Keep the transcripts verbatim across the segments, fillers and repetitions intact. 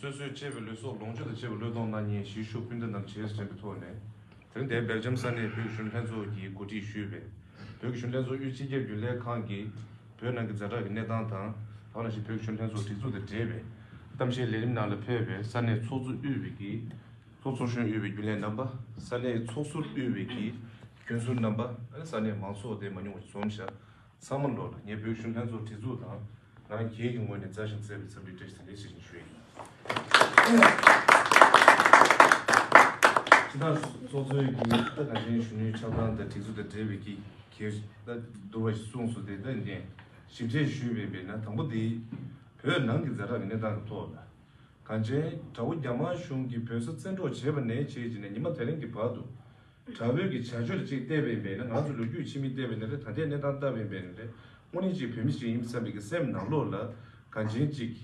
སོ་སོའི་གཅེས་པའི་ལུས་སྲོག་ལོངས་སྤྱོད་དང་བཅས་པའི་བློས་གཏོང་གནང་མཁན་གཞིས་བཞུགས་སྤུན་ཟླ་རྣམས་བྱས་སུ་དྲན་པའི་ཐོག་ནས། དེ་རིང་འདིར་སྦེལ་ཇམ་ས་གནས་བོད་ཀྱི་གཞོན་ནུ་ལྷན་ཚོགས་ཀྱིས་གོ་སྒྲིག་ཞུས་པའི་བོད་ཀྱི་གཞོན་ནུ་ལྷན་ཚོགས་དབུས་སྤྱི་ཁྱབ་རྒྱུན་ལས་ཁང་གི་བོད་ནང་གི་ཛ་དྲག་གི་གནས་སྟངས་དང་། དེ་ནང་བཞིན་བོད་ཀྱི་གཞོན་ནུ་ལྷན་ཚོགས་སྒྲིག་འཛུགས་དང་འབྲེལ་བའི་གཏམ་བཤད་ལས་རིམ་ནང་ལ་ཕེབས་པའི་ས་གནས་ཚོགས་གཙོ་དབུས་པའི་གི་ཚོགས་གཙོ་གཞོན་དབུས་པའི་རྒྱུན་ལས་རྣམ་པ། ས་གནས་ཚོགས་ཟུར་དབུས་པའི་གི་རྒྱུན་ཟུར་རྣམ་པ། ས་གནས་མང་ཚོགས་དེ་མ་ཉུང་བ་ཞིག་འཛོམས་ཤག་ཚང་མ་ལོ་ལ་ངས་བོད་གཞོན་ལྷན་ཚོགས་སྒྲིག་འཛུགས་དང་ང་རང་སྒེར་གྱི་ངོས་ནས་མཛའ་ཞིང་བརྩེ་བའི་འཚམས་འདྲི་བཀྲ་ཤིས་བདེ་ལེགས་ཞེས་ཞུ་ཡི་ཡིན། སྤྱི་བཏང་ཚོགས་གཙོས་ཀྱིས་ད་ག་ཅན་གཞོན་ནུའི་ཆགས་སྟངས་དང་སྒྲིག་འཛུགས་དང་འབྲེལ་བའི་གི་གལ་ད་བསྡུར་བ་ཞིག་གསུངས་སོང་། དེ་ད་ངས་ཞིབ་ཕྲ་ཞུས་པ་ཡིན་ན། དང་པོ་དེ་བོད་ནང་གི་ཛ་དྲག་གི་གནས་སྟངས་ཀྱི་ཐོག་ལ་གངས་ཅན་དགྲ་བོ་རྒྱ་དམར་གཞུང་གིས་བོད་ས་བཙན་འཕྲོག་བྱས་པ་ནས་བྱས་ཀྱི་ནས་ཉི་མ་དེ་རིང་གི་བར་དུ། དྲག་པོའི་གི་བྱ་སྤྱོད་ལ་གཅིག་བལྟས་པ་ཡིན་པས་ན། ང་ཚོ་ལོ་རྒྱུས་ཕྱི་མིག་བལྟས་པ་ཡིན་ན་རེད། ད་ལྟའི་གནས་སྟངས་བལྟས་པ་ཡིན་པས་ན་རེད། དངོས་གནས་གཅིག་བོད་མི་ཞིག་ཡིན་བསམ་པའི་གི་སེམས་ནང་ལོགས་ལ་གངས་ཅན་གཅིག་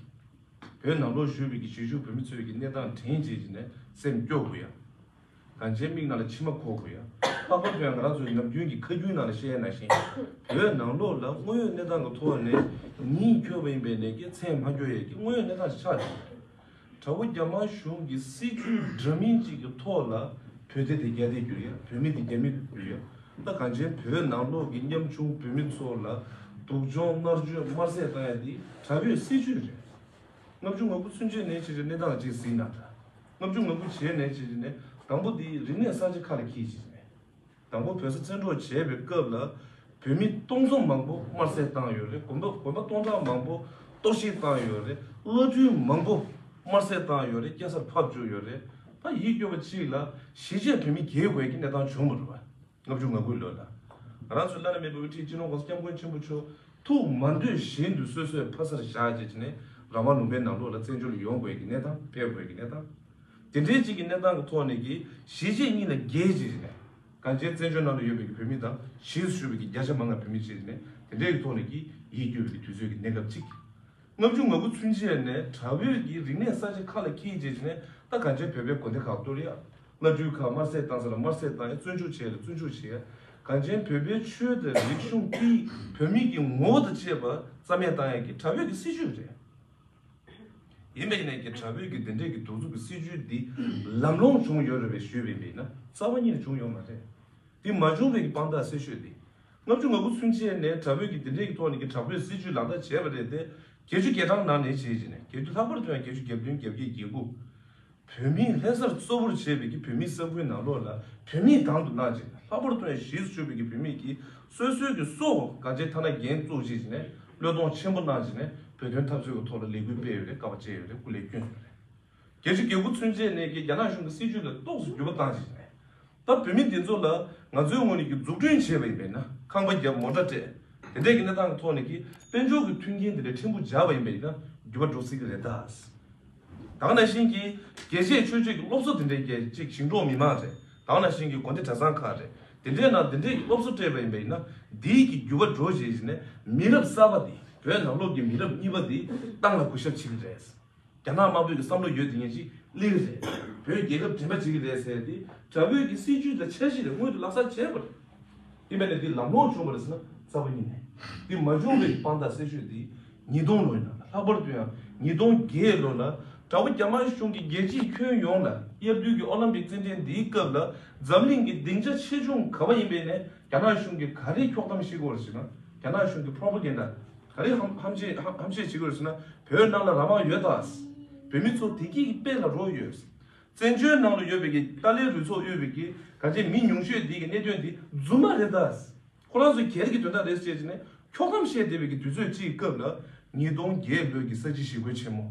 བོད་ནང་ལོགས་བཞུགས་པའི་གི་གཞིས་བཞུགས་བོད་མི་ཚོའི་གི་གནས་སྟངས་དྲན་བྱས་ཀྱི་ནས་སེམས་སྐྱོ་དགོས་ཡ། གངས་ཅན་མིག་ནང་ལ་མཆི་མ་འཁོར་དགོས་ཡ། ལྷག་པར་དུ་ཡང་ང་རང་ཚོའི་ནམ་རྒྱུན་གྱི་ཁ་རྒྱུན་ནང་ལ་བཤད་ན་བཞིན་བོད་ནང་ལོགས་ལ་དངོས་ཡོད་གནས་སྟངས་ཀྱི་ཐོག་ནས་ཉིན་འཁྱོལ་བ་ཡིན་པས་ནས་ཀྱི་མཚན་མ་འཁྱོལ་ཡས་ཀྱི་དངོས་ཡོད་གནས་སྟངས་ཤིག་ཆགས་ཡོད། དྲག་པོ་རྒྱ་དམར་གཞུང་གི་སྲིད་ཇུས་འདྲ་མིན་གཅིག་གི་ཐོག་ལ་བོད་དེ་དེ་རྒྱ་དེ་བསྒྱུར་ཡ། བོད་མི་དེ་རྒྱ་མི་བསྒྱུར་ཡ། ད་གངས་ཅན་བོད་ནང་ལོགས་ཀྱི་ཉམ་ཆུང་བོད་མི་ཚོ་ལ་སྡུག་སྦྱོང་མནར་གཅོད་དམར་གསོད་བཏང་ཡ་དེ་དྲག་པོའི་སྲིད་ཇུས་རེད། ལྔ་བཅུ་ང་དགུ་ཚུན་ཆད་ནས་ཅི་རེད་གནས་སྟངས་ཅིག་གཟིགས་ན་འདྲ། ལྔ་བཅུ་ང་དགུ་བྱས་ནས་ཅི་རེད་ནས་དང་པོ་དེ་རིག་གནས་གསར་བརྗེ་ཁ་ལ་འཁྱེར་ཅིག་ནས། དང་པོ་བོད་ས་བཙན་འཕྲོག་བྱས་པའི་སྐབས་ལ་བོད་མི་སྟོང་ཚོ་མང་པོ་དམར་གསོད་བཏང་ཡོད་རེད། དགོན་པ་དགོན་པ་སྟོང་ཕྲག་མང་པོ་གཏོར་བཤིག་བཏང་ཡོད་རེད། བླ་སྤྲུལ་མང་པོ་དམར་གསོད་བཏང་ཡོད་རེད། སྐྱེལ་སར་ཕབ་བཅུག་ཡོད་རེད། ད་ཡིད་སྐྱོ་བ་གཅིག་ལ་གཞིས་བྱེས་བོད་མི་རྒྱལ་དགོས་ཀྱི་གནས་སྟངས་བྱུང་བ་རེད་བ། ལྔ་བཅུ་ང་དགུ་ལོ་ལ། ང་རང་ཚོའི་བླ་ན་མེད་པའི་དབུ་ཁྲིད་སྤྱི་ནོར་༸གོང་ས་༸སྐྱབས་མགོན་ཆེན་པོ་མཆོག་ཐུགས་མ་འདོད་བཞིན་དུ་སོ་སོའི་ཕ་སར་བཞག་བྱས་ནས་རང་དབང་ལུང་པའི་ནང་ལོགས་ལ་བཙན་བྱོལ་ལ་ཡོང་དགོས་ཀྱི་གནས་སྟངས། ཕེབས་དགོས་ཀྱི་གནས་སྟངས། དེ་འདྲའི་གཅིག་གི་གནས་སྟངས་ཀྱི་ཐོག་ནས་ཀྱི་གཞིས་བྱེས་གཉིས་ལ་རྒྱལ་བྱས་ནས་གངས་ཅན་བཙན་བྱོལ་ནང་ལ་ཡོད་པའི་གི་བོད་མི་དང་གཞིས་སུ་བཞུགས་པའི་གི་བརྒྱ་ཆ་མང་བ་བོད་མི་བྱས་ནས་དེ་འདྲའི་གི་ཐོག་ནས་ཀྱི་ཡིད་སྐྱོ་བའི་གི་དུས་ཚོད་ཀྱི་གནས་སྐབས་གཅིག། ལྔ་བཅུ་ང་དགུ་ཚུན་ཆད་ནས་དྲག་པོའི་གི་རིག་གནས་གསར་བརྗེ་ཁ་ལ་འཁྱེར་བྱས་ནས་ད་གངས་ཅན་བོད་པའི་དགོན་སྡེ་ཁག་གཏོར་ཡ། བླ་སྤྲུལ་ཁག་དམར་གསོད་བཏང་ས་ལ་དམར་གསོད་བཏང་ཡ། བཙོན་འཇུག་བྱས་ལ་བཙོན་འཇུག་བྱེད་ཡ། གངས་ཅན་བོད་པའི་ཆོས་དང་རིག་གཞུང་སྐད་ཡིག་བོད་མི་གི་ངོ་བོ་དང་བཅས་པ་རྩ་མེད་བཏང་ཡ་གི་དྲག་པོའི་གི་སྲིད་བྱུས་རེད། ཡིན་པ་ཡིན་ནའི་གི་དྲག་པོའི་གི་དེ་འདྲའི་གི་གདུག་རྩུབ་གི་སྲིད་བྱུས་འདི་ལམ་ལྷོང་བྱུང་ཡོད་རེད་པས་ཞུས་པ་ཡིན་ན་རྩ་བ་ཉིད་ནས་བྱུང་ཡོད་མ་རེད། དེ་མ་བྱུང་བའི་གི་དཔང་རྟགས་གསལ་ཤོས་དེ། ལྔ་བཅུ་ང་དགུ་ཚུན་ཆད་ནས་དྲག་པོའི་གི་དེ་འདྲའི་གི་ཐོག་ནས་གི་དྲག་པོའི་སྲིད་བྱུས་ལག་བསྟར་བྱས་པ་རེད་དེ། བརྒྱད་ཅུ་གྱ་གྲངས་ནང་ནས་བྱས་བྱས་ནས་བརྒྱད་ཅུ་ལྷག་པར་དུ་ཡང་བརྒྱད་ཅུ་གྱ་བདུན་གྱ་བརྒྱད་གྱ་དགུ། བོད་མིའི་ལྷ་སར་གཙོ་བོར་བྱས་པའི་གི་བོད་མིའི་ས་ཁུལ་ནང་ལོགས་ལ་བོད་མིས་དང་དུ་བླངས་བྱས་ནས་ལྷག་པར་དུ་ཡང་གཞིས་སུ་བཞུགས་པའི་གི་བོད་མིས་ཀྱིས་སོ་སོའི་གི་སྲོག་གངས་ཅན་ཐ་ན་རྒྱན་བཙུགས་བྱས་ནས་བློས་གཏོང་ཆེན་པོ་གནང་བྱས་ནས་བོད་དོན་འཐབ་རྩོད་ཀྱི་ཐོག་ལ་ལས་འགུལ་སྤེལ་ཡོད་རེད། དཀའ་བ་སྤྱད་ཡོད་རེད། སྐུ་ལས་བསྐྱོན་ཡོད་རེད། བརྒྱད་ཅུ་གྱ་དགུ་ཚུན་ཆད་ནས་ཀྱི་རྒྱ་ནག་གཞུང་གི་སྲིད་བྱུས་ལ་ཏོག་ཙམ་འགྱུར་བ་བཏང་ཕྱིན་ནས། ད་བོད་མི་འདི་ཚོ་ལ་ང་ཚོའི་ངོས་ནས་ཀྱི་འཛུགས་སྐྲུན་བྱས་པ་ཡིན་པས་ན། ཁང་པ་བརྒྱབ། མོ་ཊ་སྤྲད། དེ་འདྲས་ཀྱི་གནས་སྟངས་ཀྱི་ཐོག་ནས་ཀྱི་དཔལ་འབྱོར་གྱི་མཐུན་རྐྱེན་དེ་འདྲས་ཕྲན་བུ་སྦྱར་བ་ཡིན་པས་ན་འགྱུར་བ་འགྲོ་སྲིད་ཀྱི་རེད་ད། ད་ག་ནང་བཞིན་གྱི་རྒྱལ་གཅེས་ཆོས་གཅེས་ཀྱི་སློབ་གསོ་དེ་འདྲས་ཀྱི་ཅིག་ཞིང་འབྲོག་མི་མང་རེད། ད་ག་ནང་བཞིན་གྱི་དགོན་སྡེ་གྲྭ་ཚང་ཁག་རེད། དེ་འདྲས་ནང་དེ་འདྲས་ཀྱི་སློབ་གསོ་སྤྲད་པ་ཡིན་པས་ན་འདིའི་གི་འགྱུར་བ་འགྲོ་བྱས་ནས་མི་རབས་གསར་པ་དེ་བོད་ནང་ལོགས་ཀྱི་མི་རབས་གཉིས་པ་དེ་ཏང་ལ་གུས་ཞབས་བྱེད་ཀྱི་རེད། རྒྱ་ནག་དམར་པོའི་གི་བསམ་བློ་ཡོད་དེ་ངས་ཅིག་སླེབས་རེད། བོད་རྒྱལ་ཁབ་འདྲེན་པ་བྱེད་ཀྱི་རེད་ཟེར་ཏེ་དྲག་པོའི་གི་སྲིད་ཇུས་དང་འཆར་གཞི་རེད། སྔོན་དུ་ལག་བསྟར་བྱས་པ་རེད། ཡིན་པ་ནས་འདི་ལམ་ལྷོང་བྱུང་བ་རེད་ཟེར་ན་རྩ་བ་ཉིད་ནས། འདི་མ་བྱུང་བའི་གི་དཔང་རྟགས་གསལ་ཤོས་འདི་ཉིས་སྟོང་ལོ་ཡིན་ན་ལྷག་པར་དུ་ཡང་ཉིས་སྟོང་བརྒྱད་ལོ་ལ་དྲག་པོ་རྒྱ་དམར་གཞུང་གིས་རྒྱལ་སྤྱིའི་ཁྱོན་ཡོངས་ལ་དབྱར་དུས་ཀྱི་ཨོ་ལིམ་པིག་རྩེད་འགྲན་འདིའི་སྐབས་ལ་འཛམ་གླིང་གི་སྡིངས་ཆ་ཆེ་ཆུང་ག་བ་ཡིན་པའི་ནས་རྒྱ་ནག་གཞུང་གིས་ག་རེ་འཁྱོག་གཏམ་བཤད་ཀྱི་ཡོད་རེད་ཟེར་ན། རྒྱ་ནག་གཞུང་གི་པྲོ་པ་གན་ཌ། ག་རེ་ཧམ་ཧམ་བཤད་ཧམ་ཧམ་བཤད་བྱེད་ཀྱི་ཡོད་ཟེར་ན། བོད་ནང་ལ་རང་དབང་ཡོད་ད། བོད་མི་ཚོ་བདེ་སྐྱིད་ཀྱི་དཔལ་ལ་རོལ་ཡོད། བཙན་བྱོལ་ནང་ལ་ཡོད་པའི་གི་ཏཱ་ལའི་རུ་ཚོགས་དབུས་པའི་གི་ག་ཅི་མི་ཉུང་ཤོས་འདི་གི་གནད་དོན་འདི་རྫུན་མ་རེད་ད། ཁོ་རང་ཚོ་སྒེར་གྱི་དོན་དག་རེད་ཟེར་བྱས་ནས་འཁྱོག་གཏམ་བཤད་བསྡད་པའི་གི་དུས་ཚོད་ཅིག་གི་སྐབས་ལ་ཉིས་སྟོང་བརྒྱད་ལོའི་གི་ས་བྱི་ཞི་རྒོལ་ཆེན་མོ།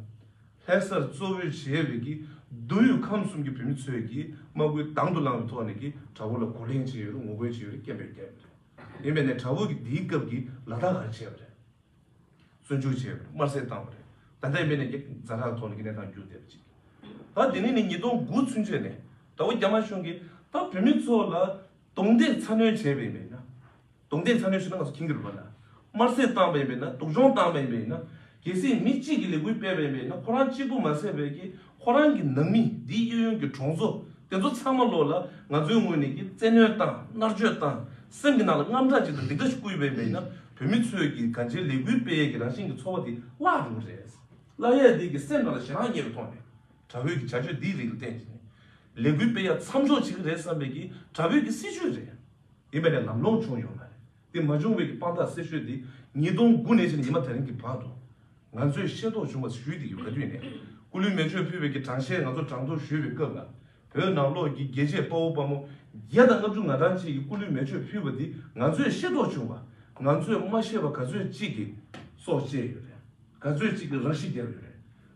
ལྷ་སར་གཙོ་བོར་བྱས་པའི་གི་མདོ་དབུས་ཁམས་གསུམ་གྱི་བོད་མི་ཚོས་ཀྱི་དམག་སྐུལ་དང་དུ་བླངས་པའི་ཐོག་ནས་ཀྱི་དྲག་པོ་ལ་གོ་ལེན་བྱས་ཡོད་རེད། ངོ་རྒོལ་བྱས་ཡོད་རེད། སྐད་འབོད་བརྒྱབ་ཡོད་རེད། ཡིན་པས་ནས་དྲག་པོ་གིས་འདིའི་སྐབས་ཀྱི་ལ་དྭགས་ག་རེ་བྱས་པ་རེད། བཙོན་འཇུག་བྱས་པ་རེད། དམར་གསོད་བཏང་བ་རེད། ད་ལྟའི་མི་ནས་ཀྱི་ཛ་དྲག་ཐོག་ནས་ཀྱི་གནས་སྟངས་འགྱུར་བསྡད་པ་ཅིག་ད་དེ་ནས་ནི་ཉིས་སྟོང་དགུ་ཚུན་ཆད་ནས་དྲག་པོ་རྒྱ་དམར་གཞུང་གིས་ད་བོད་མི་ཚོ་ལ་རྡུང་རྡེག་ཚ་གནོན་བྱས་པ་ཡིན་པས་ན། རྡུང་རྡེག་ཚ་གནོན་ཞུ་ན་ང་ཚོ་མཁྱེན་གྱི་རེད་པ་ན། དམར་གསོད་བཏང་བ་ཡིན་པས་ན། སྡུག་སྦྱོང་བཏང་བ་ཡིན་པས་ན། གལ་སྲིད་མི་གཅིག་གིས་ལས་འགུལ་སྤེལ་བ་ཡིན་པས་ན། ཁོ་རང་གཅིག་པུ་མ་ཟད་པའི་གི་ཁོ་རང་གི་ནང་མི་འདིའི་གཡས་གཡོན་གྱི་གྲོང་ཚོ་དེ་ཚོ་ཚང་མ་ལོག་ལ་ང་ཚོའི་ངོས་ནས་ཀྱི་བཙན་གནོན་བཏང་། མནར་གཅོད་བཏང་། སེམས་ཀྱི་ནང་ལ་དངངས་སྐྲག་ཅིག་དང་སྡིག་སྒྲ་ཞིག་བསྐུལ་བ་ཡིན་པས་ན། བོད་མི་ཚོས་ཀྱི་གང་ཅིའི་ལས་འགུལ་སྤེལ་ཡས་ཀྱི་རང་བཞིན་གྱི་ཚོར་བ་དེ་བརླག་འགྲོ་གི་རེད། བརླག་ཡས་དེ་གི་སེམས་ནང་ལ་ཞེ་སྡང་རྙེད་པའི་ཐོག་ནས། དྲག་པོའི་གི་བྱ་སྤྱོད་འདིའི་རིགས་ལ་བརྟེན་བྱས་ནས་ལས་འགུལ་སྤེལ་ཡ་མཚམས་འཇོག་བྱེད་ཀྱི་རེད་བསམ་པའི་གི་དྲག་པོའི་གི་སྲིད་ཇུས་རེད། ཡིན་པ་ནས་ལམ་ལྷོང་བྱུང་ཡོད་མ་རེད། དེ་མ་བྱུང་བའི་གི་དཔང་རྟགས་གསལ་ཤོས་དེ་ཉིས་སྟོང་དགུ་ནས་བྱས་ནས་ཉི་མ་དེ་རིང་གི་བར་དུ་ང་ཚོས་ཤེས་རྟོགས་བྱུང་བ་ཞུས་ཏེ་ཡོད། ག་དུས་ནས་སྐུ་ལུས་མེ་མཆོད་ཕུལ་བའི་གི་གྲངས་བཤེར་ང་ཚོ་གྲངས་ཐོ་ཞུས་པའི་སྐབས་ལ། བོད་ནང་ལོགས་ཀྱི་རྒྱལ་གཅེས་དཔའ་བོ་དཔའ་མོ་བརྒྱ་དང་ལྔ་བཅུ་ང་གྲངས་ཅིག་གིས་སྐུ་ལུས་མེ་མཆོད་ཕུལ་བ་འདི་ང་ཚོས་ཤེས་རྟོགས་བྱུང་བ། ང་ཚོས་མ་ཤེས་པ་ག་ཚོད་ཅིག་གིས་སྲོག་བཅད་ཡོད་རེད། ག་ཚོད་ཅིག་གིས་རང་ཤི་བརྒྱབ་ཡོད་རེད།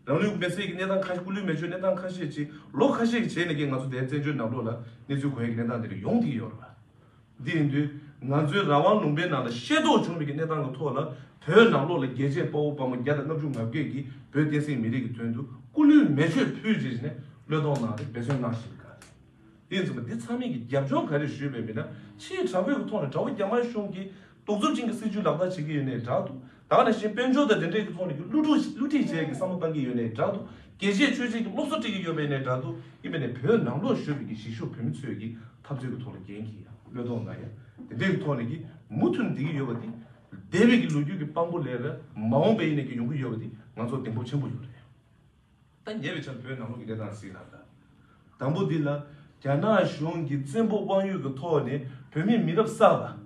རང་ལུས་མེར་སྲེག་གི་གནས་སྟངས་ཁ་ཤས། སྐུ་ལུས་མེ་མཆོད་གནས་སྟངས་ཁ་ཤས་ཅིག་ལོ་ཁ་ཤས་ཀྱི་རྗེས་ནས་ཀྱང་ང་ཚོ་དེའི་བཙན་བྱོལ་ནང་ལོགས་ལ་གནས་ཚུལ་གོ་ཡག་གི་གནས་སྟངས་དེ་འདྲ་ཡོང་བསྡད་ཡོད་རེད་པ། འདི་ཡིན་དུས་ང་ཚོའི་རང་དབང་ལུང་པའི་ནང་ལ་ཤེས་རྟོགས་བྱུང་བའི་གི་གནས་སྟངས་ཀྱི་ཐོག་ལ་བོད་ནང་ལོགས་ལ་རྒྱལ་གཅེས་དཔའ་བོ་དཔའ་མོ་བརྒྱ་དང་ལྔ་བཅུ་ང་བརྒྱད་ཀྱིས་བོད་བསྟན་སྲིད་མི་རིགས་ཀྱི་དོན་དུ་སྐུ་ལུས་མེ་མཆོད་ཕུལ་རྗེས་ནས་བློས་གཏོང་གནང་སྟེ་འབད་བརྩོན་གནང་བཞིན་པ་ག་རེ། དེ་ཡིན་ཙང་འདི་ཚང་མས་ཀྱི་རྒྱབ་ལྗོངས་ག་རེ་ཞུས་པས་མིན་ན། ཕྱིའི་དྲག་པོའི་གི་ཐོག་ནས་དགྲ་བོ་རྒྱ་དམར་གཞུང་གིས་གདུག་རྩུབ་ཅན་གྱི་སྲིད་ཇུས་ལག་བསྟར་བྱེད་ཀྱི་ཡོད་ནའི་འདྲ་འདུག་ད་ག་ནང་བཞིན་དཔལ་འབྱོར་དང་དེ་འབྲེལ་གྱི་ཐོག་ནས་ཀྱི་བསླུ་བྲིད་བསླུ་བྲིད་བྱེད་ཀྱི་བསམ་བློ་བཏང་གི་ཡོད་ནའི་འདྲ་འདུག་རྒྱལ་གཅེས་ཆོས་གཅེས་ཀྱི་སློབ་གསོ་སྤྲད་ཀྱི་ཡོད་པས་ནའི་འདྲ་འདུག་ཡིན་པས་ནའི་བོད་ནང་ལོགས་བཞུགས་པའི་གི་གཞིས་བཞུགས་བོད་མི་ཚོས་ཀྱི་འཐབ་རྩོད་ཀྱི་ཐོག་ལ་འགན་འཁྱེར་ཡ་བློས་གཏོང་གནང་ཡ་དེ་འབྲེལ་གྱི་ཐོག་ནས་ཀྱི་མུ་མཐུད་ནས་འདི་གི་ཡོད་པ་འདི་འདས་པའི་གི་ལོ་རྒྱུས་ཀྱི་དཔང་པོ་ལས་ལ་མ་འོངས་པ་ཡིན་ནའི་ཀྱི་ཡོང་གི་ཡོད་པ་འདི་ང་ཚོ་གདེང་སྤོབས་ཆེན་པོ་ཡོད་རེད། ད་ཉེ་བའི་ཆར་བོད་ནང་ལོགས་ཀྱི་གནས་སྟངས་གཟིགས་ན། ད་དང་པོ་འདི་ལ་རྒྱ་ནག་གཞུང་གིས་བཙན་པོ་དབང་ཡོད་ཀྱི་ཐོག་ནས་བོད་མིའི་མི་རབས་གསར་པ་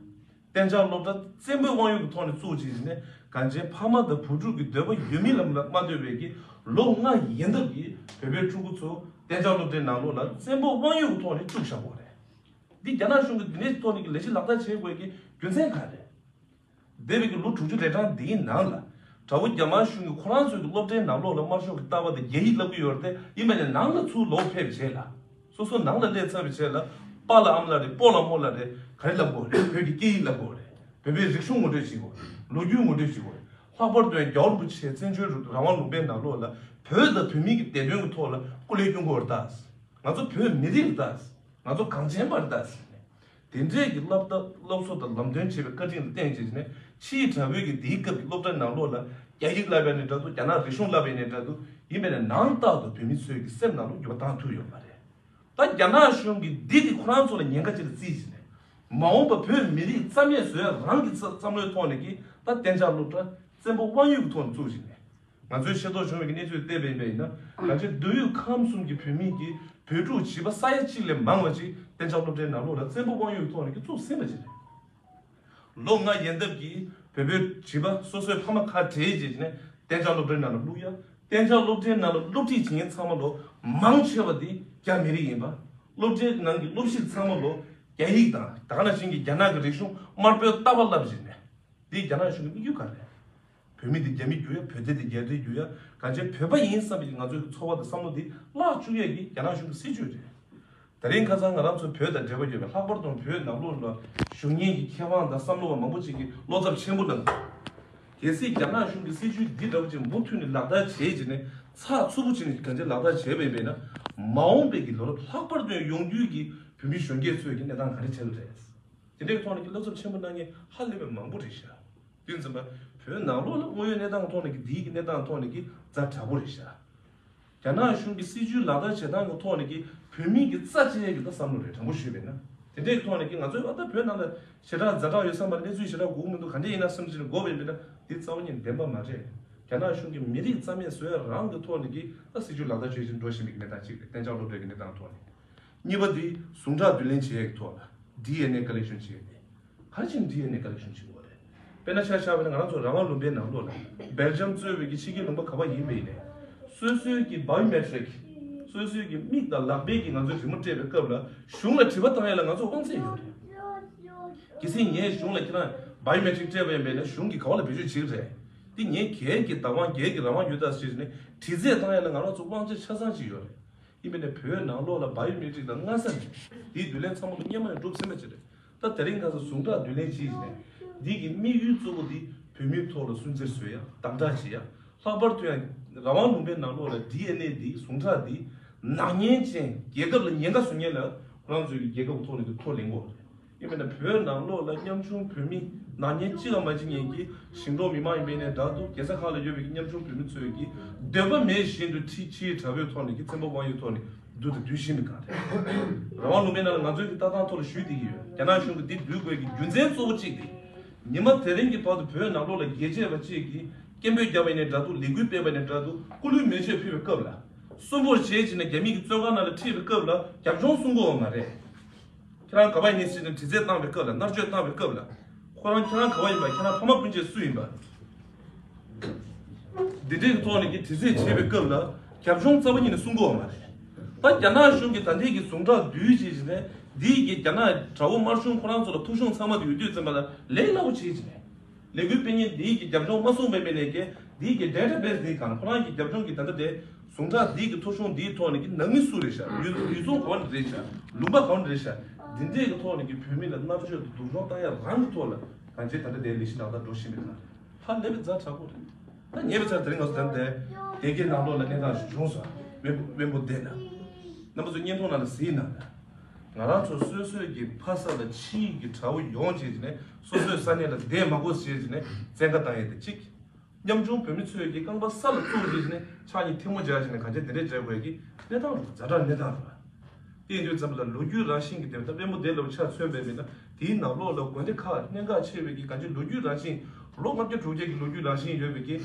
གཏན་འཇགས་སློབ་གྲྭ་བཙན་པོའི་དབང་ཡོད་ཀྱི་ཐོག་ནས་བཙུགས་བྱས་ནས་གངས་ཅན་ཕ་མ་དང་བུ་ཕྲུག་གི་འདོད་པ་ཡོད་མིན་ལ་མ་ལྟོས་པའི་གི་ལོ་ལྔ་ཡན་འདབ་ཀྱི་བོད་པའི་ཕྲུ་གུ་ཚོ་གཏན་འཇགས་སློབ་གྲྭའི་ནང་ལོགས་ལ་བཙན་པོ་དབང་ཡོད་ཀྱི་ཐོག་ནས་བཙུགས་བཞག་པ་རེད། འདི་རྒྱ་ནག་གཞུང་གིས་འདི་ནས་ཐོག་ནས་ཀྱི་ལས་གཞི་ལག་བསྟར་བྱེད་དགོས་ཀྱི་རྒྱུ་མཚན་ག་རེད། འདས་པའི་གི་ལོ་དྲུག་ཅུ་རེ་གྲངས་འདིའི་ནང་ལ། དགྲ་བོ་རྒྱ་དམར་གཞུང་གིས་ཁོ་རང་ཚོའི་གི་སློབ་གྲྭའི་ནང་ལོགས་ལ་དམར་ཤོག་གི་ལྟ་བ་དང་རྒྱ་ཡིག་བསླབ་ཀྱི་ཡོད་རེད་དེ། ཡིན་པ་ནས་ནང་ལ་ཚུར་ལོག་ཕེབས་བྱས་ལ། སོ་སོ་ནང་ལ་སླེབས་ཚར་བའི་རྗེས་ལ། པཱ་ལགས་ཨ་མ་ལགས་རེད། སྤོ་ལགས་རྨོ་ལགས་རེད། ག་རེ་བསླབ་དགོས་རེད། བོད་ཀྱི་སྐད་ཡིག་བསླབ་དགོས་རེད། བོད་པའི་རིག་གཞུང་ངོ་སྤྲོད་བྱེད་དགོས་རེད། ལོ་རྒྱུས་ངོ་སྤྲོད་བྱེད་དགོས་རེད། ལྷག་པར་དུ་ཡང་རྒྱལ་བ་རིན་པོ་ཆེ་བཙན་བྱོལ་རང་དབང་ལུང་པའི་ནང་ལོགས་ལ་བོད་དང་བོད་མིའི་གི་བདེ་དོན་གྱི་ཐོག་ལ་སྐུ་ལས་བསྐྱོན་དགོས་རེད་ད། ང་ཚོ་བོད་མི་རིགས་རེད་ད། ང་ཚོ་གངས་ཅན་པ་རེད་ད་ཟེར་ནས། དེ་འདྲས་ཀྱི་སློབ་གྲྭ་སློབ་གསོ་དང་ལམ་སྟོན་བྱེད་པའི་བཀའ་དྲིན་ལ་བརྟེན་བྱས་ནས་ཕྱིའི་དྲག་པོའི་གི་དེའི་སྐབས་ཀྱི་སློབ་གྲྭ་ནང་ལོགས་ལ་རྒྱ་ཡིག་བསླབ་པ་ནས་འདྲ་འདུག་རྒྱ་ནག་རིག་གཞུང་བསླབ་པ་ནས་འདྲ་འདུག་ཡིན་པས་ན་ནང་རྟག་ཏུ་བོད་མི་ཚོའི་གི་སེམས་ནང་ལ་འགྱུར་བ་བཏང་ཐུབ་ཡོད་མ་རེད། ད་རྒྱ་ནག་གཞུང་གིས་འདི་གི་ཁོ་རང་ཚོ་ལ་ཉེན་ཁ་ཅིག་ལ་བརྩིས་བྱས་ནས། མ་འོངས་པ་བོད་མི་རིགས་རྩ་མེད་བཟོ་ཡ་རང་གི་བསམ་བློའི་ཐོག་ནས་ཀྱི་ད་གཏན་འཇགས་སློབ་གྲྭ་བཙན་པོ་དབང་ཡོད་ཀྱི་ཐོག་ནས་བཙུགས་བྱས་ནས། ང་ཚོས་ཤེས་རྟོགས་བྱུང་བའི་གནས་ཚུལ་བལྟས་པ་ཡིན་པ་ཡིན་ན། ང་ཚོའི་མདོ་དབུས་ཁམས་གསུམ་གྱི་བོད་མི་གི་བོད་ཕྲུག་བྱིས་པ་ས་ཡ་གཅིག་ལས་མང་བ་ཅིག་གཏན་འཇགས་སློབ་གྲྭའི་ནང་ལོགས་ལ་བཙན་པོ་དབང་ཡོད་ཀྱི་ཐོག་ནས་ཀྱི་བཙུགས་ཟིན་པ་ཅིག་རེད། ལོ་ལྔ་ཡན་འདབ་ཀྱི་བོད་པའི་བྱིས་པ་སོ་སོའི་ཕ་མ་ཁ་བྲལ་རྗེས་ནས་གཏན་འཇགས་སློབ་གྲྭའི་ནང་ལ་བླུགས་ཡ། གཏན་འཇགས་སློབ་གྲྭའི་ནང་ལ་སློབ་ཁྲིད་བྱེད་མཁན་ཚང་མ་ལོ་མང་ཆེ་བ་དེ་རྒྱ་མི་རིགས་ཡིན་པ། སློབ་གྲྭའི་ནང་གི་སློབ་ཞིབ་ཚང་མ་ལོ་རྒྱ་ཡིག་དང་ད་ག་ནང་བཞིན་གྱི་རྒྱ་ནག་གི་རིག་གཞུང་དམར་པོའི་ལྟ་བ་བསླབ་བཞིན་ནས། འདི་རྒྱ་ནག་གཞུང་གི་དམིགས་ཡུལ་ག་རེ་རེད། བོད་མི་འདི་རྒྱ་མི་འགྱུར་ཡ། བོད་སྡེ་འདི་རྒྱ་སྡེ་འགྱུར་ཡ། གང་ཅི་བོད་པ་ཡིན་བསམ་པའི་ང་ཚོའི་ཚོར་བ་དང་བསམ་བློ་འདི་བརླག་བཅུག་ཡས་ཀྱི་རྒྱ་ནག་གཞུང་གི་སྲིད་བྱུས་རེད། དེ་རིང་ཁ་སང་ང་རང་ཚོ་བོད་དང་འབྲེལ་བ་ཡོད་པའི་ལྷག་པར་དུ་བོད་ནང་ལོགས་ལ་བཞུགས་མཁན་གྱི་མཁས་དབང་དང་བསམ་བློ་བ་མང་པོ་ཅིག་གིས་བློ་འཚབ་ཆེན་པོ་གནང་འདུག་གལ་སྲིད་རྒྱ་ནག་གཞུང་གི་སྲིད་བྱུས་འདི་འདྲ་བོ་ཅིག་མུ་མཐུད་ནས་ལག་བསྟར་བྱས་བྱས་ནས་ཚགས་ཚུད་པོ་བྱས་ནས་གང་ཅི་ལག་བསྟར་བྱས་པ་ཡིན་པས་ན། མ་འོངས་པའི་གི་ལོ་རབས་ལྷག་པར་དུ་ཡོང་རྒྱུའི་གི་བོད་མི་གཞོན་སྐྱེས་ཚོའི་གི་གནས་སྟངས་ག་རེ་ཆགས་ཀྱི་རེད། དེ་འདྲའི་ཐོག་ནས་ཀྱི་བློ་འཚབ་ཆེན་པོ་གནང་མཁན་ཧ་ལས་པའི་མང་པོ་རེད་ཤག་དུས་ཙམ་པ་བོད་ནང་ལོགས་ལ་དངོས་ཡོད་གནས་སྟངས་ཐོག་ནས་ཀྱི་འདིའི་གི་གནས་སྟངས་ཐོག་ནས་ཀྱི་ཛ་དྲག་པོ་རེད་ཤག་རྒྱ་ནག་གཞུང་གི་སྲིད་བྱུས་ལག་བསྟར་བྱེད་སྟངས་ཀྱི་ཐོག་ནས་ཀྱི་བོད་མིའི་གི་རྩ་བཅད་ཡས་ཀྱི་ད་བསམ་བློ་རེད། དྲང་པོ་ཞུས་པས་ན། དེ་འདྲའི་ཐོག་ནས་ཀྱི་ང་ཚོའི་ཨ་ད་བོད་ནང་ལ་ཞེ་དྲག་ཛ་དྲག་ཡོད་བསམ་པ་རེད། གནས་ཚུལ་ཞེ་དྲག་གོ་གི་མི་འདུག་ག་འདྲ་ཡིན་ན་བསམ་བྱས་ནས་དགོས་པ་ཡིན་པས་ན། འདི་རྩ་བ་ཉིད་བདེན་པ་མ་རེད། རྒྱ་ནག་གཞུང་གི་མི་རིགས་རྩ་མེད་བཟོ་ཡ་རང་གི་ཐོག་ནས་ཀྱི་ད་སྲིད་བྱུས་ལག་བསྟར་བྱེད་བཞིན་འགྲོ་བཞིན་པའི་གནས་སྟངས་གཅིག་རེད། གཏན་འཇགས་སློབ་གྲྭའི་གི་གནས་སྟངས་ཐོག་ནས། གཉིས་པ་དེ་ཟུངས་ཁྲག་བསྡུ་ལེན་བྱེད་ཡག་གི་ཐོག་ལ་ཌི་ཨེན་ཨེ་ཀ་ལེག་ཤོན་བྱེད་ཡག་དེ། ག་རེ་བྱས་ནས་ཌི་ཨེན་ཨེ་ཀ་ལེག་ཤོན་བྱེད་དགོས་རེད། དཔེར་ན་ཆ་བཞག་པ་ན་ང་རང་ཚོ་རང་དབང་ལུང་པའི་ནང་ལོགས་ལ་སྦེལ་ཇམ་གཙོས་པའི་གི་ཕྱི་རྒྱལ་ལུང་པ་ག་པར་ཡིན་པ་ཡིན་ནའི། སོ་སོའི་གི་བའི་ཡོ་མེ་ཊིག་སོ་སོའི་གི་མིག་དང་ལག་པའི་གི་ང་ཚོའི་རི་མོ་སྤྲད་པའི་སྐབས་ལ་གཞུང་ལ་དྲི་བ་བཏང་ཡག་ལ་ང་ཚོ་དབང་ཚད་ཡོད་རེད། གལ་སྲིད་ངས་གཞུང་ལ་ཁྱེད་རང་བའི་ཡོ་མེ་ཊིག་སྤྲད་པ་ཡིན་པས་ན་གཞུང་གིས་ག་པ་ལ་བེད་སྤྱོད་བྱེད་ཀྱི་རེད། འདི་ངའི་སྒེར་གྱི་བདག་དབང་སྒེར་གྱི་རང་དབང་ཡོད་ད་ཟེར་ནས་དྲི་རྩད་བཏང་ཡག་ལ་ང་རང་ཚོ་དབང་ཆ་ཆ་ཚང་ཅིག་ཡོད་རེད། ཡིན་པས་ནས་བོད་ནང་ལོགས་ལ་བའི་ཡོ་མེ་ཊིག་དང་མངའ་ས་ནས་དེའི་བསྡུ་ལེན་ཚང་མ་ལ་སྔོན་མ་ནས་གྲུབ་ཟིན་པ་ཅིག་རེད། ད་དེ་རིང་ཁ་སང་ཟུངས་ཁྲག་བསྡུ་ལེན་བྱས་ནས་འདི་གི་དམིགས་ཡུལ་གཙོ་བོ་འདི་བོད་མིའི་ཐོག་ལ་སུན་གཙེར་བཟོ་ཡ། དམ་དྲག་བྱེད་ཡ། ལྷག་པར་དུ་ཡང་རང་དབང་ལུང་པའི་ནང་ལོགས་ལ་ཌི་ཨེན་ཨེ་འདི་ཟུངས་ཁྲག་འདི་ནག་ཉེས་ཅན་རྒྱལ་ཁབ་ལ་ཉེན་ཁ་བཟོ་མཁན་ལ་ཁོ་རང་ཚོའི་གི་རྒྱལ་ཁབ་ཐོག་ནས་འདི་ཐོ་ལེན་དགོས་རེད། ཡིན་པས་ན་བོད་ནང་ལོགས་ལ་ཉམ་ཆུང་བོད་མི་ནག་ཉེས་གཅིག་ལ་མ་བྱེད་མཁན་གྱི་ཞིང་འབྲོག་མི་མང་ཡིན་པའི་ནས་འདྲ་འདུག་རྒྱལ་ས་ཁག་ལ་ཡོད་པའི་ཉམ་ཆུང་བོད་མི་ཚོས་ཀྱི་འདོད་པ་མེད་བཞིན་དུ་ཕྱི་ཕྱིའི་དྲག་པོའི་ཐོག་ནས་ཀྱི་བཙན་པོ་དབང་ཡོད་ཐོག་ནས་བསྡུ་དང་བསྡུ་བཞིན་པའི་སྒང་རེད། རང་དབང་ལུང་པའི་ནང་ལ་ང་ཚོའི་ཀྱི་ལྟ་སྟངས་ཐོག་ལ་ཞུས་བསྡད་ཀྱི་ཡོད། རྒྱ་ནག་གཞུང་གིས་འདི་འབུད་དགོས་ཀྱི་རྒྱུ་མཚན་གཙོ་བོ་གཅིག་དེ། ཉི་མ་དེ་རིང་གི་བར་དུ་བོད་ནང་ལོགས་ལ་རྒྱལ་གཅེས་པ་གཅིག་གིས་སྐད་འབོད་བརྒྱབ་པ་ཡིན་ནས་འདྲ་འདུག་ལས་འགུལ་སྤེལ་བ་ཡིན་ནས་འདྲ་འདུག་སྐུ་ལུས་མེ་མཆོད་ཕུལ་བའི་སྐབས་ལ། གསོན་པོར་བྱེད་ཅེས་ནས་རྒྱ་མི་གི་བཙོན་ཁང་ནང་ལ་ཁྲིད་པའི་སྐབས་ལ་རྒྱབ་ལྗོངས་གསུང་གི་ཡོད་མ་རེད། ཁྱེད་རང་ག་པར་ཡིན་ཟེར་ནས་དྲི་རྩད་བཏང་བའི་སྐབས་ལ། མནར་གཅོད་བཏང་བའི་སྐབས་ལ། ཁོ་རང་ཁྱེད་རང་ག་པར་ཡིན་པ། ཁྱེད་རང་ཕ་མ་སྤུན་མཆེད་སུ་ཡིན་པ། འདི་འདྲའི་ཐོག་ནས་ཀྱི་དྲི་རྩད་བྱེད་པའི་སྐབས་ལ་རྒྱབ་ལྗོངས་རྩ་བ་ཉིད་ནས་གསུང་གི་ཡོད་མ་རེད། ད་རྒྱ་ནག་གཞུང་གིས་ད་ལྟའི་གི་ཟུངས་ཁྲག་བསྡུས་བྱས་བྱས་ནས། འདིའི་གི་རྒྱ་ནག་དགྲ་བོ་དམར་གཞུང་ཁོ་རང་ཚོ་ལ་ཐོ་གཞུང་ཚང་མ་དེ་ཡོད་དུས་ཙམ་པ་ལ་ལས་སླ་པོ་བྱས་བྱས་ནས། ལས་འགུལ་སྤེལ་མཁན་འདིའི་གི་རྒྱབ་ལྗོངས་མ་གསུངས་པའི་མི་ནས་ཀྱི་འདིའི་གི་ཌེ་ཊ་བེ་སི་འདི་གང་ཁོ་རང་གི་རྒྱབ་ལྗོངས་ཀྱི་ད་ལྟ་དེ་ཟུངས་ཁྲག་འདིའི་གི་ཐོ་གཞུང་འདིའི་ཐོག་ནས་ཀྱི་ནང་མི་སུ་རེད་ཤག་ཡུལ་ཡུལ་ཚོ་ག་བ་ནས་རེད་ཤག་ལུང་པ་ག་བ་ནས་རེད་ཤག་འདི་འདྲའི་གི་ཐོག་ནས་ཀྱི་བོད་མི་ལ་མནར་གཅོད་དང་སྡུག་སྦྱོང་བཏང་ཡ་རང་གི་ཐོག་ལ་གང་ཅི་ད་ལྟ་དེ་ལས་གཞི་ནང་ལ་འགྲོ་བཞིན་པའི་ཐང་རེད། ཧ་ལས་པའི་ཛ་དྲག་པོ་རེད། ད་ཉེ་བའི་ཆར་དེ་རིང་ང་ཚོ་དེ་འདྲ་དེ་གའི་ནང་ལོགས་ལ་གནས་སྟངས་ཤིག་བྱུང་སོང་། བེམ་པོ་བེམ་པོ་བསྡད་ན། རྣམ་པ་ཚོ་བརྙན་ཐུང་ནང་ལ་གཟིགས་ན། ང་རང་ཚོ་སོ་སོའི་གི་ཕ་ས་ལ་ཕྱིའི་གི་དགྲ་བོ་ཡོང་བྱས་ནས་སོ་སོའི་ས་གནས་ལ་བསྡད་མ་དགོས་བྱས་ནས་བཙན་བཀའ་བཏང་ཡས་དེ་གཅིག་ཉམ་ཆུང་བོད་མི་ཚོས་ཀྱི་རྐང་པ་ས་ལ་བཙུགས་བྱས་ནས་ཕྱག་གཉིས་ཐལ་མོ་སྦྱར་བྱས་ནས་གང་བྱས་དེ་འདྲས་བྱས་དགོས་ཀྱི་གནས་སྟངས་རུ་ཛ་དྲག་གནས་སྟངས་རུ། དེ་ཡིན་དུས་ཙམ་པ་ལ་ལོ་རྒྱུས་རང་བཞིན་གྱི་དེ་ད་བེམ་པོ་བསྡད་ལ་ཆ་མཚོན་པའི་མིན་ན་དེའི་ནང་ལོགས་ལ་དགོན་སྡེ་ཁག་གནད་འགག་ཆེ་བའི་གི་གང་ཅི་ལོ་རྒྱུས་རང་བཞིན་ལོ་ལྔ་བརྒྱ་དྲུག་བརྒྱ་གི་ལོ་རྒྱུས་རང་བཞིན་ཡོད་པའི་གི་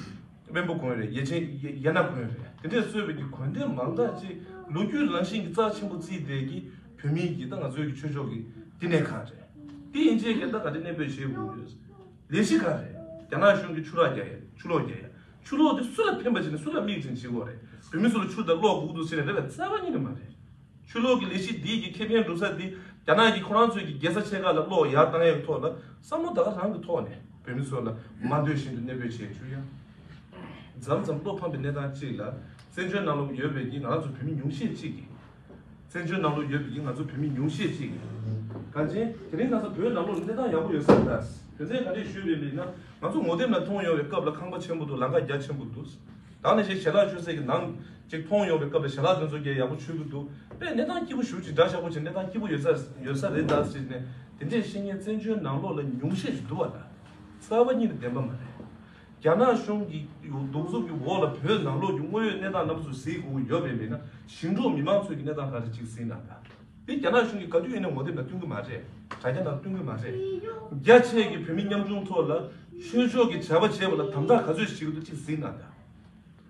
བེམ་པོ་དགོན་རེད། ཡེ་ཆེན་ཡེ་ཡེ་ན་དགོན་རེད། དེ་འདྲས་གཙོས་པའི་གི་དགོན་སྡེ་མང་དག་ཅིག་ལོ་རྒྱུས་རང་བཞིན་གྱི་རྩ་ཆེན་པོ་བརྩིས་བསྡད་ཀྱི་བོད་མིའི་གི་ད་ང་ཚོའི་གི་ཆོས་ཕྱོགས་གི་བསྟི་གནས་ཁང་རེད། དེ་ཡིན་ཅེས་ཀྱི་ད་ག་དེ་གནས་སྤོས་བྱེད་དགོས་ཡོད། ལས་གཞི་ག་རེད། རྒྱ་ནག་གཞུང་གི་ཆུ་རགས་རྒྱག་ཡ། ཆུ་ལོག་རྒྱག་ཡ། ཆུ་ལོག་དེ་སུ་ལ་ཕན་པ་བྱས་ནས་སུ་ལ་མིག་ཅན་བྱེད་དགོས་རེད། བོད་མི་ཚོ་ལ་ཆུ་དང་གློག་དགོས་འདུག་ཟེར་ནས་རེད་པས། རྩ་བ་ཉིད་ནས་མ་རེད། ཆུ་ལོག་གི་ལས་གཞི་འདིའི་གི་ཁེ་ཕན་སྒྲུབ་ས་འདི་རྒྱ་ནག་གི་ཁོ་རང་ཚོའི་གི་རྒྱལ་ས་ཆེ་ཁག་ལ་གློག་ཡར་བཏང་ཡས་ཐོག་ལ་བསམ་བློ་ད་ག་རང་གི་ཐོག་ནས་བོད་མི་ཚོ་ལ་མ་འདོད་བཞིན་དུ་གནས་སྤོས་བྱས་བཅུག་ཡ། མཚམས་མཚམས་བློ་ཕམ་པའི་གནས་སྟངས་གཅིག་ལ། བཙན་བྱོལ་ནང་ལོགས་ཡོད་པའི་གི་ང་རང་ཚོ་བོད་མི་ཉུང་ཤས་གཅིག་གིས། བཙན་བྱོལ་ནང་ལོགས་ཡོད་པའི་གི་ང་ཚོ་བོད་མི་ཉུང་ཤས་གཅིག་གིས། གང་ཅི་དེ་རིང་ཁ་སང་བོད་ནང་ལོགས་གནས་སྟངས་ཡག་པོ་ཡོད་ས་རེད་ད། དོན་ཚན་ག་འདྲས་ཞུས་པའི་མིན་ན་ང་ཚོ་ངོ་དེབ་ནང་མཐོང་ཡོང་བའི་སྐབས་ལ་ཁང་པ་ཆེན་པོ་འདུག་ལམ་ཁ་རྒྱ་ཆེན་པོ་འདུག་ད་ནས་ཞིག་ཞལ་ལག་མཆོད་སའི་གི་ནང་ཅིག་མཐོང་ཡོང་བའི་སྐབས་ལ་ཞལ་ལག་དེ་ཚོ་གས་ཡག་པོ་མཆོད་ཀྱི་འདུག་དཔེ་གནས་སྟངས་སྐྱིད་པོ་ཞེ་པོ་ཅིག་འདྲ་ཤག་པོ་ཅིག་གནས་སྟངས་སྐྱིད་པོ་ཡོད་ས་ཡོད་ས་རེད་ད་ཟེར་ནས་དེ་འདྲས་བཤད་མཁན་བཙན་བྱོལ་ནང་ལོགས་ལ་ཉུང་ཤས་ཤིག་འདུག་བ་ད། རྩ་བ་ཉིད་ནས་བདེན་པ་མ་རེད། རྒྱ་ནག་གཞུང་གི་གདུག་རྩུབ་ཀྱི་འོག་ལ་བོད་ནང་ལོགས་ཀྱི་དངོས་ཡོད་གནས་སྟངས་རྣམས་སུ་གཟིགས་དགོས་ཀྱི་ཡོད་པས་མིན་ན་ཞིང་འབྲོག་མི་མང་ཚོའི་གི་གནས་སྟངས་ག་རེ་ཅིག་གཟིགས་ན་ད། དེ་རྒྱ་ནག་གཞུང་གིས་ག་དུས་ཡིན་ན་ངོ་དེབ་ནང་སྟོན་གྱི་མ་རེད། དྲ་རྒྱ་ནང་སྟོན་གྱི་མ་རེད། རྒྱ་ཆེ་གི་བོད་མི་ཉམ་ཆུང་ཐོག་ལ་ཆོས་ཕྱོགས་ཀྱི་བྱ་བ་བྱེད་པ་ལ་དམ་དྲག་ག་ཚོད་བྱེད་ཀྱི་འདུག་ཅིག་གཟིགས་ན་ད།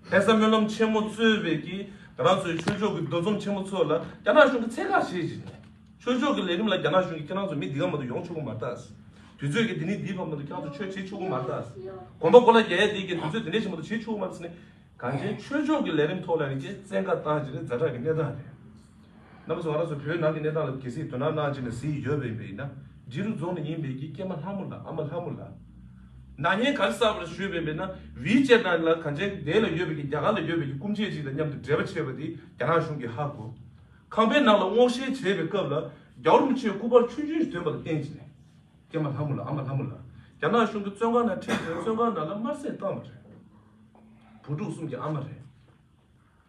ལྷ་ས་སྨོན་ལམ་ཆེན་མོ་གཙོས་པའི་གི་ང་རང་ཚོའི་ཆོས་ཕྱོགས་ཀྱི་འདུ་འཛོམས་ཆེན་མོ་ཚོ་ལ་རྒྱ་ནག་གཞུང་གིས་ཚད་བཀག་བྱེད་བཞིན་ཆོས་ཕྱོགས་ཀྱི་ལས་རིམ་ལ་རྒྱ་ནག་གཞུང་གིས་ཁྱེད་རང་ཚོ་མི་འདི་ག་མ་གཏོགས་ཡོང་ཆོག་གི་མ་རེད་ད། དུས་ཚོད་ཀྱི་འདི་ནི་འདིའི་བར་མ་གཏོགས་ཁྱེད་རང་ཚོ་ཆོས་བྱེད་ཆོག་གི་མ་རེད་ད། དགོན་པ་སྒོ་ལ་རྒྱག་ཡས་འདི་གི་དུས་ཚོད་འདི་འདྲས་ཞིག་མ་གཏོགས་བྱེད་ཆོག་གི་མ་རེད་ཟེར་ནས། གང་ཅི་ཆོས་ཕྱོགས་ཀྱི་ལས་རིམ་ཐོག་ལ་ནི་ཅེས་བཙན་བཀའ་བཏང་བྱས་ནས་ཛ་དྲག་གི་གནས་སྟངས་རེད། རྣམ་པ་ཚོ་ང་རང་ཚོ་བོད་ནང་གི་གནས་སྟངས་ལ་གལ་སྲིད་དོ་སྣང་གནང་བྱས་ནས་གཟིགས་ཡོད་པ་ཡིན་པ་ཡིན་ན་འབྲི་རུ་རྫོང་ནས་ཡིན་པའི་གི་སྐྱེས་མ་ལྷ་མོ་ལགས་ཨ་མ་ལྷ་མོ་ལགས། ན་མཉེན་ག་རེ་བསགས་པ་རེད་ཞུས་པ་ཡིན་པ་ཡིན་ན་ཝི་ཅེཊ་ནང་ལ་གང་ཅི་དེ་ལ་ཡོད་པའི་གི་རྒྱ་གར་ལ་ཡོད་པའི་གི་སྐུ་མཆེད་ཅིག་དང་མཉམ་དུ་འབྲེལ་བ་བྱས་པ་དེ་རྒྱ་ནག་གཞུང་གིས་ཧ་གོ། ཁང་པའི་ནང་ལ་སྔོག་བཤེར་བྱས་པའི་སྐབས་ལ་རྒྱལ་བ་རིན་པོ་ཆེའི་སྐུ་པར་ཆུང་ཆུང་ཞིག་ཐོན་པ་ལ་བརྟེན་བྱས་ནས། སྐྱེས་མ་ལྷ་མོ་ལགས་ཨ་མ་ལྷ་མོ་ལགས། རྒྱ་ནག་གཞུང་གིས་བཙོན་ཁང་ནང་ཁྲིད་བྱས་བཙོན་ཁང་ནང་ལ་དམར་བསད་བཏང་བ་རེད། བུ་ཕྲུག་གསུམ་གྱི་ཨ་མ་རེད།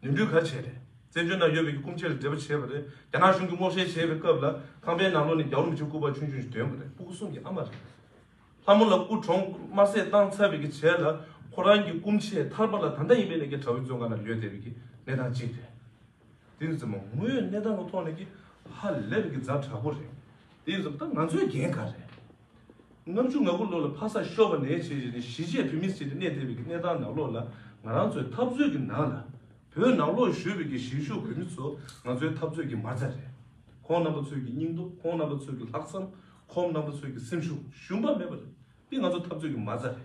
ནོར་འཁྲུལ་ག་རེ་བྱས་རེད། བཙན་བྱོལ་ནང་ཡོད་པའི་གི་སྐུ་མཆེད་ལ་འབྲེལ་བ་བྱས་པ་རེད། རྒྱ་ནག་གཞུང་གིས་སྔོག་བཤེར་བྱས་པའི་སྐབས་ལ་ཁང་པའི་ནང་ལོགས་ནས་རྒྱལ་བ་རིན་པོ་ཆེའི་སྐུ་པར་ཆུང་ཆུང་ཞིག་ཐོན་པ་རེད། སྤུ་གུ་གསུམ་གྱི་ཨ་མ་རེད། ལྷ་མོ་ལགས་སྐུ་གྲོངས་དམར་བསད་བཏང་ཚར་བའི་གི་རྗེས་ལ་ཁོ་རང་གི་སྐུ་མཆེད་ཐར་པ་ལགས་ད་ལྟ་ཡིན་པའི་ནས་ཀྱི་དགྲ་བོའི་བཙོན་ཁང་ནང་ཡོད་བསྡད་པའི་གི་གནས་སྟངས་གཅིག་རེད། དེ་ཡིན་ཙང་དངོས་ཡོད་གནས་སྟངས་ཀྱི་ཐོག་ནས་ཀྱི་ཧ་ལས་པའི་གི་ཛ་དྲག་པོ་རེད། དེ་ཡིན་ཙང་ད་ང་ཚོའི་འགན་ག་རེད། ལྔ་བཅུ་ང་དགུ་ལོ་ལ་ཕ་ས་ཤོར་བ་ནས་བྱས་བྱས་ནས་གཞིས་བྱེས་བོད་མི་ཟེར་ཏེ་གནས་བསྡད་པའི་གི་གནས་སྟངས་ནང་ལོགས་ལ་ང་རང་ཚོའི་འཐབ་རྩོད་ཀྱི་ནང་ལ་བོད་ནང་ལོགས་བཞུགས་པའི་གི་གཞིས་བཞུགས་བོད་མི་ཚོ་ང་ཚོའི་འཐབ་རྩོད་ཀྱི་མ་རྩ་རེད། ཁོང་རྣམ་པ་ཚོའི་གི་སྙིང་སྟོབས་ཁོང་རྣམ་པ་ཚོའི་གི་ལྷག་བསམ་ཁོང་རྣམ་པ་ཚོའི་གི་སེམས་ཤུགས་ཞུམ་པ་མེད་པ་རེད། འདི་ང་ཚོ་འཐབ་རྩོད་ཀྱི་མ་རྩ་རེད།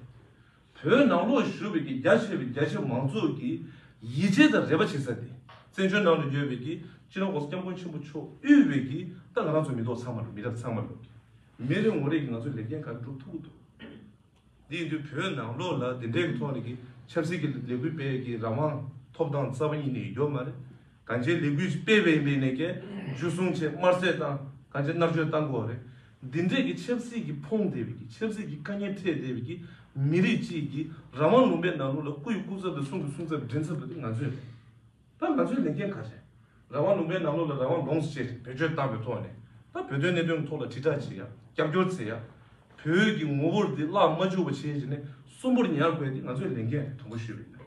བོད་ནང་ལོགས་བཞུགས་པའི་གི་རྒྱ་ཆེ་བའི་རྒྱ་ཆེ་མང་ཚོགས་ཀྱི་ཡིད་ཆེས་དང་རེ་བ་བྱེད་ས་དེ། བཙན་བྱོལ་ནང་ལ་ཡོད་པའི་གི་སྤྱི་ནོར་༸གོང་ས་༸སྐྱབས་མགོན་ཆེན་པོ་མཆོག་དབུས་པའི་གི་ད་ང་རང་ཚོ་མི་ཐོག་ཚང་མ་ལ་མི་རབས་ཚང་མ་ལ་མི་རེ་ངོ་རེ་གི་ང་ཚོ་ལས་འགན་ག་རེ་སྒྲུབ་ཐུབ་ཀྱི་འདུག་འདི་ཡིན་དུས་བོད་ནང་ལོགས་ལ་འདི་འདྲའི་གི་ཐོག་ནས་གི་ཆབ་སྲིད་ཀྱི་ལས་འགུལ་སྤེལ་གི་རང་དབང་ཐོབ་ཐང་རྩ་བ་ཉིད་ནས་ཡོད་མ་རེད། གང་ཅིའི་ལས་འགུལ་སྤེལ་བའི་མི་ནས་ཀྱི་འཇུ་བཟུང་བྱས་དམར་བསད་བཏང་གང་ཅིའི་མནར་གཅོད་བཏང་དགོས་རེད། འདི་འདྲས་ཀྱི་ཆབ་སྲིད་ཀྱི་ཕོངས་བསྡད་པའི་གི་ཆབ་སྲིད་ཀྱི་དཀའ་ངལ་འཕྲད་བསྡད་པའི་གི་མི་རིགས་གཅིག་གི་རང་དབང་ལུང་པའི་ནང་ལོགས་ལ་སྐུ་ཡི་སྐུ་ཚབ་དང་གསུང་གི་གསུང་ཚབ་མགྲིན་ཚབ་དང་དེ་ང་ཚོས་རེད། ད་ང་ཚོའི་ལས་འགན་ག་རེད། རང་དབང་ལུང་པའི་ནང་ལོགས་ལ་རང་དབང་ལོངས་སུ་སྤྱད་བེད་སྤྱོད་བཏང་བའི་ཐོག་ནས་ད་བོད་དོན་གནད་དོན་ཐོག་ལ་དྲིལ་བསྒྲགས་བྱེད་ཡ་རྒྱབ་སྐྱོར་བྱེད་ཡ། བོད་ཀྱི་ངོ་བོར་འདི་བརླག་མ་བཅུག་པ་བྱས་བྱས་ནས་གསོན་པོར་ཉར་དགོས་འདི་ང་ཚོའི་ལས་འགན་རེད། དང་པོ་ཞུས་པ་ཡིན།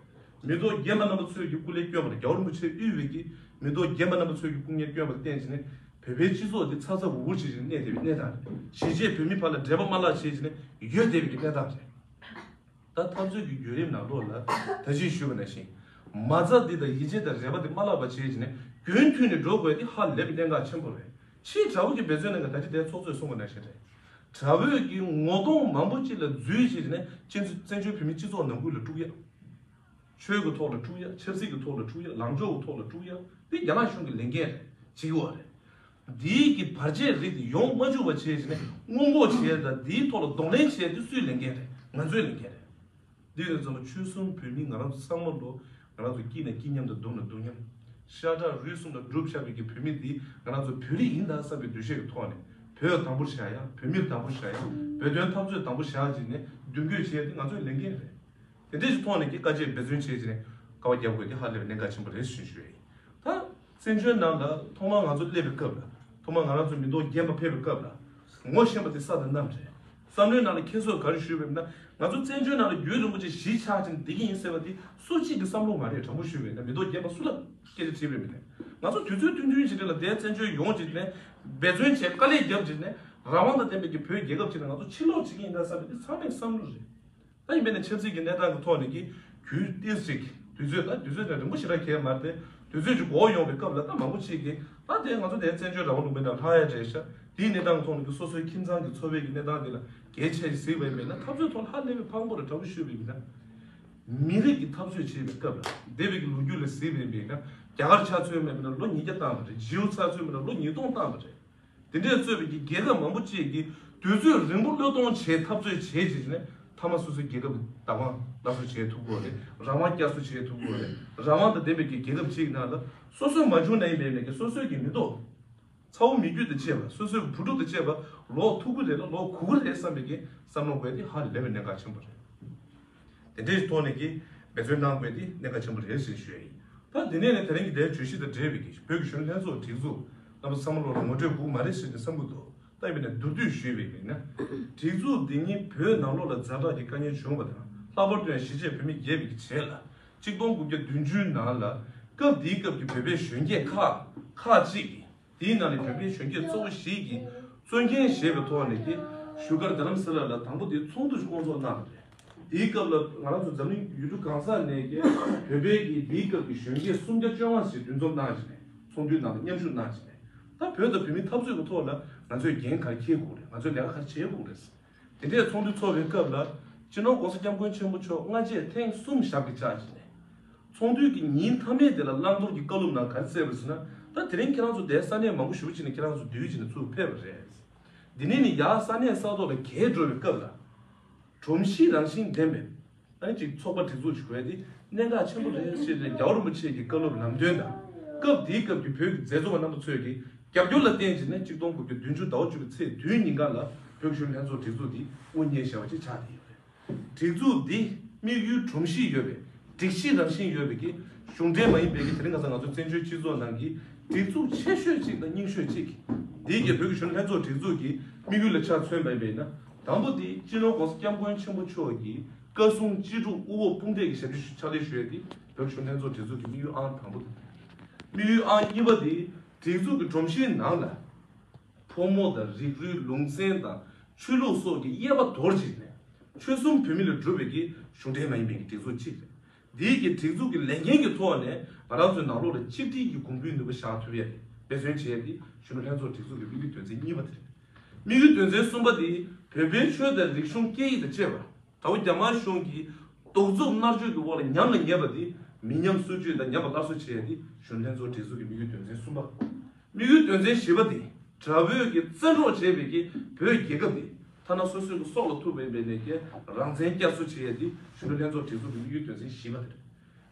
མི་ཐོག་རྒན་པ་རྣམ་པ་ཚོས་ཀྱི་སྐུ་ལས་བསྐྱོན་པ་དང་རྒྱལ་བ་རིན་པོ་ཆེ་དབུས་པའི་གི་མི་ཐོག་རྒན་པ་རྣམ་པ་ཚོས་ཀྱི་སྐུ་ངལ་བསྐྱོན་པ་ལ་བརྟེན་བྱས་ནས་བོད་པའི་སྤྱི་ཚོགས་འདི་ཚ་ཚ་འུར་འུར་བྱེད་བཞིན་གནས་བསྡད་པའི་གནས་སྟངས་རེད། གཞིས་བྱེས་བོད་མི་བར་ལ་འབྲེལ་བ་མ་བརླག་བྱེད་བཞིན་ཡོད་བསྡད་པའི་གི་གནས་སྟངས་རེད། ད་འཐབ་རྩོད་ཀྱི་བརྒྱུད་རིམ་ནང་ལོགས་ལ་ད་ཅི་ཞུས་པ་ནང་བཞིན་ མ་རྩ་འདི་དང་ཡིད་ཆེས་དང་རེ་བ་འདི་མ་བརླག་པ་བྱས་བྱས་ནས་རྒྱུན་མཐུད་ནས་འགྲོ་དགོས་འདི་ཧ་ལས་པའི་གནད་འགག་ཆེན་པོ་རེད། ཕྱིའི་དགྲ་བོ་གི་འབད་བརྩོན་གནང་གི་ད་ཅི་དེའི་ཚོགས་གཙོས་གསུངས་པ་ནང་བཞིན་རེད། དགྲ་བོས་ཀྱི་ངོ་གདོང་མང་པོ་ཅིག་ལ་འཛུལ་བྱས་བྱས་ནས་བཙན་བཙན་བྱོལ་བོད་མིའི་སྤྱི་ཚོགས་ནང་ཁུལ་ལ་དཀྲུག་ཡ། ཆོས་ཀྱི་ཐོག་ལ་དཀྲུག་ཡ། ཆབ་སྲིད་ཀྱི་ཐོག་ལ་དཀྲུག་ཡ། ལངས་ཕྱོགས་ཀྱི་ཐོག་ལ་དཀྲུག་ཡ། འདི་རྒྱ་ནག་གཞུང་གི་ལས་འགན་རེད། བྱེད་ཀྱི་ཡོད་རེད། འདིའི་གི་བར་ཆད་རིགས་དེ་ཡོང་མ་བཅུག་པ་བྱས་བྱས་ནས་སྔོན་འགོག་བྱེད་ཡ་དང་འདིའི་ཐོག་ལ་གདོང་ལེན་བྱེད་ཡ་དེ་སུའི་ལས་འགན་རེད། ང་ཚོའི་ལས་འགན་རེད། འདི་ཡིན་ཙང་ཆོལ་གསུམ་བོད་མི་ང་རང་ཚོ་ཚང་མ་ལོ། ང་རང་ཚོ་སྐྱིད་ན་སྐྱིད་མཉམ་དང་སྡུག་ན་སྡུག་མཉམ། ཤ་ཁྲག་རུས་གསུམ་ལ་གྲུབ་ཆགས་པའི་གི་བོད་མི་འདི་ང་རང་ཚོ་བོད་རིགས་ཡིན་ད་བསམ་པའི་འདུ་ཤེས་ཀྱི་ཐོག་ནས་བོད་དང་པོར་བཞག་ཡ། བོད་མིར་དང་པོ་བཞག་ཡ། བོད་དོན་འཐབ་རྩོད་དང་པོ་བཞག་བྱས་ནས་མདུན་སྐྱོད་བྱེད་ཡ་དེ་ང་ཚོའི་ལས་འགན་རེད། དེ་འདྲའི་ཞིག་ཐོག་ནས་ཀྱི་དཀའ་སྤྱད་འབད་བརྩོན་བྱས་བྱས་ནས་དཀའ་བ་རྒྱབ་དགོས་དེ་ཧ་ལས་པའི་གནད་འགག་ཆེན་པོ་རེད་ཞུ་ཞུ་ཡ་ཡིན། ད་བཙན་བྱོལ་ནང་ལ་ཐོག་མར་ང་ཚོ་སླེབས་པའི་སྐབས་ལ། ཐོག་མར་ང་རང་ཚོ་མི་ཐོག་རྒན་པ་ཕེབས་པའི་སྐབས་ལ། ངོ་ཤེས་པ་དེ་ས་དང་གནམ་རེད། བསམ་བློའི་ནང་ལ་ཁྱེད་ཚོས་ག་རེ་ཞུས་པ་ཡིན་ན། ང་ཚོ་བཙན་བྱོལ་ནང་ལ་རྒྱུན་རིང་པོ་ཅིག་གཞིས་ཆགས་ཀྱིན་བསྡད་ཀྱི་ཡིན་ཟེར་བ་དེ་སུ་གཅིག་གི་བསམ་བློ་མ་རེད། དྲང་པོ་ཞུས་པ་ཡིན་ན་མི་ཐོག་རྒན་པ་སུ་ལ་སྐད་ཆ་དྲིས་པ་མིན་ནས། ང་ཚོ་དུས་ཚོད་ཐུང་ཐུང་ཞིག་རིང་ལ་དེ་བཙན་བྱོལ་ཡོང་བྱས་ནས་འབད་བརྩོན་བྱས་དཀའ་ལས་བརྒྱབ་བྱས་ནས་རང་དབང་དང་ལྡན་པའི་གི་བོད་རྒྱལ་ཁབ་ཅིག་ནས་ང་ཚོ་ཕྱིར་ལོག་བྱེད་ཀྱི་ཡིན་ན་བསམ་པ་དེ་ཚང་མའི་བསམ་བློ་རེད། ད་ཡིན་པས་ན་ཆབ་སྲིད་ཀྱི་གནས་སྟངས་ཀྱི་ཐོག་ནས་ཀྱི་རྒྱུན་ཏོག་ཙམ་ཅིག་དུས་ཚོད་ད་དུས་ཚོད་ཀྱང་རིང་པོ་ཞེ་དྲག་གས་མ་རེད་དེ། དུས་ཚོད་ཅིག་འགོར་ཡོང་བའི་སྐབས་ལ་ད་མང་པོ་ཅིག་གིས་ད་དེ་ང་ཚོ་དེ་བཙན་བྱོལ་རང་དབང་ལུང་པའི་ནང་ལྷག་ཡ་རེད་ཤག་དེའི་གནས་སྟངས་ཐོག་ནས་ཀྱི་སོ་སོའི་ཁྱིམ་ཚང་གི་འཚོ་བའི་གི་གནས་སྟངས་དེ་ལ་གལ་ཆེ་ཞིག་གཟིགས་པ་ཡིན་པས་ན་འཐབ་རྩོད་ཐོག་ལ་ཧ་ལས་པའི་ཕངས་པོ་རེད། དྲང་པོ་ཞུས་པ་ཡིན་ན། མི་རིགས་ཀྱི་འཐབ་རྩོད་བྱེད་པའི་སྐབས་ལ་འདས་པའི་གི་ལོ་རྒྱུས་ལ་གཟིགས་པ་ཡིན་པས་ན་རྒྱ་གར་ཆ་མཚོན་པ་ཡིན་ན་ལོ་ཉིས་བརྒྱ་བཏང་བ་རེད། ཇིའུ་ཆ་མཚོན་པ་ཡིན་ན་ལོ་ཉིས་སྟོང་བཏང་བ་རེད། དེ་འདྲས་གཙོས་པའི་གི་རྒྱལ་ཁབ་མང་པོ་ཅིག་གིས་དུས་ཚོད་རིང་པོ་བློས་གཏོང་བྱས་འཐབ་རྩོད་བྱས་བྱས་བྱས་ནས་མཐའ་མ་སོ་སོའི་རྒྱལ་ཁབ་ཀྱི་བདག་དབང་སླར་གསོ་བྱེད་ཐུབ་དགོས་རེད། རང་དབང་བསྐྱར་གསོ་བྱེད་ཐུབ་དགོས་རེད། རང་དབང་དང་ལྡན་པའི་གི་རྒྱལ་ཁབ་ཅིག་ནང་ལ་སོ་སོའི་མ་བྱུང་ན་ཡིན་པའི་མེད་ཀྱི་སོ་སོའི་གི་མི་ཐོག་ཚ་བོ་མི་རྒྱུད་དང་བཅས་པ་སོ་སོའི་བུ་ཕྲུག་དང་བཅས་པ་ལོག་ཐུབ་ཀྱི་རེད་ལ་ལོག་དགོས་ཀྱི་རེད་བསམ་པའི་གི་བསམ་བློ་དགོས་དེ་ཧ་ལས་པའི་གནད་འགག་ཆེན་པོ་རེད། དེ་འདྲའི་ཐོག་ནས་ཀྱི་འབད་བརྩོན་གནང་དགོས་དེ་གནད་འགག་ཆེན་པོ་རེད་ཞེས་ཞུ་ཡ་ཡིན། ད་དེ་ནས་ནས་དེ་རིང་གི་དེའི་བརྗོད་གཞི་དང་འབྲེལ་བའི་གི་བོད་ཀྱི་གཞོན་ནུ་ལྷན་ཚོགས་སྒྲིག་འཛུགས་རྣམ་པ་ཚང་མ་ལོག་ལ་ངོ་སྤྲོད་དགོས་མ་རེད་ཟེར་ནས་བསམ་གྱི་འདུག་ད་ཡིན་པས་ན་མདོར་བསྡུས་ཞུས་པ་ཡིན་ན། སྒྲིག་འཛུགས་འདི་ཉིད་བོད་ནང་ལོགས་ལ་ཛ་དྲག་གི་དཀའ་ངལ་བྱུང་བ་དང་ལྷག་པར་དུ་ཡང་གཞིས་བྱེས་བོད་མི་རྒྱས་པའི་གི་རྗེས་ལ་གཅིག་སྟོང་དགུ་བརྒྱ་བདུན་ཅུ་ནང་ལ་སྐབས་དེའི་སྐབས་ཀྱི་བོད་པའི་གཞོན་སྐྱེས་ཁག་ཁག་ཅིག་གིས། དེའི་ནང་ནས་བོད་པའི་གཞོན་སྐྱེས་གཙོ་བོ་ཞིག་གིས་གཙོ་འགན་བཞེས་པའི་ཐོག་ནས་ཀྱི་བཞུགས་སྒར་རྡ་རམ་ས་ལ་ལ་དང་པོ་དེའི་ཚོགས་འདུ་ཞིག་བསྐོང་ཚོགས་གནང་བ་རེད། དེའི་སྐབས་ལ་ང་རང་ཚོ་འཛམ་གླིང་ཡུལ་གྲུ་གང་ས་ནས་ཀྱི་བོད་པའི་གི་དེའི་སྐབས་ཀྱི་གཞོན་སྐྱེས་སུམ་བརྒྱ་བཅོ་ལྔ་ཞིག་འདུ་འཛོམས་གནང་བྱས་ནས་ཚོགས་འདུའི་ནང་ལ་མཉམ་ཞུགས་གནང་བྱས་ནས་ད་བོད་དང་བོད་མིའི་འཐབ་རྩོད་ཀྱི་ཐོག་ལ་ང་ཚོས་འགན་ག་རེ་འཁྱེར་དགོས་རེད། ང་ཚོས་ལས་ཀ་ག་རེ་བྱེད་དགོས་རེད། དེ་འདྲའི་ཚོགས་འདུ་ཚོགས་པའི་སྐབས་ལ་སྤྱི་ནོར་༸གོང་ས་༸སྐྱབས་མགོན་ཆེན་པོ་མཆོག་སྔ་རྗེས་ཐེངས་གསུམ་ཞབས་ཀྱིས་བཅགས་བྱས་ནས། ཚོགས་འདུའི་གི་ཉིན་མཐའ་མའི་དེ་ལ་བླང་དོར་གྱི་བཀའ་སློབ་ནང་ག་རེ་སྩལ་བ་ཟེར་ན། ད་དེ་རིང་ཁྱེད་རང་ཚོ་དེ་ས་གནས་མང་པོ་ཞེ་པོ་ཅིག་ནས་ཁྱེད་རང་ཚོ་འདུས་བྱས་ནས་ཚུར་ཕེབས་པ་རེད། འདི་ནས་ནི་ཡར་ས་གནས་ས་ཐོག་ལ་གྱེས་འགྲོ་བའི་སྐབས་ལ། སྒྲོམ་གཞི་རང་བཞིན་ལྡན་པའི་ཨ་ནི་ཅིག་ཚོགས་པ་སྒྲིག་འཛུགས་ཅིག་དགོས་ཡ་དེ་གནད་འགག་ཆེན་པོ་རེད་ཅེས་ནས་རྒྱལ་བ་རིན་པོ་ཆེ་གི་བཀའ་སློབ་ལམ་སྟོན་དང་། སྐབས་དེའི་སྐབས་ཀྱི་བོད་ཀྱི་མཛད་གཙོ་བ་རྣམ་པ་ཚོས་ཀྱི་རྒྱབ་སྐྱོར་ལ་བརྟེན་བྱས་ནས་གཅིག་སྟོང་དགུ་བརྒྱ་བདུན་ཅུ་ཟླ་བ་བཅུ་པའི་ཚེས་བདུན་ཉིན་གང་ལ་བོད་ཀྱི་གཞོན་ནུ་ལྷན་ཚོགས་སྒྲིག་འཛུགས་དེ་དབུ་བརྙེས་བཞག་པ་ཅིག་ཆགས་བསྡད་ཡོད་རེད། སྒྲིག་འཛུགས་འདི་དམིགས་ཡུལ་སྒྲོམ་གཞི་ཡོད་པའི་སྒྲིག་གཞི་རང་བཞིན་ཡོད་པའི་གི་གཞུང་འབྲེལ་མ་ཡིན་པའི་གི་དེ་རིང་ཁ་སང་ང་ཚོ་བཙན་བྱོལ་སྤྱི་ཚོགས་ནང་གི་སྒྲིག་འཛུགས་ཆེ་ཤོས་གཅིག་དང་རྙིང་ཤོས་གཅིག་འདིའི་གི་བོད་ཀྱི་གཞོན་ནུ་ལྷན་ཚོགས་སྒྲིག་འཛུགས་ཀྱི་དམིགས་ཡུལ་ལ་ཆ་མཚོན་པ་ཡིན་པས་ན། དང་པོ་དེ་སྤྱི་ནོར་༸གོང་ས་༸སྐྱབས་མགོན་ཆེན་པོ་མཆོག་གི་བཀའ་གསུང་ཅི་སྒྲུབ་དབུ་འོག་དཔུང་འདེགས་ཀྱི་ཞབས་ཕྱི་ཕྱག་ལས་ཞུ་ཡས་དེ་བོད་ཀྱི་གཞོན་ནུ་ལྷན་ཚོགས་སྒྲིག་འཛུགས་ཀྱི་དམིགས་ཡུལ་ཨང་དང་པོ་དེ། དམིགས་ཡུལ་ཨང་གཉིས་པ་དེ་སྒྲིག་འཛུགས་ཀྱི་སྒྲོམ་གཞིའི་ནང་ལ། ཕོ་མོ་དང་རིགས་རུས་ལུང་ཚན་དང་ཆོས་ལུགས་སོགས་ཀྱི་དབྱེ་བ་དོར་བྱས་ནས་ཆོལ་གསུམ་བོད་མི་ལས་གྲུབ་པའི་གི་གཞུང་འབྲེལ་མ་ཡིན་པའི་གི་སྒྲིག་འཛུགས་གཅིག་རེད། འདིའི་གི་སྒྲིག་འཛུགས་ཀྱི་ལས་འགན་གྱི་ཐོག་ནས་ང་རང་ཚོའི་ནང་ལོགས་ལ་གཅིག་སྒྲིལ་གྱི་གོང་བུའི་ནུས་པ་བཞག་ཐུབ་ཡས་དེ་འབད་བརྩོན་བྱེད་ཡས་དེ་གཞོན་ནུ་ལྷན་ཚོགས་སྒྲིག་འཛུགས་ཀྱི་དམིགས་ཡུལ་དོན་ཚན་གཉིས་པ་དེ་རེད། དམིགས་ཡུལ་དོན་ཚན་གསུམ་པ་དེ་བོད་པའི་ཆོས་དང་རིག་གཞུང་སྐད་ཡིག་དང་བཅས་པ། དང་པོ་རྒྱ་དམར་གཞུང་གིས་གདུག་རྩུབ་མནར་གཅོད་ཀྱི་འོག་ལ་ཉམས་ལ་ཉེས་པ་དེ་མི་ཉམས་སྲིད་ཇུས་དང་ཉམས་པ་སླར་གསོ་བྱེད་ཡ་དེ་གཞོན་ལྷན་ཚོགས་སྒྲིག་འཛུགས་ཀྱི་དམིགས་ཡུལ་དོན་ཚན་གསུམ་པ། དམིགས་ཡུལ་དོན་ཚན་བཞི་པ་དེ་དགྲ་བོས་ཀྱིས་བཙན་འཕྲོག་བྱས་པའི་གི་བོད་རྒྱལ་ཁབ་དེ་ཐ་ན་སོ་སོའི་གི་སྲོག་ལ་ཐུག་པའི་འབད་ནས་ཀྱི་རང་བཙན་བསྐྱར་གསོ་བྱེད་ཡ་དེ་གཞོན་ནུ་ལྷན་ཚོགས་སྒྲིག་འཛུགས་ཀྱི་དམིགས་ཡུལ་དོན་ཚན་བཞི་པ་དེ་རེད།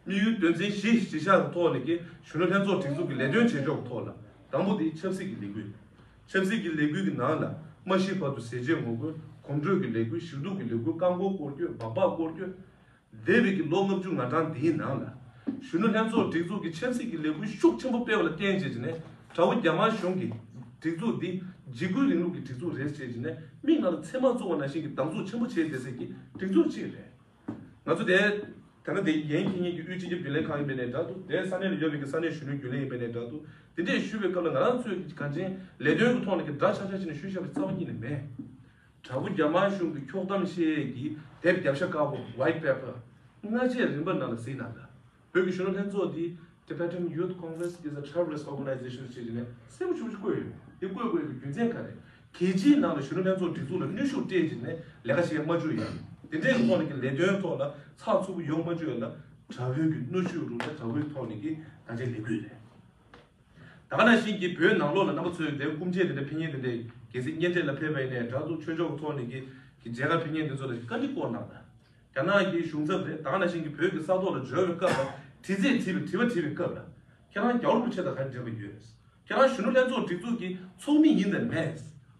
དམིགས་ཡུལ་དོན་ཚན་བཞི་གཞི་བཞག་གི་ཐོག་ནས་ཀྱི་གཞོན་ནུ་ལྷན་ཚོགས་སྒྲིག་འཛུགས་ཀྱི་ལས་དོན་བྱེད་ཕྱོགས་ཀྱི་ཐོག་ལ་དང་པོ་དེ་ཆབ་སྲིད་ཀྱི་ལས་འགུལ། ཆབ་སྲིད་ཀྱི་ལས་འགུལ་གྱི་ནང་ལ་མ་ཤི་བར་དུ་ཟས་བཅད་ངོ་རྒོལ། གོམ་བགྲོད་ཀྱི་ལས་འགུལ། ཞུ་གཏུག་གི་ལས་འགུལ། རྐང་འཁོར་སྐོར་སྐྱོད། སྦག་སྦག་སྐོར་སྐྱོད། འདས་པའི་གི་ལོ་ལྔ་བཅུ་ང་གྲངས་འདིའི་ནང་ལ་གཞོན་ནུ་ལྷན་ཚོགས་སྒྲིག་འཛུགས་ཀྱི་ཆབ་སྲིད་ཀྱི་ལས་འགུལ་ཤུགས་ཆེན་པོ་སྤེལ་བ་ལ་བརྟེན་བྱས་ནས་དགྲ་བོ་རྒྱ་དམར་གཞུང་གི་སྒྲིག་འཛུགས་འདི་འཇིགས་སྐུལ་རིང་ལུགས་ཀྱི་སྒྲིག་འཛུགས་རེད་ཅེས་བྱས་ནས་མིག་ནང་ལ་ཚེར་མ་བཙུགས་པ་ནང་བཞིན་གྱི་སྡང་ཟུག་ཆེན་པོ་བྱས་བསྡད་སའི་གི་སྒྲིག་འཛུགས་གཅིག་རེད། ང་ཚོ་དེ་ད་ནི་དེ་ཡན་ཁེ་ཉིན་གྱི་དབུས་སྤྱི་ཁྱབ་རྒྱུན་ལས་ཁང་ཡིན་པའི་ནས་འདྲ་འདུག་དེ་ས་གནས་ལ་ཡོད་པའི་གི་ས་གནས་གཞོན་ནུ་རྒྱུན་ལས་ཡིན་པའི་ནས་འདྲ་འདུག་དེ་འདྲས་ཞུས་པའི་སྐབས་ལ་ང་རང་ཚོས་གང་ཅི་ལས་དོན་གྱི་ཐོག་ནས་ཀྱི་འདྲ་ཆགས་ཆགས་བྱས་ནས་ཞུས་བཞག་པའི་རྩ་བ་ཉིད་ནས་མེད། དྲ་འབུ་རྒྱ་དམར་གཞུང་གི་འཁྱོག་གཏམ་བཤད་ཡས་ཀྱི་དེབ་རྒྱབ་ཤ་དཀར་པོ་White Paper སྔ་རྗེས་རིམ་པ་ནང་ལ་གཟིགས་ན་ལ། བོད་ཀྱི་གཞོན་ནུ་ལྷན་ཚོགས་འདི་Tibetan Youth Congress is a terrorist organization ཞེས་ནས་གསལ་པོ་ཞེ་པོ་ཅིག་བཀོད་ཡོད། འདི་བཀོད་དགོས་པའི་རྒྱུ་མཚན་ག་རེ། རྒྱལ་སྤྱིའི་ནང་ལ་གཞོན་ནུ་ལྷན་ཚོགས་སྒྲིག་འཛུགས་ལ་གནོན་ཤུགས་སྤྲད་ཅིག་ནས་ལས་ཀ་བྱེད་མ་བཅུག་ཡ། དེ་འདྲའི་ཐོག་ནས་ཀྱི་ལས་དོན་ཐོག་ལ་ཚགས་ཚུད་པོ་ཡོང་མ་བཅུག་ཡ་ལ་དགྲ་བོའི་གི་གནོན་ཤུགས་རུ་ལ་དགྲ་བོའི་ཐོག་ནས་ཀྱི་ད་ཆ་ལས་འགུལ་རེད། ད་ག་ནང་བཞིན་གྱི་བོད་ནང་ལོགས་ལ་རྣམ་པ་ཚོས་དེ་སྐུ་མཆེད་དེ་འདྲ་ཕེབས་མཁན་དེ་འདྲས་གལ་སྲིད་གཉེན་འཕྲད་ལ་ཕེབས་པ་ཡིན་ནའི་དྲ་ཐོག་ཆོས་ཕྱོགས་ཀྱི་ཐོག་ནས་ཀྱི་ཀྱི་མཇལ་ཁ་ཕེབས་མཁན་དེ་ཚོ་ལ་བཀའ་འདྲི་སྐོར་གནང་དང་། རྒྱ་ནག་གི་གཞུང་ཚབ་རེད། ད་ག་ནང་བཞིན་གྱི་བོད་ཀྱི་ས་ཐོག་ལ་འབྱོར་བའི་སྐབས་ལ་དྲི་རྩད་དྲིས་པའི་དྲི་བ་དྲིས་པའི་སྐབས་ལ་ཁྱེད་རང་རྒྱལ་བ་རིན་པོ་ཆེ་དང་ག་རེ་འབྲེལ་བ་ཡོད། ཁྱེད་རང་གཞོན་ནུ་ལྷན་ཚོགས་སྒྲིག་འཛུགས་ཀྱི་ཚོགས་མི་ཡིན་དང་མེད།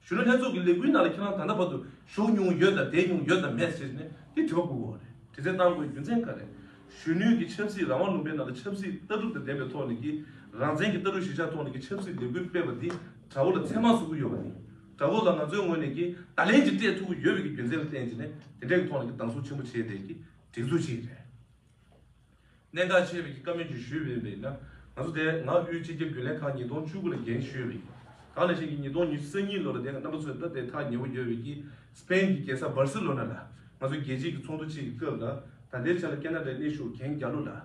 གཞོན་ནུ་ལྷན་ཚོགས་ཀྱི་ལས་འགུལ་ནང་ལ་ཁྱེད་རང་ད་ལྟ་བར་དུ་ཞུགས་མྱོང་ཡོད་དང་བསྡད་མྱོང་ཡོད་དང་མེད་ཟེར་ནས་འདི་དྲི་བ་བཀོད་དགོས་པ་རེད། དྲི་རྩད་བཏང་དགོས་རྒྱུ་མཚན་ག་རེ། གཞོན་ནུའི་གི་ཆབ་སྲིད་རང་དབང་ལུང་པའི་ནང་ལ་ཆབ་སྲིད་ལྟ་གྲུབ་དང་ལྡན་པའི་ཐོག་ནས་ཀྱི་རང་བཙན་གྱི་ལྟ་གྲུབ་གཞིར་བཞག་ཐོག་ནས་ཀྱི་ཆབ་སྲིད་ལས་འགུལ་སྤེལ་བ་འདི་དགྲ་བོ་ལ་མཚན་མ་བཟོ་གི་ཡོད་པ་རེད། དགྲ་བོ་ལ་ང་ཚོའི་ངོས་ནས་ཀྱི་བརྡ་ལན་ཅིག་སྤྲད་ཐུབ་ཀྱི་ཡོད་པའི་གི་རྒྱུ་མཚན་ལ་བརྟེན་བྱས་ནས་དེ་འདྲའི་གི་ཐོག་ནས་ཀྱི་སྡང་ཟུག་ཆེན་པོ་བྱས་བསྡད་ཀྱི་སྒྲིག་འཛུགས་ཅིག་རེད། གནད་འགག་ཆེ་བའི་གི་བཀའ་མོལ་ཅིག་ཞུས་པ་ཡིན་པས་ན། ང་ཚོ་དེ་ང་དབུས་སྤྱི་ཁྱབ་རྒྱུན་ལས་ཁང་ཉིས་སྟོང་བཅུ་དགུ་ལ་འགན་ཞུས་པ་ཡིན། གང་ལ་ཞིག་གི་ཉིས་སྟོང་ཉི་ཤུ་རྩ་གཉིས་ལོ་ལ་དེ་རྣམ་པ་ཚོས་ད་དེ་ཐག་ཉེ་བོ་ཡོད་པའི་གི་སི་པེན་གྱི་རྒྱལ་ས་སྦར་སི་ལོ་ན་ལ་ང་ཚོ་རྒྱལ་སྤྱིའི་གི་ཚོགས་འདུ་གཅིག་གི་སྐབས་ལ་ད་ལྟའི་ཆ་ལ་ཁེ་ན་ཌའི་གནས་བཞུགས་རྒན་རྒྱ་ལོ་ལགས།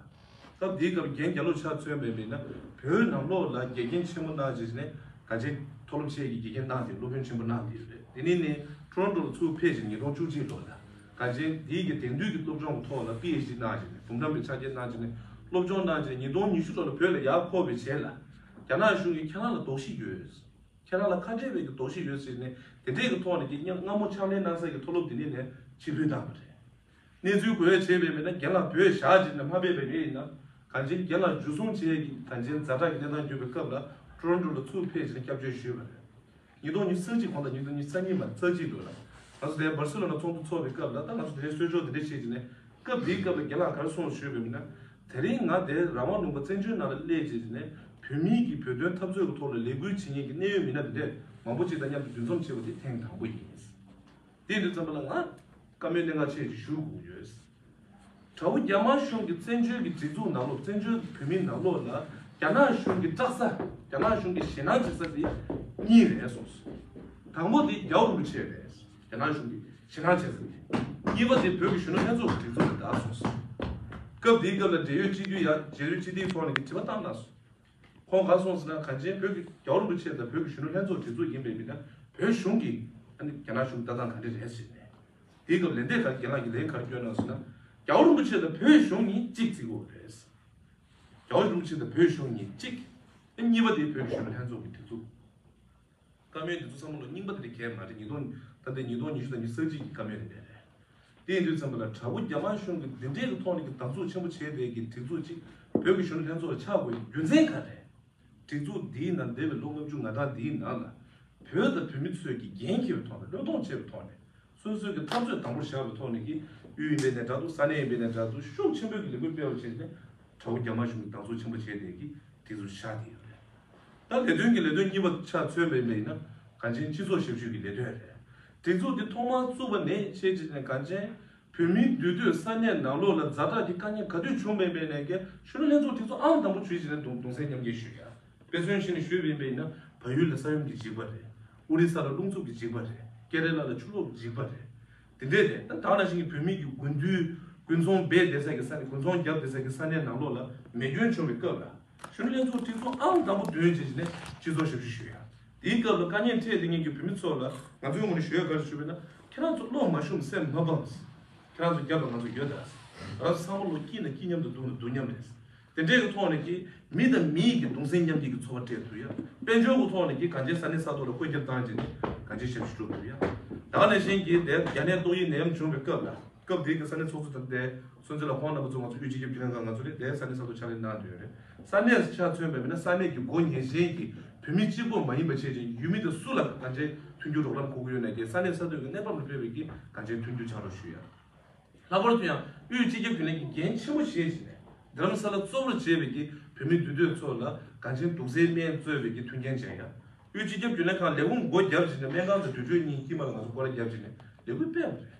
སྐབས་དེའི་སྐབས་རྒན་རྒྱ་ལོ་ཆ་མཚོན་པ་ཡིན་ན་བོད་ནང་ལོགས་ལ་འགལ་རྐྱེན་ཆེན་པོ་གནང་བྱས་ནས་ག་ཅིག་མཐོ་སློབ་ཆེད་ཀྱི་དགེ་རྒན་གནང་སྟེ་སློབ་དཔོན་ཆེན་པོ་གནང་བསྡད་ཡོད་རེད། དེ་ནས་ནས་ཊོ་རོན་ཊོ་ལ་ཚུར་ཕེབས་ཤིང་ཉིས་སྟོང་བཅུ་གཅིག་ལོ་ལ་ག་ཅིག་དེའི་གི་དེང་དུས་ཀྱི་སློབ་སྦྱོང་གི་ཐོག་ལ་པི་ཨེཆ་ཌི་གནང་བྱས་ནས་འབུམ་ཐང་པའི་ཕྱག་འཁྱེར་གནང་བྱས་ནས་སློབ་སྦྱོང་གནང་བྱས་ཉིས་སྟོང་ཉི་ཤུ་ལོ་ལ་བོད་ལ་ཡར་འཁོར་བའི་རྗེས་ལ་རྒྱ་ནག་གཞུང་གིས་ཁྱེད་རང་ལ་དོགས་གཞི་ཡོད། ཁྱེད་རང་ལ་ཁ་བྲལ་བའི་གི་དོགས་གཞི་ཡོད་ཟེར་ནས་དེ་འདྲའི་གི་ཐོག་ནས་ཀྱི་སྔ་མོ་ཕྱག་ལས་གནང་ས་གི་མཐོ་སློབ་དེ་ནས་ནས་ཕྱིར་འབུད་བཏང་བ་རེད། གནས་ཚུལ་གོ་ཡ་བྱས་པས་མིན་ན་རྒན་ལགས་བོད་བཞག་ཅིག་ནས་མ་ཕེབས་པ་ཡིན་ན་གང་ཅི་རྒན་ལགས་འཇུ་བཟུང་བྱས་ཀྱི་གང་ཅི་ཛ་དྲག་གི་གནས་སྟངས་གྱུར་པའི་སྐབས་ལ་ཊོ་རོན་ཊོ་ལ་ཚུར་ཕེབས་ཅིག་ནས་སྐྱབས་བཅོལ་ཞུས་པ་རེད། ཉིས་སྟོང་ཉི་ཤུ་རྩ་གཅིག་གོང་དང་ཉིས་སྟོང་ཉི་ཤུ་རྩ་གཉིས་མ་རྩ་གཅིག་ལོ་ལ་ང་ཚོ་དེ་སྦར་སི་ལོ་ན་ཚོགས་འདུ་ཚོགས་པའི་སྐབས་ལ་ད་ང་ཚོ་དེ་གསོལ་ལྕོག་དེ་འདྲ་བྱས་ཀྱི་ནས་སྐབས་དེའི་སྐབས་ལ་རྒན་ལགས་ག་རེ་གསུངས་ཞུས་པ་མིན་ན། དེ་རིང་ང་དེ་རང་དབང་ལུང་པ་བཙན་བྱོལ་ནང་ལ་སླེབས་བྱས་ཀྱི་ནས་བོད་མིའི་གི་བོད་དོན་འཐབ་རྩོད་ཀྱི་ཐོག་ལ་ལས་འགུལ་བྱེད་མཁན་གྱི་གནད་ཡོད་མི་སྣ་དེ་འདྲས་མང་པོ་ཅིག་དང་མཉམ་དུ་འདུ་འཛོམས་བྱས་པ་དེ་ཐེངས་དང་པོ་ཡིན། དེ་ཡིན་དུས་ཙམ་པ་ལ་ང་བཀའ་མོལ་གནད་འགག་ཆེ་ཞིག་ཞུ་དགོས་ཡོད། དགྲ་བོ་རྒྱ་དམར་གཞུང་གི་བཙན་བྱོལ་གྱི་སྒྲིག་འཛུགས་ནང་ལོགས་བཙན་བྱོལ་བོད་མིའི་ནང་ལོགས་ལ་རྒྱ་ནག་གཞུང་གི་སྐྲག་ས་རྒྱ་ནག་གཞུང་གི་ཞེད་སྣང་བྱེད་ས་དེ་གཉིས་རེད་གསུངས་སོང་། དང་པོ་དེ་རྒྱལ་བ་རིན་པོ་ཆེ་རེད། རྒྱ་ནག་གཞུང་གི་ཞེད་སྣང་བྱེད་ས་དེ། གཉིས་པ་དེ་བོད་ཀྱི་གཞོན་ནུ་ལྷན་ཚོགས་ཀྱི་སྒྲིག་འཛུགས་རེད་ད་གསུངས་སོང་། སྐབས་དེའི་སྐབས་ལ་འབྲེལ་ཡོད་སྤྱི་འཐུས་ཡ་རྒྱལ་ཡོད་སྤྱི་འཐུས་ཚོགས་ནས་ཀྱི་དྲི་བ་བཏང་གནང་སོང་། ཁོང་ག་སོང་ཟེར་ན་གང་ཅན་བོད་ཀྱི་རྒྱལ་བ་རིན་པོ་ཆེ་དང་བོད་ཀྱི་གཞོན་ནུ་ལྷན་ཚོགས་སྒྲིག་འཛུགས་ཡིན་པའི་མི་སྣ་བོད་གཞུང་གིས་ཨ་ནི་རྒྱ་ནག་གཞུང་ལྟ་སྟངས་ག་འདྲ་རེད་ཟེར་ནས། དེའི་སྐབས་ལན་འདེབས་ག་རྒན་ལགས་ཀྱིས་ལན་ག་རེ་བསྐྱོན་གནང་ཟེར་ན། རྒྱལ་བ་རིན་པོ་ཆེ་དང་བོད་གཞུང་གཉིས་གཅིག་བརྩི་དགོས་རེད། རྒྱལ་བ་རིན་པོ་ཆེ་དང་བོད་གཞུང་གཉིས་གཅིག་ཨ་གཉིས་པ་དེ་བོད་ཀྱི་གཞོན་ནུ་ལྷན་ཚོགས་ཀྱི་སྒྲིག་འཛུགས། བཀའ་མོལ་འདི་ཚོ་ཚང་མ་ལོ་རྙིང་པ་དེ་འདྲ་གས་མ་རེད། ཉིས་སྟོང་ད་ལྟའི་ཉིས་སྟོང་ཉི་ཤུ་དང་ཉི་ཤུ་རྩ་གཅིག་གི་བཀའ་མོལ་རེད་པས་རེད། དེ་ཡིན་དུས་ཙམ་པ་ལ་དྲག་པོ་རྒྱ་དམར་གཞུང་གིས་འདི་འདྲའི་གི་ཐོག་ནས་ཀྱི་སྡང་ཟུག་ཆེན་པོ་བྱས་བསྡད་ཀྱི་སྒྲིག་འཛུགས་ཅིག་བོད་ཀྱི་གཞོན་ནུ་ལྷན་ཚོགས་ལ་ཆགས་དགོས་རྒྱུ་མཚན་ག་རེ། སྒྲིག་འཛུགས་འདིའི་ནང་འདས་པའི་ལོ་ལྔ་བཅུ་ང་གྲངས་འདིའི་ནང་ལ་བོད་དང་བོད་མི་ཚོས་ཀྱི་འགན་འཁྱེར་བའི་ཐོག་ནས་བློས་གཏོང་བྱས་པའི་ཐོག་ནས་སོ་སོའི་གི་འཐབ་རྩོད་དང་པོར་བཞག་པའི་ཐོག་ནས་ཀྱི་དབུས་ཡིན་པའི་ནས་འདྲ་འདུག་ས་གནས་ཡིན་པའི་ནས་འདྲ་འདུག་ཤུགས་ཆེན་པོས་ཀྱི་ལས་འགུལ་སྤེལ་བ་བྱས་ནས་དྲག་པོ་རྒྱ་དམར་གཞུང་གིས་སྡང་ཟུག་ཆེན་པོ་བྱས་བསྡད་ཀྱི་དེ་ཚོ་ཤར་བསྡད་ཡོད་རེད། ད་ལས་དོན་གྱི་ལས་དོན་གཉིས་པ་ཆ་མཚོན་པ་ཡིན་ན་གངས་ཅན་སྤྱི་ཚོགས་ཞབས་ཞུ་གི་ལས་དོན་རེད། སྒྲིག་འཛུགས་འདི་ཐོག་མར་བཙུགས་པ་ནས་བྱས་བྱས་ནས་གངས་ཅན་བོད་མིའི་འདུས་སྡོད་ས་གནས་ནང་ལོགས་ལ་ཛ་དྲག་གི་དཀའ་ངལ་ག་དུས་བྱུང་བ་ཡིན་པའི་ནས་ཀྱི་གཞོན་ནུ་ལྷན་ཚོགས་སྒྲིག་འཛུགས་ཨང་དང་པོ་བྱུང་བྱས་ནས་གདུང་གདུང་སེམས་མཉམ་སྐྱེད་ཞུ་ཡ། དཔེ་མཚོན་བྱས་ནས་ཞུས་པ་ཡིན་པ་ཡིན་ན་བལ་ཡུལ་ལ་ས་ཡོམ་གྱི་འཇིགས་པ་རེད། ཨོ་རི་ས་ལ་རླུང་འཚུབ་ཀྱི་འཇིགས་པ་རེད། ཀེ་ར་ལ་ལ་ཆུ་ལོག་གི་འཇིགས་པ་རེད། དེ་འདྲས་རེད། ད་ད་ནང་བཞིན་གྱི་བོད་མི་གི་དགུན་དུས་དགུན་ཚོང་འབད་བསྡད་ས་གི་ས་ནས་དགུན་ཚོང་བརྒྱབ་བསྡད་ས་གི་ས་གནས་ནང་ལོགས་ལ་མེ་སྐྱོན་བྱུང་བའི་སྐབས་ལ་གཞོན་ནུ་ལྷན་ཚོགས་སྒྲིག་འཛུགས་ཨང་དང་པོ་འདོན་བྱས་བྱས་ནས་སྤྱི་ཚོགས་ཞབས་ཞུ་ཞུ་ཡ། དེའི་སྐབས་ལ་དཀའ་ངལ་འཕྲད་བསྡད་མཁན་གྱི་བོད་མི་ཚོ་ལ་ང་ཚོའི་ངོས་ནས་ཞུ་ཡ་ག་རེ་ཞུ་བས་ན་ཁྱེད་རང་ཚོ་བློ་མ་ཞུམ་སེམས་མ་ཕམ། ཁྱེད་རང་ཚོ་རྒྱབ་ལ་ང་ཚོ་ཡོད་ད། ང་ཚོ་ཚང་མ་ལོ་སྐྱིད་ན་སྐྱིད་མཉམ་དུ་སྡུག་ན་སྡུག་མཉམ་རེད། དེ་འདྲའི་གི་ཐོག་ནས་ཀྱི་མི་དང་མིའི་གི་གདུང་སེམས་མཉམ་སྐྱེད་ཀྱི་ཚོར་བ་སྤྲད་ཐུབ་ཡ། དཔལ་འབྱོར་གྱི་ཐོག་ནས་ཀྱི་གང་ཅི་ས་གནས་ས་ཐོག་ལ་བཀོད་ཁྱབ་བཏང་བྱས་ནས་གང་ཅི་ཞབས་ཞུ་སྒྲུབ་ཐུབ་ཡ། ད་ག་ནང་བཞིན་གྱི་དེ་རྒྱ་ནད་ཏོག་དབྱིབས་ནད་ཡམས་བྱུང་བའི་སྐབས་ལ་སྐབས་དེའི་གི་ས་གནས་ཚོགས་གཙོ་དང་དེ་སོན་རྩེ་ལ་ཧོང་རྣམ་པ་ཚོ་ང་ཚོ་དབུས་སྤྱི་ཁྱབ་རྒྱུན་ལས་ཁང་ང་ཚོ་ནས་དེ་ས་གནས་ས་ཐོག་ཕྱག་ལས་གནང་འདོད་རེད། ས་གནས་ཆ་མཚོན་པ་མིན་ན་ས་གནས་ཀྱི་མགོ་ཉེ་ཤན་གྱི་བོད་མི་གཅིག་པོ་མ་ཡིན་པ་བྱས་ཅིང་ཡུལ་མི་དང་སུ་ལ་གང་ཅི་མཐུན་འགྱུར་རོགས་རམ་དགོས་ཀྱི་ཡོད་ན་ཀྱི་ས་གནས་ས་ཐོག་གི་གནས་བབ་ལ་དཔག་པའི་ཀྱི་གང་ཅི་མཐུན་འགྱུར་བྱ་རོགས་ཞུ་ཡ། ལྷག་པར་དུ་ཡང་དབུས་སྤྱི་ཁྱབ་རྒྱུན་ལས་ཀྱི་འགན་ཆེན་པོ་བཞེས་བྱས་ནས་རྡ་རམ་ས་ལ་གཙོ་བོར་བྱས་པའི་ཀྱི་བོད་མི་འདུས་སྡོད་ཚོ་ལ་གང་ཅི་འདུག་སའི་སྨན་བཙོས་པའི་ཀྱི་མཐུན་རྐྱེན་སྦྱར་ཡ། དབུས་སྤྱི་ཁྱབ་རྒྱུན་ལས་ཁང་ལས་ཁུངས་སྒོ་བརྒྱབ་བྱས་ནས་སྨན་ཁང་དང་དུར་ཁྲོད་གཉིས་དཀྱིལ་མ་ལ་ང་ཚོ་སྐོར་ར་བརྒྱབ་བྱས་ནས་ལས་འགུལ་སྤེལ་བ་རེད།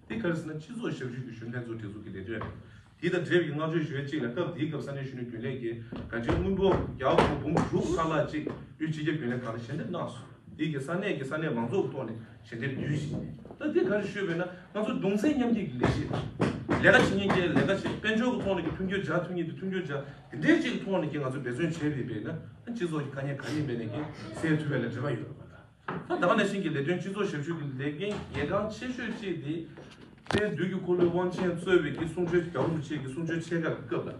འདི་ག་རེ་ཟེར་ན་སྤྱི་ཚོགས་ཞབས་ཞུ་གི་གཞོན་ལྷན་ཚོགས་སྒྲིག་འཛུགས་ཀྱི་ལས་དོན་རེད། འདི་དང་འབྲེལ་བའི་བསྔགས་བརྗོད་ཞུ་ཡ་གཅིག་ལ་སྐབས་དེའི་སྐབས་ས་གནས་གཞོན་ནུ་རྒྱུན་ལས་ཀྱིས་གང་ཅི་དངུལ་ཕོགས་རྒྱ་གར་འབུམ་དྲུག་ལྷག་ལྷག་ཅིག་དབུས་སྤྱི་ཁྱབ་རྒྱུན་ལས་ཁང་ལ་ཞལ་འདེབས་གནང་སོང་། དེའི་གི་ས་གནས་ཀྱི་ས་གནས་མང་ཚོགས་ཀྱི་ཐོག་ནས་ཞལ་འདེབས་བསྡུས་ཤིང་། ད་འདི་ག་རེ་ཞུས་པས་ན་ང་ཚོ་གདུང་སེམས་མཉམ་སྐྱེད་ཀྱི་ལས་གཞི་རེད། ལས་ཀ་བྱེད་མཁན་གྱི་ལས་ཀ་བྱེད། དཔལ་འབྱོར་གྱི་ཐོག་ནས་ཀྱི་མཐུན་འགྱུར་སྦྱར་ཐུབ་མཁན་དེ་མཐུན་འགྱུར་སྦྱར། དེ་འདྲའི་ཅིག་གི་ཐོག་ནས་ཀྱི་ང་ཚོ་འབད་བརྩོན་བྱས་པའི་བས་ན་སྤྱི་ཚོགས་ཀྱི་དཀའ་ངལ་ག་ནས་འབད་ནས་ཀྱི་སེལ་ཐུབ་པའི་ལ་འབྲེལ་བ་ཡོད་རེད་པ་ལ། ད་ད་ག་ནང་བཞིན་གྱི་ལས་དོན་སྤྱི་ཚོགས་ཞབས་ཞུ་གི་ལས་འགན་གལ་འགངས་ཆེ་ཤོས་གཅིག་དེ། དཔལ་བདུད་ཀྱི་འཁོར་ལོའི་དབང་ཆེན་གཙོས་པའི་གི་གསུང་ཆོས་རྒྱལ་བ་རིན་པོ་ཆེ་གི་གསུང་ཆོས་ཆེ་ཁག་གི་སྐབས་ལ།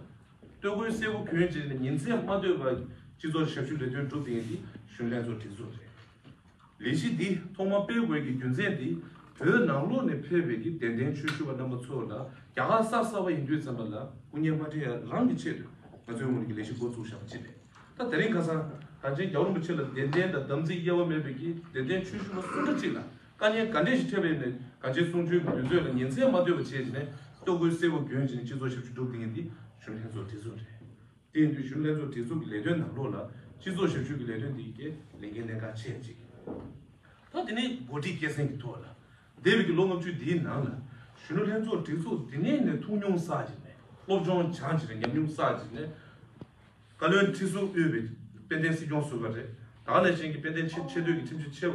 སྟོད་གོས་སེར་པོ་གྱོན་བྱས་ནས་ཉིན་མཚན་མ་སྡོད་པར་སྤྱི་ཚོགས་ཞབས་ཞུ་ལས་དོན་སྒྲུབ་མཁན་དེ་གཞོན་ལྷན་ཚོགས་སྒྲིག་འཛུགས་རེད། ལས་གཞི་འདི་ཐོག་མར་སྤེལ་དགོས་ཀྱི་རྒྱུ་མཚན་འདི། བོད་ནང་ལོགས་ནས་ཕེབས་པའི་གི་དད་ལྡན་ཆོས་ཞུ་བ་རྣམ་པ་ཚོ་ལ་རྒྱ་གར་གསར་གསར་པ་ཡིན་དུས་ཙམ་པ་ལ་སྐུ་ངལ་མ་འཕྲད་ཡ་རང་གི་ཆེད་དུ་ང་ཚོའི་ངོས་ནས་ཀྱི་ལས་གཞི་འགོ་བཙུགས་བཞག་པ་ཅིག་རེད། ད་དེ་རིང་ཁ་སང་གངས་ཅན་རྒྱལ་བ་རིན་པོ་ཆེ་ལ་དད་ལྡན་དང་དམ་ཚིག་གཡེལ་བ་མེད་པའི་གི་དད་ལྡན་ཆོས་ཞུ་བ་སུ་འདྲ་ཅིག་ལ་དཀའ་ངལ་ག་འདྲས་ཤིག་འཕྲད་པ་ཡིན་ནའི་གངས་ཅན་གསུང་ཆོས་ཀྱི་དུས་ཚོད་ལ་ཉིན་མཚན་མ་སྡོད་པ་བྱས་བྱས་ནས་སྟོད་གོས་སེར་པོ་གྱོན་བྱས་ནས་སྤྱི་ཚོགས་ཞབས་ཞུ་སྒྲུབ་བསྡད་མཁན་འདི་གཞོན་ལྷན་ཚོགས་སྒྲིག་འཛུགས་རེད། དེ་ཡིན་དུས་གཞོན་ལྷན་ཚོགས་སྒྲིག་འཛུགས་ཀྱི་ལས་དོན་ནང་ལོགས་ལ་སྤྱི་ཚོགས་ཞབས་ཞུ་གི་ལས་དོན་འདི་གའི་ལས་འགན་གནད་འགག་ཆེ་ཅིག་ད་དེ་ནས་འགོ་ཁྲིད་སྐྱེད་སྲིང་གི་ཐོག་ལ་འདས་པའི་གི་ལོ་ལྔ་བཅུ་འདིའི་ནང་ལ་གཞོན་ནུ་ལྷན་ཚོགས་སྒྲིག་འཛུགས་འདི་ནས་ནས་ཐུགས་སྙུང་བསགས་བྱས་ནས་སློབ་སྦྱོང་སྦྱངས་བྱས་ནས་ཉམས་མྱོང་བསགས་བྱས་ནས་བཀའ་བློན་ཁྲི་ཟུར་དབུས་པའི་དཔལ་ལྡན་སྲིད་སྐྱོང་ཟུར་པ་རེད། ད་ག་ནང་བཞིན་གྱི་དཔལ་ལྡན་ཆེ་ཆེ་མཐོའི་གི་ཁྲིམས་ཞིབ་ཆེ་བ་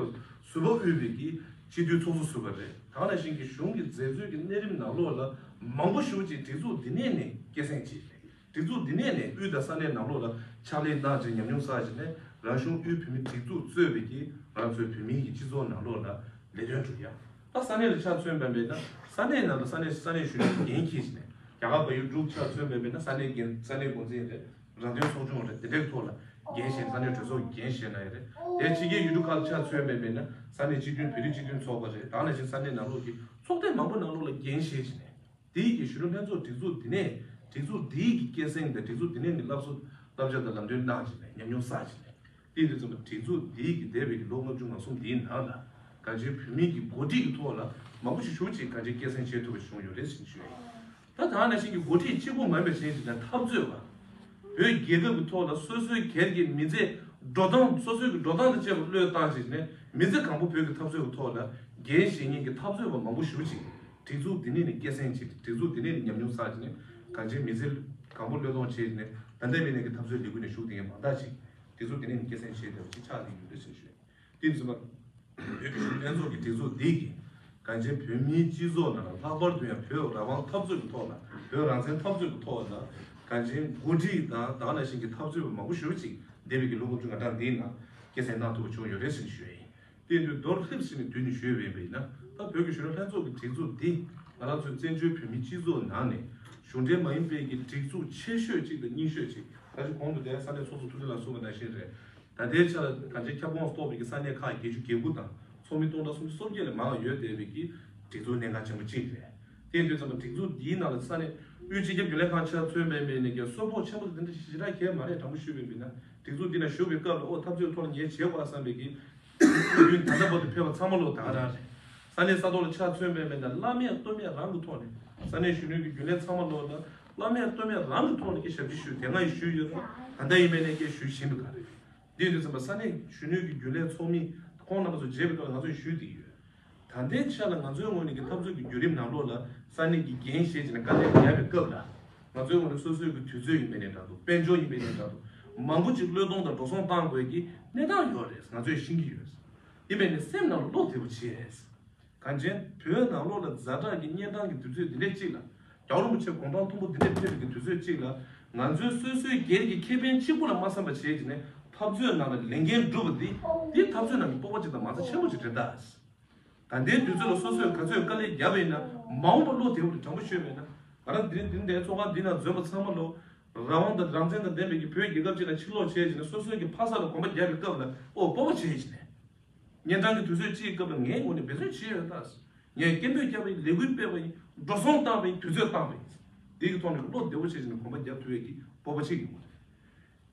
ཟུར་པ་དབུས་པའི་གི་སྤྱི་འཐུས་ཚོགས་གཙོ་ཟུར་པ་རེད། ད་ག་ནང་བཞིན་གྱི་གཞུང་གི་མཛད་གཙོའི་གི་གནས་རིམ་ནང་ལོགས་ལ་མང་པོ་ཞེ་པོ་ཅིག་སྒྲིག་འཛུགས་འདི་ནས་ནས་སྐྱེད་སྲིང་བྱས་རེད། སྒྲིག་འཛུགས་འདི་ནས་ནས་དབུས་དང་ས་གནས་ནང་ལོགས་ལ་ཕྱག་ལས་གནང་བྱས་ཉམས་མྱོང་བསགས་བྱས་ནས་རང་གཞུང་དབུས་བོད་མིའི་སྒྲིག་འཛུགས་གཙོས་པའི་གི་ང་ཚོའི་བོད་མིའི་གི་སྤྱི་ཚོགས་ནང་ལོགས་ལ་ལས་དོན་སྒྲུབ་ཡ། ད་ས་གནས་ལ་ཆ་མཚོན་པ་ཡིན་ན་ས་གནས་ནང་ལ་ས་གནས་ས་གནས་གཞོན་ནུའི་འགན་འཁྱེར་བྱས་ནས་རྒྱ་གར་བལ་ཡུལ་འབྲུག་ཆ་མཚོན་པ་ཡིན་ན་ས་གནས་འགན་ས་གནས་འགོ་འཛིན་རེད། རང་དོན་ཚོགས་ཆུང་རེད། དེ་འདྲའི་ཐོག་ལ་འགན་བཞེས་ས་གནས་གྲོས་ཚོགས་ཀྱི་འགན་བཞེས་གནང་ཡ་རེད། དེ་ཕྱི་རྒྱལ་ཡུལ་གྲུ་ཁག་ལ་ཆ་མཚོན་པ་ཡིན་ན་ས་གནས་སྤྱི་མཐུན་བོད་རིགས་སྤྱི་མཐུན་ཚོགས་པ་རེད། ད་ག་ནང་བཞིན་ས་གནས་ནང་ལོགས་ཀྱི་ཚོགས་སྡེ་མང་པོ་ནང་ལོགས་ལ་འགན་བཞེས་བྱས་ནས། དེའི་གི་གཞོན་ནུ་ལྷན་ཚོགས་སྒྲིག་འཛུགས་འདི་ནས་སྒྲིག་འཛུགས་འདིའི་གི་སྐྱེད་སྲིང་དང་སྒྲིག་འཛུགས་འདི་ནས་ནི་སློབ་གསོ་བསླབ་བྱ་དང་ལམ་སྟོན་གནང་བྱས་ནས་ཉམས་མྱོང་བསགས་བྱས་ནས་དེ་འདི་ཚོ་སྒྲིག་འཛུགས་འདིའི་གི་འདས་པའི་གི་ལོ་ལྔ་བཅུ་ང་གསུམ་འདིའི་ནང་ལ་གངས་ཅན་བོད་མིའི་གི་འགོ་ཁྲིད་ཀྱི་ཐོག་ལ་མང་པོ་ཞིག་ཞུ་ཅིག་གངས་ཅན་སྐྱེད་སྲིང་བྱེད་ཐུབ་པ་བྱུང་ཡོད་རེད་ཟེར་ཞུ་ཡ་ཡིན། ད་ད་ནང་བཞིན་གྱི་འགོ་ཁྲིད་གཅིག་པུ་མ་ཡིན་པ་བྱས་ཅིག་ན་འཐབ་རྩོད་པ། བོད་རྒྱལ་ཁབ་ཀྱི་ཐོག་ལ་སོ་སོའི་སྒེར་གྱི་མི་ཚེ་འགྲོ་སྟངས་སོ་སོའི་གི་འགྲོ་སྟངས་དང་བཅས་པ་བློས་བཏང་བྱས་ནས་མི་ཚེ་གང་པོ་བོད་ཀྱི་འཐབ་རྩོད་ཀྱི་ཐོག་ལ་འགན་བཞེས་མཁན་གྱི་འཐབ་རྩོད་པ་མང་པོ་ཞེ་པོ་ཅིག་སྒྲིག་འཛུགས་འདི་ནས་ནས་སྐྱེད་སྲིང་བྱས། སྒྲིག་འཛུགས་འདི་ནས་ནས་ཉམས་མྱོང་བསགས་བྱས་ནས་གངས་ཅན་མི་ཚེ་གང་པོ་བློས་གཏོང་བྱས་ནས་ད་ལྟའི་མི་སྣ་གི་འཐབ་རྩོད་ལས་འགུལ་ནས་ཞུགས་བསྡད་མཁན་མང་དག་ཅིག་སྒྲིག་འཛུགས་འདི་ནས་ནས་སྐྱེད་སྲིང་བྱས་བསྡད་པ་ཅིག་ཆགས་བསྡད་ཡོད་རེད་ཟེར་ཞུ། དེ་ནས་བཟུང་བོད་ཀྱི་གཞོན་ལྷན་ཚོགས་ཀྱི་སྒྲིག་འཛུགས་འདི་གིས་གངས་ཅན་བོད་མིའི་སྤྱི་ཚོགས་ནང་ལྷག་པར་དུ་ཡང་བོད་རང་དབང་འཐབ་རྩོད་ཀྱི་ཐོག་ལ་བོད་རང་བཙན་འཐབ་རྩོད་ཀྱི་ཐོག་ལ་གངས་ཅན་འགོ་ཁྲིད་དང་ད་ག་ནང་བཞིན་གྱི་འཐབ་རྩོད་པ་མང་པོ་ཞེ་པོ་ཅིག་འདས་པའི་གི་ལོ་ལྔ་བཅུ་ང་གྲངས་འདིའི་ནང་སྐྱེད་སྲིང་གནང་ཐུབ་པ་བྱུང་ཡོད་རེད་ཟེར་ཞུ་ཡ་ཡིན། དེ་དུས་མདོར་ལྷེབ་ཟིན་ནས་བསྡུས་ནས་ཞུས་པ་ཡིན་པ་ཡིན་ན་ད་བོད་ཀྱི་གཞོན་ནུ་ལྷན་ཚོགས་ཀྱི་སྒྲིག་འཛུགས་འདི་ང་རང་ཚོའི་བཙན་བྱོལ་བོད་མིའི་སྤྱི་ཚོགས་ནང་ནས་གཞུང་འབྲེལ་མ་ཡིན་པའི་གི་སྒྲིག་འཛུགས་ཆེ་ཤོས་གཅིག་དང་རྙིང་ཤོས་གཅིག་ད་ཅི་གོང་དུ་དེ་ས་གནས་ཚོགས་གཙོ་ཐུབ་བསྟན་ལགས་གསུངས་པ་ནང་བཞིན་རེད། ད་ལྟའི་ཆར་གངས་ཅན་ཁྱབ་ཁོངས་སུ་གཏོགས་པའི་གི་ས་གནས་ཁག་བརྒྱད་ཅུ་གྱ་དགུ་དང་ཚོགས་མི་སྟོང་ཕྲག་སུམ་ཅུ་སོ་བརྒྱད་ལས་མང་བ་ཡོད་བསྡད་པའི་གི་སྒྲིག་འཛུགས་གནད་འགག་ཆེན་པོ་གཅིག་རེད། དེ་ཡིན་དུས་ཙམ་པ་སྒྲིག་འཛུགས་འདིའི་ནང་ལ་ས་གནས་དབུས་སྤྱི་ཁྱབ་རྒྱུན་ལས་ཁང་ཆ་མཚོན་པའི་མི་ནས་ཀྱང་གསོན་པོ་ཆེན་པོ་དེ་འདྲ་ཞེ་དྲག་གལ་མ་རེད། དྲང་པོ་ཞུས་པའི་མི་ན་སྒྲིག་འཛུགས་འདི་ན་བཞུགས་པའི་སྐབས་ལ་ཨོ་འཐབ་རྩོད་ཐོག་ལ་ངས་བྱེད་དགོས་བསམ་པའི་གི་དུས་རྒྱུན་ད་ལྟ་བར་དུ་ཕེབས་པ་ཚང་མ་ལོ་ད་ག་རང་རེད། ས་གནས་ས་ཐོག་ལ་ཆ་མཚོན་པའི་མི་ན་བླ་མེད་སྟོད་སྨད་རང་གི་ཐོག་ནས་ས་གནས་གཞོན་ནུའི་གི་རྒྱུན་ལས་ཚང་མ་ལོ་ན་བླ་མེད་སྟོད་སྨད་རང་གི་ཐོག་ནས་ཀྱི་ཞབས་ཕྱི་ཞུས་དེ་སྔ་ཡི་ཞུས་ཡོད་རེད། ད་ལྟ་ཡིན་པའི་ནས་ཀྱི་ཞུས་བཞིན་པ་ག་རེད། འདི་ཡིན་དུས་ཙམ་པ་ས་གནས་གཞོན་ནུའི་གི་རྒྱུན་ལས་ཚོགས་མི་ཁོང་རྣམ་པ་ཚོ་མཇལ་བའི་སྐབས་ལ་ང་ཚོས་ཞུས་བསྡད་ཡོད། ད་ལྟའི་ཆ་ལ་ང་ཚོའི་ངོས་ནས་ཀྱི་འཐབ་རྩོད་ཀྱི་བརྒྱུད་རིམ་ནང་ལོགས་ལ་ས་གནས་ཀྱི་འགན་བཞེས་བྱས་ནས་དཀའ་ལས་བརྒྱབ་པའི་སྐབས་ལ་ང་ཚོའི་ངོས་ནས་སོ་སོའི་གི་དུས་ཚོད་ཡིན་པའི་ནས་འདྲ་འདུག་དཔལ་འབྱོར་ཡིན་པའི་ནས་འདྲ་འདུག་མང་པོ་ཅིག་བློས་གཏོང་དང་འགྲོ་སོང་བཏང་དགོས་ཀྱི་གནས་སྟངས་ཡོད་རེད། ང་ཚོས་ཤེས་ཀྱི་ཡོད། ཡིན་པའི་ནས་སེམས་ནང་ལ་བློ་བདེ་པོ་བྱས། གངས་ཅན་བོད་ནང་ལོགས་ལ་ཛ་དྲག་གི་གཉན་འཕྲང་གི་དུས་ཚོད་འདི་འདྲས་གཅིག་ལ་རྒྱལ་བ་རིན་པོ་ཆེ་དགུང་གྲངས་མཐོན་པོ་འདི་འདྲས་ཕེབས་པའི་གི་དུས་ཚོད་གཅིག་ལ་ང་ཚོའི་སོ་སོའི་སྒེར་གྱི་ཁེ་ཕན་གཅིག་པུ་ལ་མ་བསམ་པ་བྱས་ཀྱི་ནས་འཐབ་རྩོད་ནང་ལ་ལས་འགན་སྒྲུབ་པ་འདི་འདི་འཐབ་རྩོད་ནང་གི་སྤོབས་པ་ཅིག་དང་མ་རྩ་ཆེན་པོ་ཅིག་རེད་ད། ད་ལྟའི་དུས་ཚོད་ལ་སོ་སོས་ག་ཚོད་དཀའ་ལས་བརྒྱབ་པ་ཡིན་ན་མ་འོངས་པ་བློ་བདེ་བོ་རེད། དྲང་པོ་ཤོད་པ་ཡིན་ན་ང་རང་འདི་རིང་འདི་འདྲའི་ཚོགས་ཁང་འདི་ནང་འཛོམས་པ་ཚང་མ་ལོ་རང་དབང་དང་རང་བཙན་དང་ལྡན་པའི་གི་བོད་རྒྱལ་ཁབ་ཅིག་ལ་ཕྱིར་ལོག་བྱས་ཀྱི་ནས་སོ་སོའི་གི་ཕ་ས་ལ་གོམ་པ་བརྒྱབ་པའི་སྐབས་ལ་ཨོ་སྤོབས་པ་བྱས་ཀྱི་ནས། གཉན་འཕྲང་གི་དུས་ཚོད་གཅིག་གི་སྐབས་ལ་ངའི་ངོས་ནས་འབད་བརྩོན་བྱས་ཡོད་ད། ངས་སྐད་འབོད་བརྒྱབ་པ་ཡིན། ལས་འགུལ་སྤེལ་བ་ཡིན། འགྲོ་སོང་བཏང་བ་ཡིན། དུས་ཚོད་བཏང་བ་ཡིན། དེ་གི་ཐོག་ནས་བློ་བདེ་བོ་བྱས་ནས་གོམ་པ་རྒྱབ་ཐུབ་ཡས་ཀྱི་སྤོབས་པ་བྱེད་ཀྱི་ཡོད་རེད།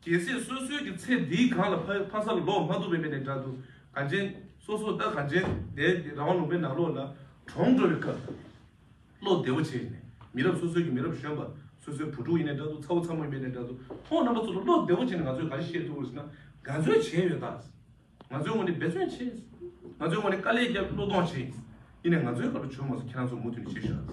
གལ་སྲིད་སོ་སོའི་གི་ཚེ་འདིའི་སྒང་ལ་ཕ་ཕ་ས་ལ་ལོག་མ་ཐུབ་པའི་མི་ནས་འདྲ་འདུག་གངས་ཅན་སོ་སོ་ད་གངས་ཅན་དེ་རང་དབང་ལུང་པའི་ནང་ལོགས་ལ་གྲོངས་འགྲོ་བའི་སྐབས་བློ་བདེ་བོ་བྱས་ནས་མི་རབས་སོ་སོའི་གི་མི་རབས་གཞོན་པ་སོ་སོའི་བུ་ཕྲུག་ཡིན་ནའི་འདྲ་འདུག་ཚ་བོ་ཚ་མོ་ཡིན་པའི་ནའི་འདྲ་འདུག་ཁོང་རྣམ་པ་ཚོ་ལ་བློ་བདེ་བོ་བྱས་ནས་ང་ཚོས་ག་རེ་བཤད་ཐུབ་རེད་ཟེར་ན་ང་ཚོས་བྱས་ཡོད་ད། ང་ཚོའི་ངོས་ནས་འབད་བརྩོན་བྱས། ང་ཚོའི་ངོས་ནས་དཀའ་ལས་བརྒྱབ་བློས་གཏོང་བྱས། ཡིན་ནའི་ང་ཚོའི་སྐབས་ལ་བྱུང་མ་སོང་། ཁྱེད་རང་ཚོ་མུ་མཐུད་ནས་བྱེད་ཤོག་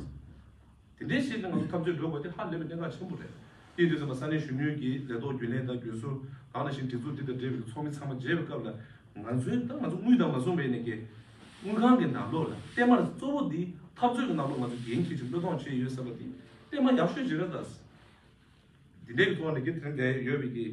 དེ་འདྲའི་བྱས་ཏེ་ང་ཚོ་འཐབ་རྩོད་འགྲོ་དགོས་དེ་ཧ་ལས་པའི་གནད་འགག་ཆེན་པོ་རེད། དེ་ཡིན་དུས་ཙམ་པ་ས་གནས་གཞོན་ནུའི་གི་ལས་ཐོག་རྒྱུན་ལས་དང་རྒྱུན་ཟུར་ད་ག་ནང་བཞིན་སྒྲིག་འཛུགས་འདི་དང་འབྲེལ་བའི་ཚོགས་མི་ཚང་མ་མཇལ་བའི་སྐབས་ལ་ང་ཚོའི་ད་ང་ཚོ་དངུལ་དང་མ་བཟུང་བའི་ནས་ཀྱི་དངུལ་ཁང་གི་ནང་ལོགས་ལ་བརྟན་མར་གཙོ་བོ་འདི་ འཐབ་རྩོད་ཀྱི་ནང་ལོགས་ང་ཚོ་འགན་འཁྱེར་ཅིང་བློས་གཏོང་བྱས་ཡོད་ཟེར་བ་དེ་གཏན་མ་ཡག་ཤོས་ཅིག་རེད་ད། འདི་འདྲའི་ཐོག་ནས་ཀྱི་དེ་འདྲ་ཡོད་པའི་གི་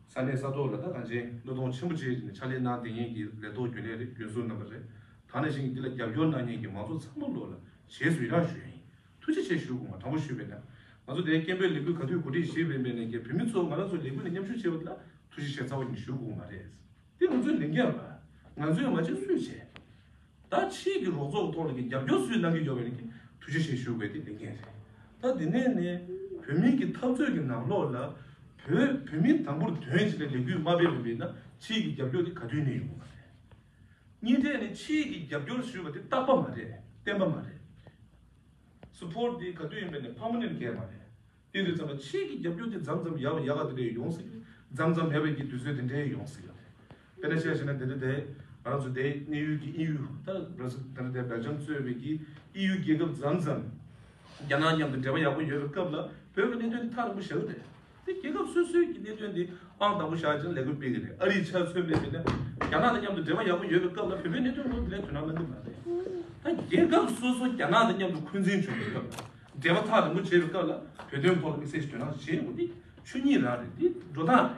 ས་གནས་ས་ཐོག་ལ་ད་གང་ཅི་བློས་གཏོང་ཆེན་པོ་བྱས་ནས་ཕྱག་ལས་གནང་བསྡད་མཁན་གྱི་ལས་ཐོག་རྒྱུན་ལས་རེད། རྒྱུན་བཟུང་རྣམ་པ་རེད། ད་ནང་བཞིན་འདི་ལ་རྒྱབ་སྐྱོར་གནང་མཁན་གྱི་མང་ཚོགས་ཚང་མ་ལོག་ལ་རྗེས་སུ་ཡི་རང་ཞུ་ཡ་ཡིན། ཐུགས་རྗེ་ཆེ་ཞུ་དགོས་མ། དྲང་པོ་ཞུས་པས་ན། ང་ཚོ་དེའི་སྐད་འབོད་ལས་འགུལ་ག་དུས་གོ་སྒྲིག་བྱེད་པའི་མེད་ནས་ཀྱི་བོད་མི་ཚོ་ང་རང་ཚོ་ལས་འགུལ་ལ་མཉམ་ཞུགས་བྱེད་པ་ལ་ཐུགས་རྗེ་ཆེ་རྩ་བ་ཉིད་ཞུ་དགོས་མ་རེད། དེ་ང་ཚོའི་ལས་འགན་རེད། ང་ཚོས་མ་བྱེད་སུས་བྱེད། ད་ཕྱིའི་གི་རོགས་ཚོགས་ཐོག་ལ་གི་རྒྱབ་སྐྱོར་སུས་གནང་གི་ཡོད་པ་ཡིན་ན་ཐུགས་རྗེ་ཆེ་ཞུ་དགོས་དེ་ལས་འགན་རེད། ད་དེ་ནས་ནས་བོད་མིའི་གི་འཐབ་རྩོད་ཀྱི་ནང་ལོགས་ལ་བོད་བོད་མི་དང་པོར་དོན་གཅིག་ལ་ལས་འགུལ་མ་སྤེལ་བ་ཡིན་ན་ཕྱིའི་གི་རྒྱབ་སྐྱོར་དེ་ག་དུས་ནས་ཡོང་གི་མ་རེད། གཉིས་ཐད་ནས་ཕྱིའི་གི་རྒྱབ་སྐྱོར་ཞུས་པ་དེ་རྟག་པ་མ་རེད། བརྟན་པ་མ་རེད། སུ་པོར་ཊི་དེ་ག་དུས་ཡིན་པ་ནས་པར་མ་ནེན་ཊི་གལ་མ་རེད། དེ་དུས་ཙམ་པ་ཕྱིའི་གི་རྒྱབ་སྐྱོར་དེ་མཚམས་མཚམས་ཡག་ཡག་ག་དེ་འདྲ་ཡོང་སྲིད། མཚམས་མཚམས་མེད་པའི་གི་དུས་ཚོད་དེ་འདྲ་ཡོང་སྲིད། དཔེར་ན་ཆ་བཞག་ན་དེ་འདྲ་དེ་ང་རང་ཚོ་དེ་གནས་ཡུལ་གྱི་ཨི་ཡུ་ད་བྷ་ར་སི་ལི་དེ་འདྲ་དེ་སྦེལ་ཇམ་གཙོས་པའི་གི་ཨི་ཡུ་རྒྱལ་ཁབ་མཚམས་མཚམས་རྒྱ་ནག་མཉམ་དུ་འབྲེལ་བ་ཡག་པོ་ཡོད་པའི་སྐབས་ལ་བོད་ཀྱི་གནད་དོན་དེ་ཐག་རིང་པོ་བཞག་གི་རེད། དེ་རྒྱལ་ཁབ་སོ་སོའི་གི་གནད་དོན་དེ་ཨང་དང་པོ་བཞག་ཅིང་ལས་འགུལ་སྤེལ་གི་རེད། ཨ་རིའི་ཆ་མཚོན་པ་ཡིན་ན་རྒྱ་ནག་དང་མཉམ་དུ་འབྲེལ་བ་ཡག་པོ་ཡོད་པའི་སྐབས་ལ་བོད་པའི་གནད་དོན་ཐོག་དེ་ལས་དོ་སྣང་གནང་གི་མ་རེད། ད་རྒྱལ་ཁབ་སོ་སོ་རྒྱ་ནག་དང་མཉམ་དུ་འཁོན་འཛིན་བྱུང་བའི་སྐབས་ལ་འབྲེལ་བ་ཐག་རིང་པོ་བྱས་པའི་སྐབས་ལ་བོད་དོན་ཐོག་ལ་དམིགས་བསལ་ཞིག་དོ་སྣང་བྱེད་དགོས་དེ་ཆོས་ཉིད་རང་རེད། དེ་འགྲོ་སྟངས་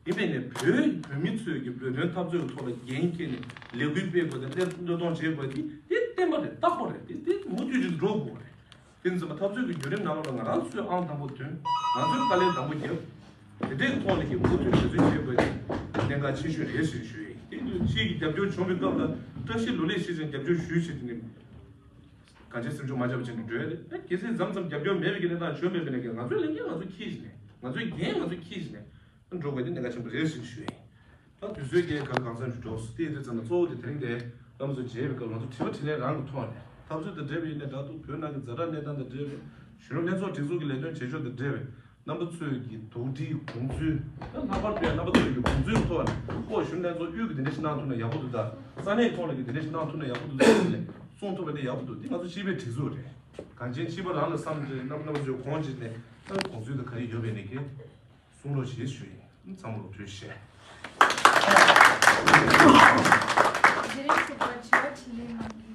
རེད། ཡིན་པས་ནས་བོད་བོད་མི་ཚོས་ཀྱི་བོད་དོན་འཐབ་རྩོད་ཀྱི་ཐོག་ལ་འགན་འཁྱེར་ནས་ལས་འགུལ་སྤེལ་དགོས་དང་བློས་བློས་གཏོང་བྱེད་དགོས་དེ་དེ་བརྟན་པ་རེད། རྟག་པ་རེད། དེ་དེ་མུ་མཐུད་ཀྱིས་འགྲོ་དགོས་རེད། དེ་ཙམ་པ་འཐབ་རྩོད་ཀྱི་བརྒྱུད་རིམ་ནང་ལོགས་ལ་ང་རང་ཚོས་ཨང་དང་པོ་ཐོན། ང་ཚོས་དཀའ་ལས་དང་པོ་བརྒྱབ། དེ་འདྲའི་ཐོག་ལ་ཀྱི་མུ་མཐུད་འབད་བརྩོན་བྱེད་དགོས་ཀྱི་གནད་འགག་ཆེ་ཤོས་རེད་ཞེས་ཞུ་ཡི། དེ་དུས་ཕྱིའི་གི་རྒྱབ་སྐྱོར་བྱུང་བའི་སྐབས་ལ་བཀྲ་ཤིས་ལོ་ལེགས་ཞེས་ཀྱང་རྒྱབ་སྐྱོར་ཞུས་བྱས་དེ་ནི་གང་ཆེ་སེམས་ཆུང་མ་བྱས་པ་བྱས་ནས་འགྲོ་ཡ་རེད། ད་གལ་སྲིད་མཚམས་མཚམས་རྒྱབ་སྐྱོར་མེད་པའི་གི་གནས་སྟངས་བྱུང་མེད་པའི་ནས་ཀྱི་ང་ཚོའི་ལས་འགན་ང་ཚོ་འཁྱེར་བྱས་ནས་ང་ཚོའི་འགན་ང་ཚོ་འཁྱེར་བྱས་ནས། འགྲོ་དགོས་དེ་གནད་འགག་ཆེན་པོ་རེད་ཞེས་ཞུ་ཡིན། ད་དུས་ཚོད་ཀྱི་གང་གང་འཚམ་ཞིག་འགྲོ་སོང་། དེ་ཡིན་དུས་ཙམ་ན་གཙོ་བོ་དེ་དེ་རིང་དེ་རྣམ་པ་ཚོ་མཇལ་བའི་སྐབས་ང་ཚོ་དྲི་བ་དྲིས་ལན་རང་གི་ཐོག་ནས་འཐབ་རྩོད་དང་འབྲེལ་བའི་ཡིན་ནའི་འདྲ་འདུག་བོད་ནང་གི་ཛ་དྲག་གནས་སྟངས་དང་འབྲེལ་བའི་གཞོན་ནུ་ལྷན་ཚོགས་སྒྲིག་འཛུགས་ཀྱི་ལས་དོན་བྱེད་ཕྱོགས་དང་འབྲེལ་བའི་རྣམ་པ་ཚོས་ཀྱི་དོགས་འདྲིའི་དགོངས་ཚུལ། ད་ལྷག་པར་དུ་རྣམ་པ་ཚོས་ཀྱི་དགོངས་ཚུལ་ཐོག་ནས་ཁོ་གཞོན་ནུ་ལྷན་ཚོགས་དབུས་ཀྱི་དེ་འདྲ་ཞིག་གནང་ཐུབ་ན་ཡག་པོ་འདུག་ད་ས་གནས་ཁོངས་ལ་གི་དེ་འདྲ་ཞིག་གནང་ཐུབ་ན་ཡག་པོ་འདུག་ཟེར་ནས་གསུང་ཐུབ་པ་དེ་ཡག་པོ་འདུག་དེ་ང་ཚོ་སྤྱི་པའི་སྒྲིག་འཛུགས་རེད། གང་ཅན་སྤྱི་པ་རང་ལ་བསམ་བློ་རྣམ་རྣམ་པ་ཚོས་གོང་ཅིག་ནས་ད་གོང་ཚུལ་དུ་ག་རེ་ཡོད་པའི་ནས་ཀྱི་གསུང་རོགས་ཞེས་ཞུ་ཡིན། ཚང་མ་ལ་ཐུགས་རྗེ་ཆེ། དེ་རིང་ཚོགས་པར་དྲི་བ་དྲིས་ལན་གནང་རྒྱུ་ཡིན།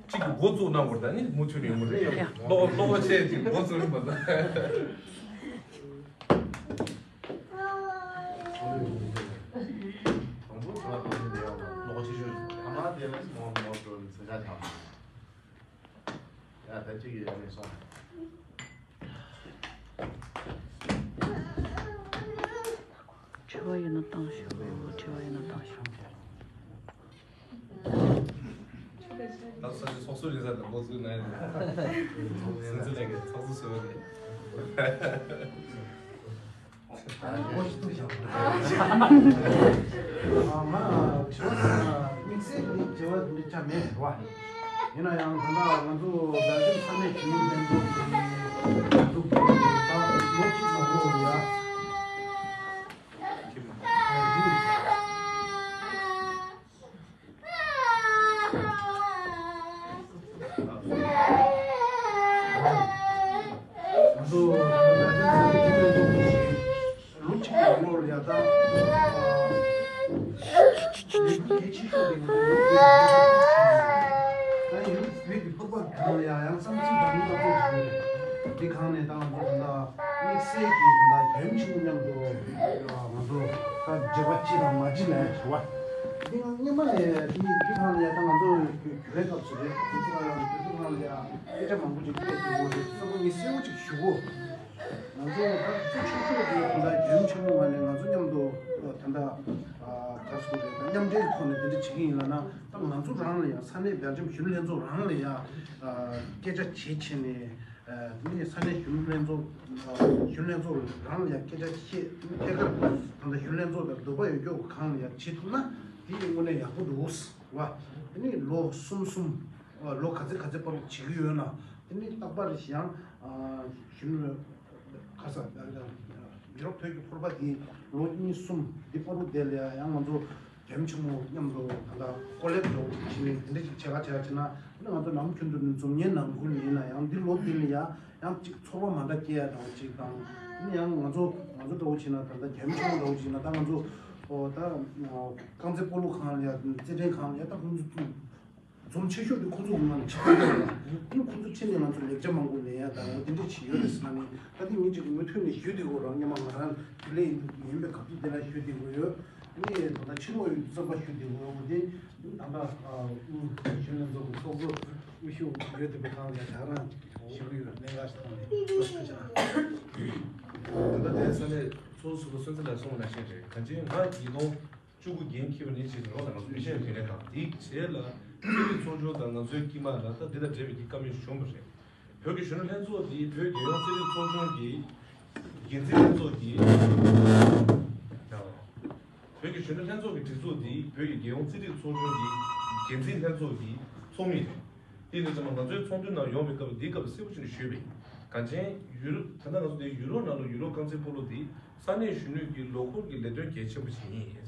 གཅིག་གི་འགོ་བཙུགས་གནང་བར་ད་ནི་མུ་མཐུད་ཡོང་གི་རེད། ཡང་ཀློག་ཀློག་པ་བྱས་ཅིག་འགོ་བཙུགས་རིམ་པ་ད། ཀློག་པ་ཆེ་ཤོས། ཨ་མ་དེ་ལ་མོ་མོ་འགྲོ་ནས་ཚེ་ཆ་ཆ། ཡ་ད་ཅིག་ཡོད་ནས་སོང་། དྲི་བ་ཡོད་ན་བཏང་ཤོག་དྲི་བ་ཡོད་ན་བཏང་ཤོག་ད་ས་ཆ་ཚོགས་གཙོ་རེད་ས་དང་འགོ་འཛུགས་གནང་ཡོད་རེད། སྲིད་འཛིན་ལྷན་ཁང་ཚོགས་གཙོ་ཟེར་བ་རེད། དམིགས་བསལ་གྱི་དྲི་བ་འདི་ཆ་མེད་རེད་བ། ཡིན་ན་ཡང་ད་ལྟ་ང་ཚོ་བདག་འཛིན་ས་གནས་བྱུང་ལྷན་ཚོགས་ཀྱི་འཛུགས་སྐྲུན་དང་ལོ་གཅིག་ནང་ལོགས་ལ་ཡ། ང་ཚོ་ལོ་གཅིག་གི་ནང་ལོགས་ལ་ཡ་ད་ལས་འགུལ་གལ་ཆེ་ཤོས་དེ་ང་ཚོ་ད་ཡུལ་བོད་ཀྱི་ཕོར་པ་གང་ལ་ཡ་ཡང་བསམ་ཚུལ་དང་མི་ལ་ཚོགས་ཞུས་རེད། འདི་གང་ནས་ད་ང་ཚོ་ད་དམིགས་བསལ་གྱི་ད་རྒྱལ་ཡུམ་ཆེན་མོ་མཉམ་དུ་ང་ཚོ་ད་མཇལ་བ་ཅི་དང་མ་ཅི་ལ་བྱ་བ། འདི་ང་སྔོན་མ་ནས་འདི་འདི་གང་ལ་ཡ་ད་ང་ཚོ་རྒྱུན་ལས་སྐབས་སུ་རེད། དེ་ཚོ་ལ་ཡང་དེ་ཚོ་གང་ལ་ཡ་སྐད་ཆ་མང་པོ་ཅིག་བཤད་ཀྱི་ཡོད་རེད། བསམ་བློ་ངས་གསལ་བོ་ཅིག་ཞུ་གོ། ང་ཚོ་ད་ཚོ་ཆུང་ཆུང་དེ་ད་ལྟ་རྒྱལ་ཡུམ་ཆེན་མོ་ང་ནས་ང་ཚོ་མཉམ་དུ་ད་ལྟ་ག་རེ་ཟེར་དགོས་རེད། ད་མཉམ་འབྲེལ་གྱི་ཐོག་ནས་དེ་འདྲ་བྱེད་ཀྱི་ཡིན་ལབ་ན། ད་ང་ཚོ་རང་ལ་ཡང་ས་གནས་སྦེལ་ཇམ་གཞོན་ནུ་ལྷན་ཚོགས་རང་ལ་ཡང་སྐད་ཆ་བྱེད་ཆེ་ནས་དེ་ནས་ས་གནས་གཞོན་ནུ་ལྷན་ཚོགས་གཞོན་ནུ་ལྷན་ཚོགས་རང་ལ་ཡང་སྐད་ཆ་བཤད། ཐད་ཀར་ད་ལྟ་གཞོན་ནུ་ལྷན་ཚོགས་དང་འདོད་པ་ཡོད་རྒྱུ་གང་ལ་ཡང་བྱེད་ཐུབ་ན་དེ་དངོས་གནས་ཡག་པོ་འདུག་བ། དེ་ནས་ལོ་གསུམ་གསུམ་ལོ་ག་ཚོད་ག་ཚོད་བར་བྱེད་ཀྱི་ཡོད་ན་དེ་ནས་རྟག་པར་ཡང་གཞོན་ནུ་ཁ་ས་ཡུ་རོབ་བོད་ཀྱི་ཕོར་པ་འདི་ལོ་གཉིས་གསུམ་འདི་བར་དུ་དེ་ལ་ཡང་ང་ཚོ་རྒྱལ་ཡུམ་ཆེན་མོ་མཉམ་དུ་ད་ལྟ་ཀོ་ལེབ་འདྲ་བོ་བྱས་ནས་དེ་འདྲ་ཞིག་བྱེད་ག་བྱེད་ག་བྱེད་ན། ཨ་ནི་ང་ཚོ་ནམ་རྒྱུན་དུ་ནི་འཛོམས་ཉིན་ནང་ཁུལ་ཡིན་ན་ཡང་འདི་ལོ་འདི་ལ་ཡང་ཡང་གཅིག་ཚོར་བ་མ་འདྲ་སྐྱེ་ཡ་འདྲ་བོ་ཅིག་དང་། ཨ་ནི་ཡང་ང་ཚོ་ང་ཚོ་འདྲ་བོ་བྱས་ན་ད་ལྟ་རྒྱལ་ཡུམ་ཆེན་མོ་འདྲ་བོ་བྱས་ན་ད་ང་ཚོ་ ཨོ་ད་རྐང་རྩེད་སྤོ་ལོ་ཁང་ལ་ཡ་རྩེད་འགྲན་ཁང་ལ་ཡ་ད་ཁོང་ཚོ་འཛོམས་ཆེ་ཤོས་དེ་ཁོང་ཚོ་ངང་ཕྱི་པ་ཡོད་ལ། ཁོང་ཁོང་ཚོ་ཕྱི་ནས་ང་ཚོ་ལེགས་ཆ་མང་པོ་ལེན་ཡ་ད་འོ་དེ་འདྲ་ཅིག་ཡོད་རེད་ཟེར་ན་ནི། ད་དེ་ངེད་ཅིག་མུ་མཐུད་ནས་ཞུ་བདེ་གོ་རང་སྔོན་མ་ང་རང་དེ་ལས་ཡིན་པའི་སྐབས་དུས་དེ་ལ་ཞུ་བདེ་གོ་ཡོད། ཨ་ནི་ད་ལྟ་ཕྱི་ལོགས་ཡོད་རྩོད་པ་ཞུ་བདེ་གོ་ཡོད་དེ། ད་ལྟ་གཞོན་ལྷན་ཚོགས་ཀྱི་ཚོགས་གཙོ་དབུ་བཞུགས་ཡོད་དེ་བའི་ཁང་ལ་ད་རང་ཞུ་གི་ཡོད། གནད་འགག་ཞིག་ཐོག་ནས་ཐུགས་རྗེ་ཆེ། ད་ལྟ་དེ་ས་གནས་ཚོགས་ཟུར་པ་སོན་ཙི་ལགས་གསུངས་པ་ནང་བཞིན་རེད། གང་ཅི་ང་ཉིས་སྟོང་བཅུ་དགུ་འགན་འཁྱེར་བ་ནས་བྱས་ནས་ལོ་ལ་ང་ཚོ་ཨེ་ཤ་ཡ་རྒྱུན་ལས་ཁང་དེའི་རྗེས་ལ་རྩེད་རིགས་ཚོགས་ཆུང་དང་ང་ཚོའི་དཀྱིལ་མ་ལ་ད་འདི་དང་འབྲེལ་བའི་གི་བཀའ་མོལ་བྱུང་བ་རེད། བོད་ཀྱི་གཞོན་ནུ་ལྷན་ཚོགས་འདིས་བོད་རྒྱལ་ཡོངས་རྩེད་རིགས་ཚོགས་ཆུང་གི་འགན་འཛིན་ལྷན་ཚོགས་ཀྱི་བོད་ཀྱི་གཞོན་ནུ་ལྷན་ཚོགས་ཀྱི་སྒྲིག་འཛུགས་འདིས་བོད་ཀྱི་རྒྱལ་ཡོངས་རྩེད་རིགས་ཚོགས་ཆུང་གི་འགན་འཛིན་ལྷན་ཚོགས་ཀྱི་ཚོགས་མི་རེད། དེ་ནི་ཚང་མ་ང་ཚོའི་ཚོགས་འདུའི་ནང་ཡོང་བའི་སྐབས་འདིའི་སྐབས་གསལ་པོ་བྱས་ནས་ཞུས་པ་ཡིན། གང་ཅན་ཡུ་རོ་ད་ལྟ་ང་ཚོ་འདིའི་ཡུ་རོ་ནང་ལ་ཡུ་རོ་རྐང་རྩེད་སྤོ་ལོ་འདི་ས་གནས་གཞོན་ནུ་ཡི་ལོ་འཁོར་གྱི་ལས་དོན་གལ་ཆེན་པོ་ཞིག་ཡིན།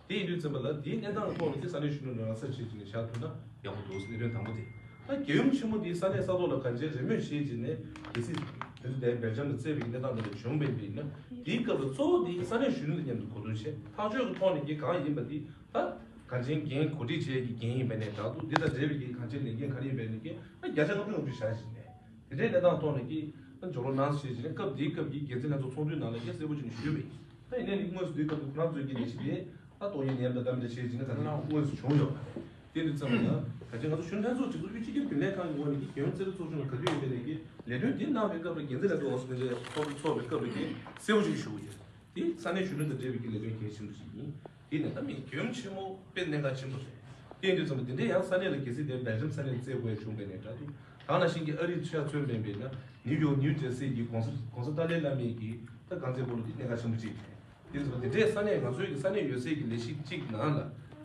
དེ་ཡིན་དུས་ཙམ་པ་ལ་དེའི་གནས་སྟངས་ཐོག་ནས་ཀྱི་ས་གནས་གཞོན་ནུ་རང་སར་བྱེད་ཀྱི་ནས་བཞག་ཐུབ་ན་ཡག་པོ་འདུག་ཟེར་ལས་དོན་དང་པོ་དེ། ད་རྒྱལ་ཡུམ་ཆེན་མོ་འདིའི་ས་གནས་ས་ཐོག་ལ་གང་ཅན་རེས་མོས་བྱེད་ཀྱི་ནས་གལ་སྲིད་དེ་ཚོ་དེ་སྦེལ་ཇམ་ལ་བཙལ་བའི་གནས་སྟངས་དེ་ལ་བྱུང་བས་པས་ན། དེའི་སྐབས་ལ་གཙོ་བོ་དེ་ས་གནས་གཞོན་ནུ་དང་མཉམ་དུ་གོ་བསྡུར་བྱས་ཐག་གཅོད་ཀྱི་ཐོག་ནས་ཀྱི་གང་ཡིན་པ་དེ་ད་གང་ཅན་འགན་གོ་སྒྲིག་བྱེད་ཀྱི་འགན་ཡིན་པ་ནས་དྲག་འདུག་འདི་དང་འབྲེལ་བའི་ཀྱི་གང་ཅན་ལས་འགན་ག་རེ་ཡིན་པ་ནས་ཀྱི་ད་བརྒྱ་ཆ་ལྔ་བཅུ་ལྔ་བཅུ་བཞག་བཞིན་ནས། དེ་འདྲའི་གནས་སྟངས་ཐོག་ནས་ཀྱི་ད་ཇོ་ལོ་ནང་བཞིན་བྱས་ནས་སྐབས་དེའི་སྐབས་ཀྱི་འགན་འཛིན་ལྷན་ཚོགས་ཚོགས་འདུའི་ནང་ལ་ཀྱི་གསལ་པོ་བྱས་ནས་ཞུས་པ་ཡིན། ད་ཡིན་ནའི་དངོས་སུ་དེའི་སྐབས་དུ་ཁོ་རང་ཚོའི་གི་ལས་གཞི་དེ་ད་གཏོང་ཡས་ནས་ཡང་ད་ལྟ་མི་འདྲ་བྱས་བྱས་ནས་ད་ལྟ་དངོས་སུ་བྱུང་ཡོད་པ་རེད། དེ་འདྲ་ཙམ་ལ་ག་ཅི་ང་ཚོ་གཞོན་ལྷན་ཚོགས་སྒྲིག་འཛུགས་དབུས་སྤྱི་ཁྱབ་རྒྱུན་ལས་ཁང་གི་ངོས་ནས་ཀྱི་རྒྱལ་ཡོངས་རྩེད་རིགས་ཚོགས་ཆུང་ལ་ག་དུས་ཡིན་པའི་ནས་ཀྱི་ལས་དོན་དེ་གནང་བའི་སྐབས་ལ་འགན་འཛིན་ལྷན་ཚོགས་འོག་ཏུ་དེ་འདྲའི་ཚོགས་འདུ་ཚོགས་པའི་སྐབས་ལ་ཀྱི་གསལ་པོ་ཞིག་ཞུ་གི་ཡོད། དེ་ས་གནས་གཞོན་ནུ་དང་འབྲེལ་བའི་ཀྱི་ལས་དོན་གལ་ཆེན་པོ་ཞིག་ཡིན། དེ་ནས་ད་མི་རྒྱལ་ཡུམ་ཆེན་མོ་དཔེ་གནད་འགག་ཆེན་པོ་རེད། དེ་ཡིན་དུས་ཙམ་པ་དེ་འདྲའི་ཡང་ས་གནས་ལ་གལ་སྲིད་དེ་སྦེལ་ཇམ་ས་གནས་བཙལ་དགོས་བྱུང་བའི་ནས་འདྲ་འདུག་ད་ནང་བཞིན་གྱི་ཨ་རིའི་ཆ་མཚོན་པའི་ན་ནིའུ་ཡོག་ནིའུ་ཇར་སི་གི་གོང་ས་གོང་ས་ཏཱ་ལའི་བླ་མའི་གི་ད་རྐང་རྩེད་སྤོ་ལོ་དེ་གནད་འགག་ཆེན་པོ་གཅིག་རེད། དེ་ཙམ་པ་དེ་འདྲའི་ས་གནས་ང་ཚོའི་གི་ས་གནས་ཡོད་སའི་གི་ལས་གཞི་གཅིག་ནང་ལ་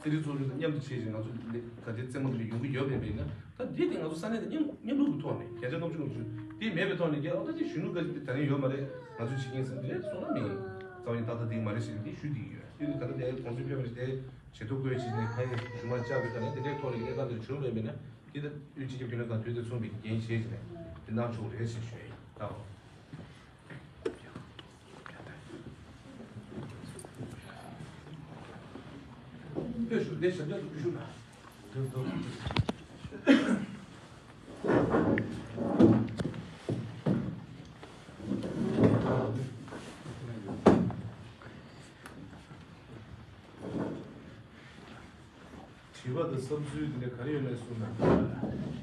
རྩེད་རིགས་ཚོགས་ཆུང་དང་མཉམ་དུ་བྱས་ཤིང་ང་ཚོ་ལས་ག་དེ་རྩེད་མོ་དེ་འདྲ་ཡོང་གི་ཡོད་པས་པས་ན། ད་འདི་དེ་ང་ཚོ་ས་གནས་དང་མཉམ་མཉམ་རུབ་ཀྱི་ཐོག་ནས་བརྒྱ་ཆ་ལྔ་བཅུ་ལྔ་བཅུ་དེ་མེད་པའི་ཐོག་ནས་ཀྱང་ཨ་ད་དེ་གཞོན་ནུ་འགའ་ཞིག་དེ་ད་ནས་ཡོད་མ་རེད། ང་ཚོ་བྱེད་མཁན་ཟེར་འདི་རེད་སོང་ན་མིན། རྩ་བ་ཡིན་ཏག་ཏག་དེ་མ་རེད་ཟེར་ནས་དེ་ཞུ་བསྡད་ཀྱི་ཡོད། དེ་ནི་ད་ལྟ་དེ་གོང་ཚོའི་ཕེབས་པ་རེད་དེ་བྱེད་ཐུབ་དགོས་ཕྱིན་ནས་ཕ་ཡི་ཞུ་མ་བཅག་པའི་ཐོག་ནས་དེ་འདྲའི་ཐོག་ནས་ཀྱི་གནས་སྟངས་དེ་བྱུང་བས་མིན་ན་དེ་ད་དབུས་སྤྱི་ཁྱབ་རྒྱུན་ལས་ཁང་དུས་དེ་མཚུངས་པའི་འགན་བཞེས་བྱས་ནས་དེ་གནང་ཆོག་རེད་ཞེས་ཞུ་ཡ་ཡིན་ད། དེ་ཞུ་དེ་ཞབས་བཅགས་ཞུ་ན། དྲི་བ་དང་བསམ་ཚུལ་དེ་འདྲ་ག་རེ་ཡོད་ན་གསུངས་ན།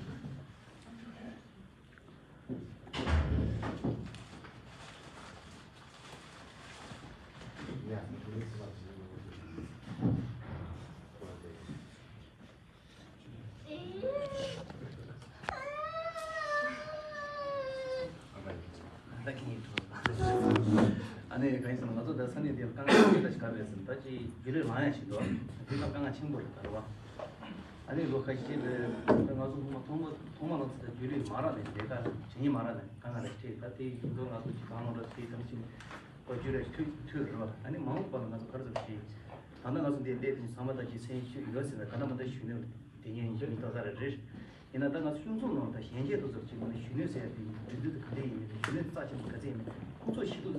ཨ་ནི་གང་ཡིན་ཟེར་ན་ང་ཚོ་ད་ས་གནས་འདིར་དཀའ་ངལ་ཆེ་ད་ཞིག་ག་རེ་རེད་ཟེར་ན་ད་ཅིག་རྒྱུན་ལས་རང་ཡང་ཞིག་འདུག་དེ་ལ་དཀའ་ངལ་ཆེན་པོ་རེད་ད་རེད་བ། ཨ་ནི་ལོ་ཁ་ཤས་རེད་ད་ང་ཚོ་ཐོག་མ་ཐོག་མ་ཐོག་མ་ལ་ཚོ་ད་རྒྱུན་ལས་མ་རག་ནས་ལས་ཀ་བྱེད་ཉིན་མ་རག་ནས་དཀའ་ངལ་རེད་ཅེས་ད་དེ་ཡིན་དུས་ང་ཚོ་ཅིག་གང་ལོ་འདྲ་ཞིག་ད་ཅིག་ཁོ་རྒྱུན་ལས་ཐུག་ཐུག་རེད་བ། ཨ་ནི་མ་འོངས་པ་ལ་ང་ཚོ་ག་རེ་ཟེར་ཞིག་ད་ལྟ་ང་ཚོ་འདིར་སླེབས་དུས་ཚང་མ་ད་ཅིག་སེམས་ཤུགས་ཡོད་ཟེར་ན་ག་ན་མ་ད་གཞོན་ནུ་དེ་ཉིད་ཡིན་ཞིག་ད་ག་རེ་རེད། ཡིན་ན་ད་ང་ཚོ་སྤྱི་ཚོགས་ནང་ད་གཞོན་སྐྱེས་དེ་ཚོར་གཅིག་ནས་གཞོན་ནུ་ཟེར་ཡ་དེ་འགྲིག་འདུག་ག་འདྲ་ཡིན་མིན་དེ་གཞོན་ནུ་རྩ་ཆེན་པོ་ག་ཚད་ཡིན་མིན་ཁོང་ཚོ་ཞིབ་ཏུ་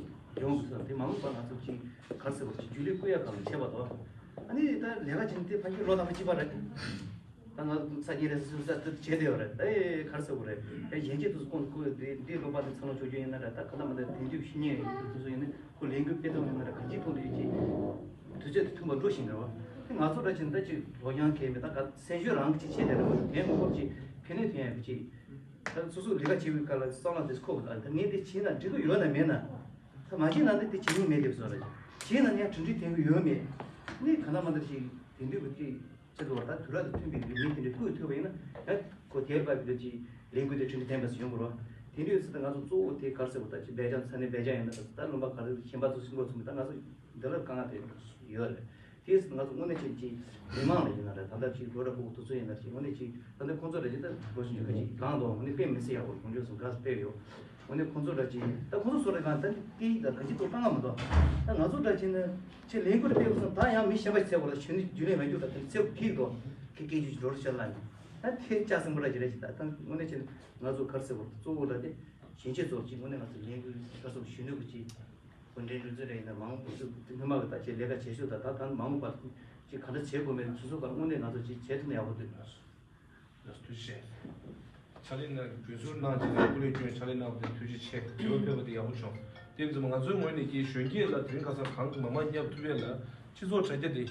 ཡོང་དགོས་ས་དེ་མ་འོངས་པ་ང་ཚོ་གཅིག་ག་རེ་ཟེར་བ་གཅིག་རྒྱུན་ལས་བསྐོ་ཡ་གང་ལ་བྱེད་པ་དང་། ཨ་ནི་ད་ལས་ཀ་བྱེད་དེ་ཕ་གི་ལོ་དང་པོ་གཅིག་པ་རེད། ད་ང་ཚོ་ས་གཉིས་རེད་ས་སུ་ས་དེ་བྱེད་བསྡད་ཡོད་རེད། ད་ཨེ་ག་རེ་ཟེར་དགོས་རེད། ད་གཞོན་སྐྱེས་དེ་ཚོ་ཁོང་ཚོ་ཁོ་དེ་འདི་སློབ་པ་དེ་འཚར་ལོངས་བྱུང་རྒྱུ་ཡིན་ན་རེད། ད་ག་ན་མ་ད་དེང་དུས་ཤི་ཉེན་ཡོད་དེ་ཚོ་ཡིན་ན། ཁོ་ལས་འགུལ་སྤེལ་སྟངས་ཡིན་ན་ར་གང་ཅིའི་ཐོག་ནས་ཡིན་གྱི། དུས་ཚོད་དེ་ཐུང་བ་འགྲོ་བཞིན་རེད་བ། དེ་ང་ཚོ་འདྲ་བྱས་ན་ད་ཅིག་ལོ་རྒྱང་གས་མེད་ད་ག་སེམས་ཤུགས་རང་གི་ཅིག་བྱས་དེ་རེད་མ་གཞུག་དེ་ངོ་ཁོབ་ཅིག་ཕན་ནུས་ཐོན་ཡག་གི་ཅིག་ད་སོ་སོ་ལས་ཀ་བྱེད་པའི་སྐབས་ལ་བསམ་བློ་དེ་ཁོ་ད་ངས་དེ་བྱས་ན་འགྲིག་གི་ཡོད་ན་མེད་ན། ད་མ་བྱས་ན་ནི་དེ་བྱེད་སྙིང་མེད་དེ་བཟོ་རེད། བྱས་ན་ངས་གྲ་སྒྲིག་དེང་གི་ཡོད་མེད། ནི་ག་ན་མ་ད་ཅིག་དེང་དུས་ཀྱི་ཅིག་ཚེ་འདི་བར་ད་དུས་རབས་དང་མཐུན་པའི་མི་དེ་འདྲ་བསྐོས་ཐུབ་པ་ཡིན་ན་ཡང་ཁོ་དེར་བབ་པའི་ཅིག་ལས་འགུལ་དེ་ཁྲིད་འདི་ལྡན་པ་ཞིག་ཡོང་དགོས་རོགས། དེ་འདྲའི་ཚེ་ད་ང་ཚོ་གཙོ་བོ་དེ་ག་རེ་ཟེར་བ་ད་ཅིག་སྦེལ་ཇམ་ས་གནས་སྦེལ་ཇམ་ཡིན་ན་ད་ལུང་པ་ག་རེ་གཞན་པ་ཚོ་སྲིང་འགོ་ཚུགས་མི་ད་ང་ཚོ་འདི་ལ་དཀའ་ངལ་དེ་ཡོད་རེད། དེས་ང་ཚོ་དངོས་གནས་ཅིག་ཅིག་མི་མང་ལ་ཡིན་ན་རེད། ད་ལྟ་ཅིག་ལོ་རབས་ཕྲུ་གུ་དེ་ཚོ་ཡིན་ན་ཅིག་དངོས་གནས་ཅིག་ད་ལྟ་ཁོང་ཚོ་རེ་ཅིག་ད་ལོ་ཆུང་ཆུང་ཁ་ཅིག་ལངས་འདུག་དངོས་གནས་དཔེ་མི་སྲིད་ཡག་པོ་གོང་ཆོད་སོང་ག་ཚོད་དཔེ་ཡོད། དངོས་གནས་ཁོང་ཚོ་འདྲ་ཅིག་ད་ཁོང་ཚོ་སོ་རེ་གང་ད་སྐད་ཡིག་དང་གང་ཅིག་ཐོག་དཀའ་ངལ་མི་འདུག་ད་ང་ཚོ་འདྲ་ཅིག་ནི་ཆེ་ལས་འགུལ་སྤེལ་སོང་ད་ཡང་མི་གཞན་པ་ཚེ་བོ་ལ་གཞོན་ནུ་རྒྱུན་ལས་མ་རྒྱུག་ད་དེ་ཚེ་བོ་ཕིག་འདུག་གི་སྐད་ཆ་ཅིག་འགྲོ་རུ་ཤར་ལ་ནི་ད་དེ་ལྕགས་སྲིན་པོ་འདྲ་ཅིག་རེད་ཅིག་ད་ད་དངོས་གནས་ཅིག་ང་ཚོ་ག་རེ་ཟེར་བ་གཙོ་བོ་འདྲ་དེ་གཞོན་སྐྱེས་ཚོ་ཅིག་དངོས་གནས་ང་ཚོ་ལས་འགུལ་ག་རེ་ཟེར་བ་གཞོན་ནུ་གི་ཅིག་གུང་ཁྲན་སྒྲིག་འཛུགས་རེད་ཡིན་ན་མ་འོངས་པ་ཚོ་སྔོན་མ་གི་ད་ཅིག་ལས་ཀ་བྱེད་ཤུགས་དང་ད་ད་མ་འོངས་པ་ཅིག་ག་འདྲ་བྱེད་དགོས་མེད་སོ་སོ་ག་རེ་དངོས་གནས་ང་ཚོ་ཅིག་བྱེད་ཐུབ་ན་ཡག་པོ་འདུག་ལགས་སོ། ལགས་སོ། ཐུགས་རྗེ་ཆེ། ཕྱག་ལས་གནང་དགོས་ཚུལ་གནང་བྱས་ནས་སྐུ་ལས་བསྐྱོན་ཕྱག་ལས་གནང་བ་དེ་ཐུགས་རྗེ་ཆེ། དྲི་བ་ཕེབས་པ་དེ་ཡག་པོ་བྱུང་། དེ་ཚོ་ང་ཚོའི་ངོས་ནས་ཀྱི་གཞོན་སྐྱེས་ལ་དེ་རིང་ཁ་སང་གང་མང་མང་བསྙབ་ཐུབ་ཡས་ལ་སྤྱི་ཚོགས་དྲ་རྒྱ་དེ་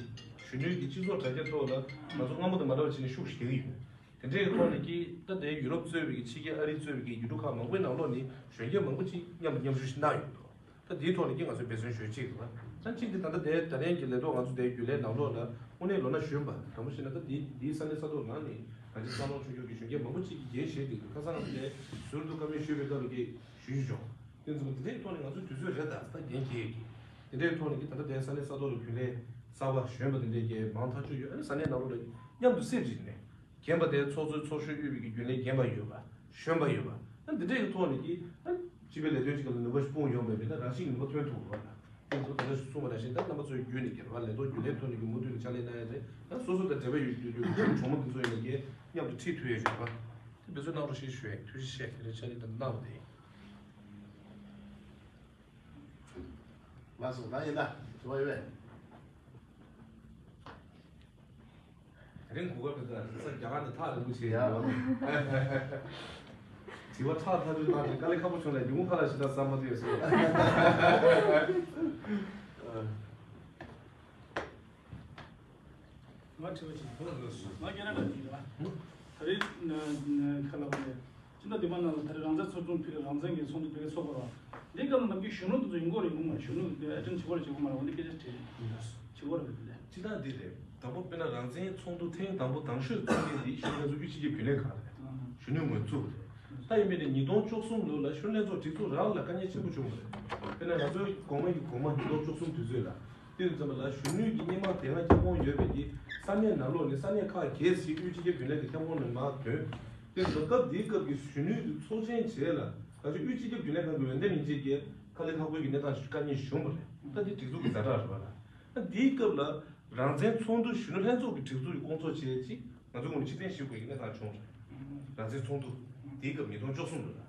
གཞོན་ནུའི་གི་སྤྱི་ཚོགས་དྲ་རྒྱ་ཐོག་ལ་ང་ཚོ་སྔ་མོ་དང་མ་འདྲ་བ་བྱས་ནས་ཤུགས་ཤིག་རྒྱག་གི་ཡོད། དེ་འདྲའི་ཐོག་ནས་ཀྱི་ད་ལྟའི་ཡུ་རོབ་གཙོས་པའི་ཕྱི་རྒྱལ་ཨ་རི་གཙོས་པའི་ཡུལ་གྲུ་ཁག་མང་པོའི་ནང་ལོགས་ནས་གཞོན་སྐྱེས་མང་པོ་ཅིག་མཉམ་དུ་མཉམ་ཞུགས་ཤིག་གནང་ཡོད་འདུག་ད་འདིའི་ཐོག་ནས་ཀྱི་ང་ཚོས་འབད་བརྩོན་ཞུ་ཡས་ཅིག་འདུག་ད་གཅིག་དེ་ད་ལྟ་དེ་ད་རིང་གི་ལས་ཐོག་ང་ཚོ་དེའི་རྒྱུན་ལས་ནང་ལོགས་ལ་དངོས་གནས་ལོ་ན་གཞོན་པ་དང་པོ་ཞིག་ན་ད་འདི་འདིའི་ས་གནས་ས་ཐོག་ནང་ནས་ང་ཚོ་སང་ལོ་ཆུང་ཆུང་གི་གཞོན་སྐྱེས་མང་པོ་ཅིག་གིས་རྒྱན་བཞེས་བསྡད་འདུག་ཁ་སང་ང་ཚོ་དེ་ཟུར་དུ་བཀའ་མོལ་ཞུས་པའི་སྐབས་ལ་ཀྱི་ཞུ་རྒྱུ་བྱུང་། དེ་ཚོ་དེ་འདྲའི་ཐོག་ནས་ང་ཚོ་དུས་ཚོད་རེ་ད་ད་རྒྱན་འཁྱེར་ཡས་ཀྱི་དེ་འདྲའི་ཐོག་ནས་ཀྱི་ད་ལྟ་དེ་ས་གནས་ས་ཐོག་ལ་རྒྱུན་ལས་གསར་པ་གཞོན་པ་དེ་འདྲའི་ཀྱི་མང་ཐག་ཆོད་ཡོད། ཨ་ནི་ས་གནས་ནང་ལོགས་ལ་མཉམ་དུ་སེབ་བྱས་ནས། རྒན་པ་དེ་ཚོགས་གཙོའི་ཚོགས་གཞོན་དབུས་པའི་གི་རྒྱུན་ལས་རྒན་པ་ཡོད་པ། གཞོན་པ་ཡོད་པ། ཨ་འདི་འདྲའི་གི་ཐོག་ནས་ཀྱི་ཨ་སྤྱི་པའི་ལས་དོན་ཅིག་ལ་ནུས་པ་ཞིག་སྤུངས་ཡོང་བ་ཡིན་ན་རང་བཞིན་གྱི་ནུས་པ་ཐོན་ཐུབ་དགོས་པ་ལ། དེ་ཚོ་ད་ལྟ་གསུངས་པ་ནང་བཞིན་ད་རྣམ་པ་ཚོའི་བརྒྱུད་ནས་ཀྱི་རེད་བ། ལས་ཐོག་རྒྱུན་ལས་ཐོག་ནས་ཀྱི་མུ་མཐུད་ནས་ཕྱག་ལས་གནང་ཡ་རེད། ད་སོ་སོ་དང་འབྲེལ་བ་ཡོད་རྒྱུ་གྲོགས་མོ་དེ་ཚོ་ཡིན་ན་ཀྱི་མཉམ་དུ་ཁྲིད་ཐུབ་ཡ་ཡོད་པ། དེ་འབད་བརྩོན་གནང་རོགས་ཞེས་ཞུ་ཡ། ཐུགས་རྗེ་ཆེ། དེ་རིང་ཕྱག་ལས་དང་གནང་བ་དེ། ལགས་སོ། ད་ཡིན་ད་དྲི་བ་ཡོད་པས། དེ་རིང་གོ་སྐབས་དེ་ལ་ས་རྒྱ་གར་ནས་ཐག་རིང་པོ་བྱས་ཡོད། དྲི་བ་ཁྲག་ཐག་ཆོད་གནང་དེ་དཀའ་ལས་ཁག་པོ་བྱུང་ལ་ཉིན་མོ་ཁ་ལ་ཞིག་ད་བསམ་པ་དེ་ཡོད་སོང་། ང་དྲི་བ་ཅིག་ཡོད། ང་ཁྱེད་རང་ལ་དྲིས་ར། ད་རེས་ཁ་ལ་བ་ནས། སྤྱི་ཟླ་བདུན་པ་ནང་ལ་ད་རེས་རང་བཙན་ཚོགས་ཆུང་ཕུད་རང་བཙན་གྱི་ཚོགས་འདུ་ཕུད་ཚོགས་པ་ར། འདི་སྐབས་ལ་ནམ་རྒྱུན་གཞོན་ནུ་དེ་ཚོ་ཡིན་གོ་རེ་ཡིན་གོ་མ་རེད། གཞོན་ནུ་དེ་ཨེ་ཊེན་བྱེད་གོ་རེ་བྱེད་གོ་མ་རེད། འོ་འདི་སྐད་ཆ་དྲིས། བྱེད་གོ་རེ་བ་དེ་ལས། སྤྱི་ཟླ་འདི་རེད། དང་པོ་དཔེར་ན་རང་བཙན་ཚོགས་འདུ་ཐེངས་དང་པོ་དང་ཤོས་བཙུགས་མཁན་འདི་གཞོན་ནུ་ལྷན་ཚོགས་དབུས་སྤྱི་ཁྱབ་རྒྱུན་ལས་ཁང་རེད། གཞོན་ནུ་ངོས་བཙུགས་རེད། ད་ཡིན་པས་ནི་ཉིས་སྟོང་བཅུ་གསུམ་ལོ་ལ་གཞོན་ནུ་ལྷན་ཚོགས་སྒྲིག་འཛུགས་རང་ལ་དཀའ་ངལ་ཆེན་པོ་བྱུང་བ་རེད། དཔེར་ན་ང་ཚོའི་གོང་མ་གི་གོང་མ་ཉིས་སྟོང་བཅུ་གསུམ་དུས་ཚོད་ལ། དེ་ཙམ་པ་ལ་གཞོན་ནུ་གི་སྣེ་མང་དེ་སྔ་ཁྱབ་ཁོངས་ཡོད་པའི་གི་ས་གནས་ནང་ལོགས་ནས་ས་གནས་ཁག་གལ་སྲིད་དབུས་སྤྱི་ཁྱབ་རྒྱུན་ལས་ཀྱི་ཁྱབ་ཁོངས་ནས་མར་ཐོན། དེ་ཙམ་པ་སྐབས་དེའི་སྐབས་ཀྱི་གཞོན་ནུ་དེ་ཚོགས་ཆེན་བྱས་ལ་ད་ཆ་དབུས་སྤྱི་ཁྱབ་རྒྱུན་ལས་ཁང་གི་འོས་འདེམས་ཡིན་ཅེས་ཀྱི་དཀའ་ལས་ཁག་པོའི་གི་གནས་སྟངས་ཤིག་དཀའ་ངལ་བྱུང་བ་རེད། ད་དེ་སྒྲིག་འཛུགས་ཀྱི་ཛ་དྲག་རེད་བ་ལ། ད་དེའི་སྐབས་ལ་རང་བཙན་ཚོགས་འདུ་གཞོན་ནུ་ལྷན་ཚོགས་ཀྱི་སྒྲིག་འཛུགས་ཀྱི་སྐོང་ཚོགས་བྱས་ཅིག་ང་ཚོ་ངོས་ནས་ཕྱིར་འཐེན་ཞུ་དགོས་ཀྱི་གནས་སྟངས་བྱུང་རེད། རང་བཙན་ཚོགས་འདུ་དེའི་སྐབས་ཉིས་སྟོང་བཅུ་གསུམ་ལོ་ལ།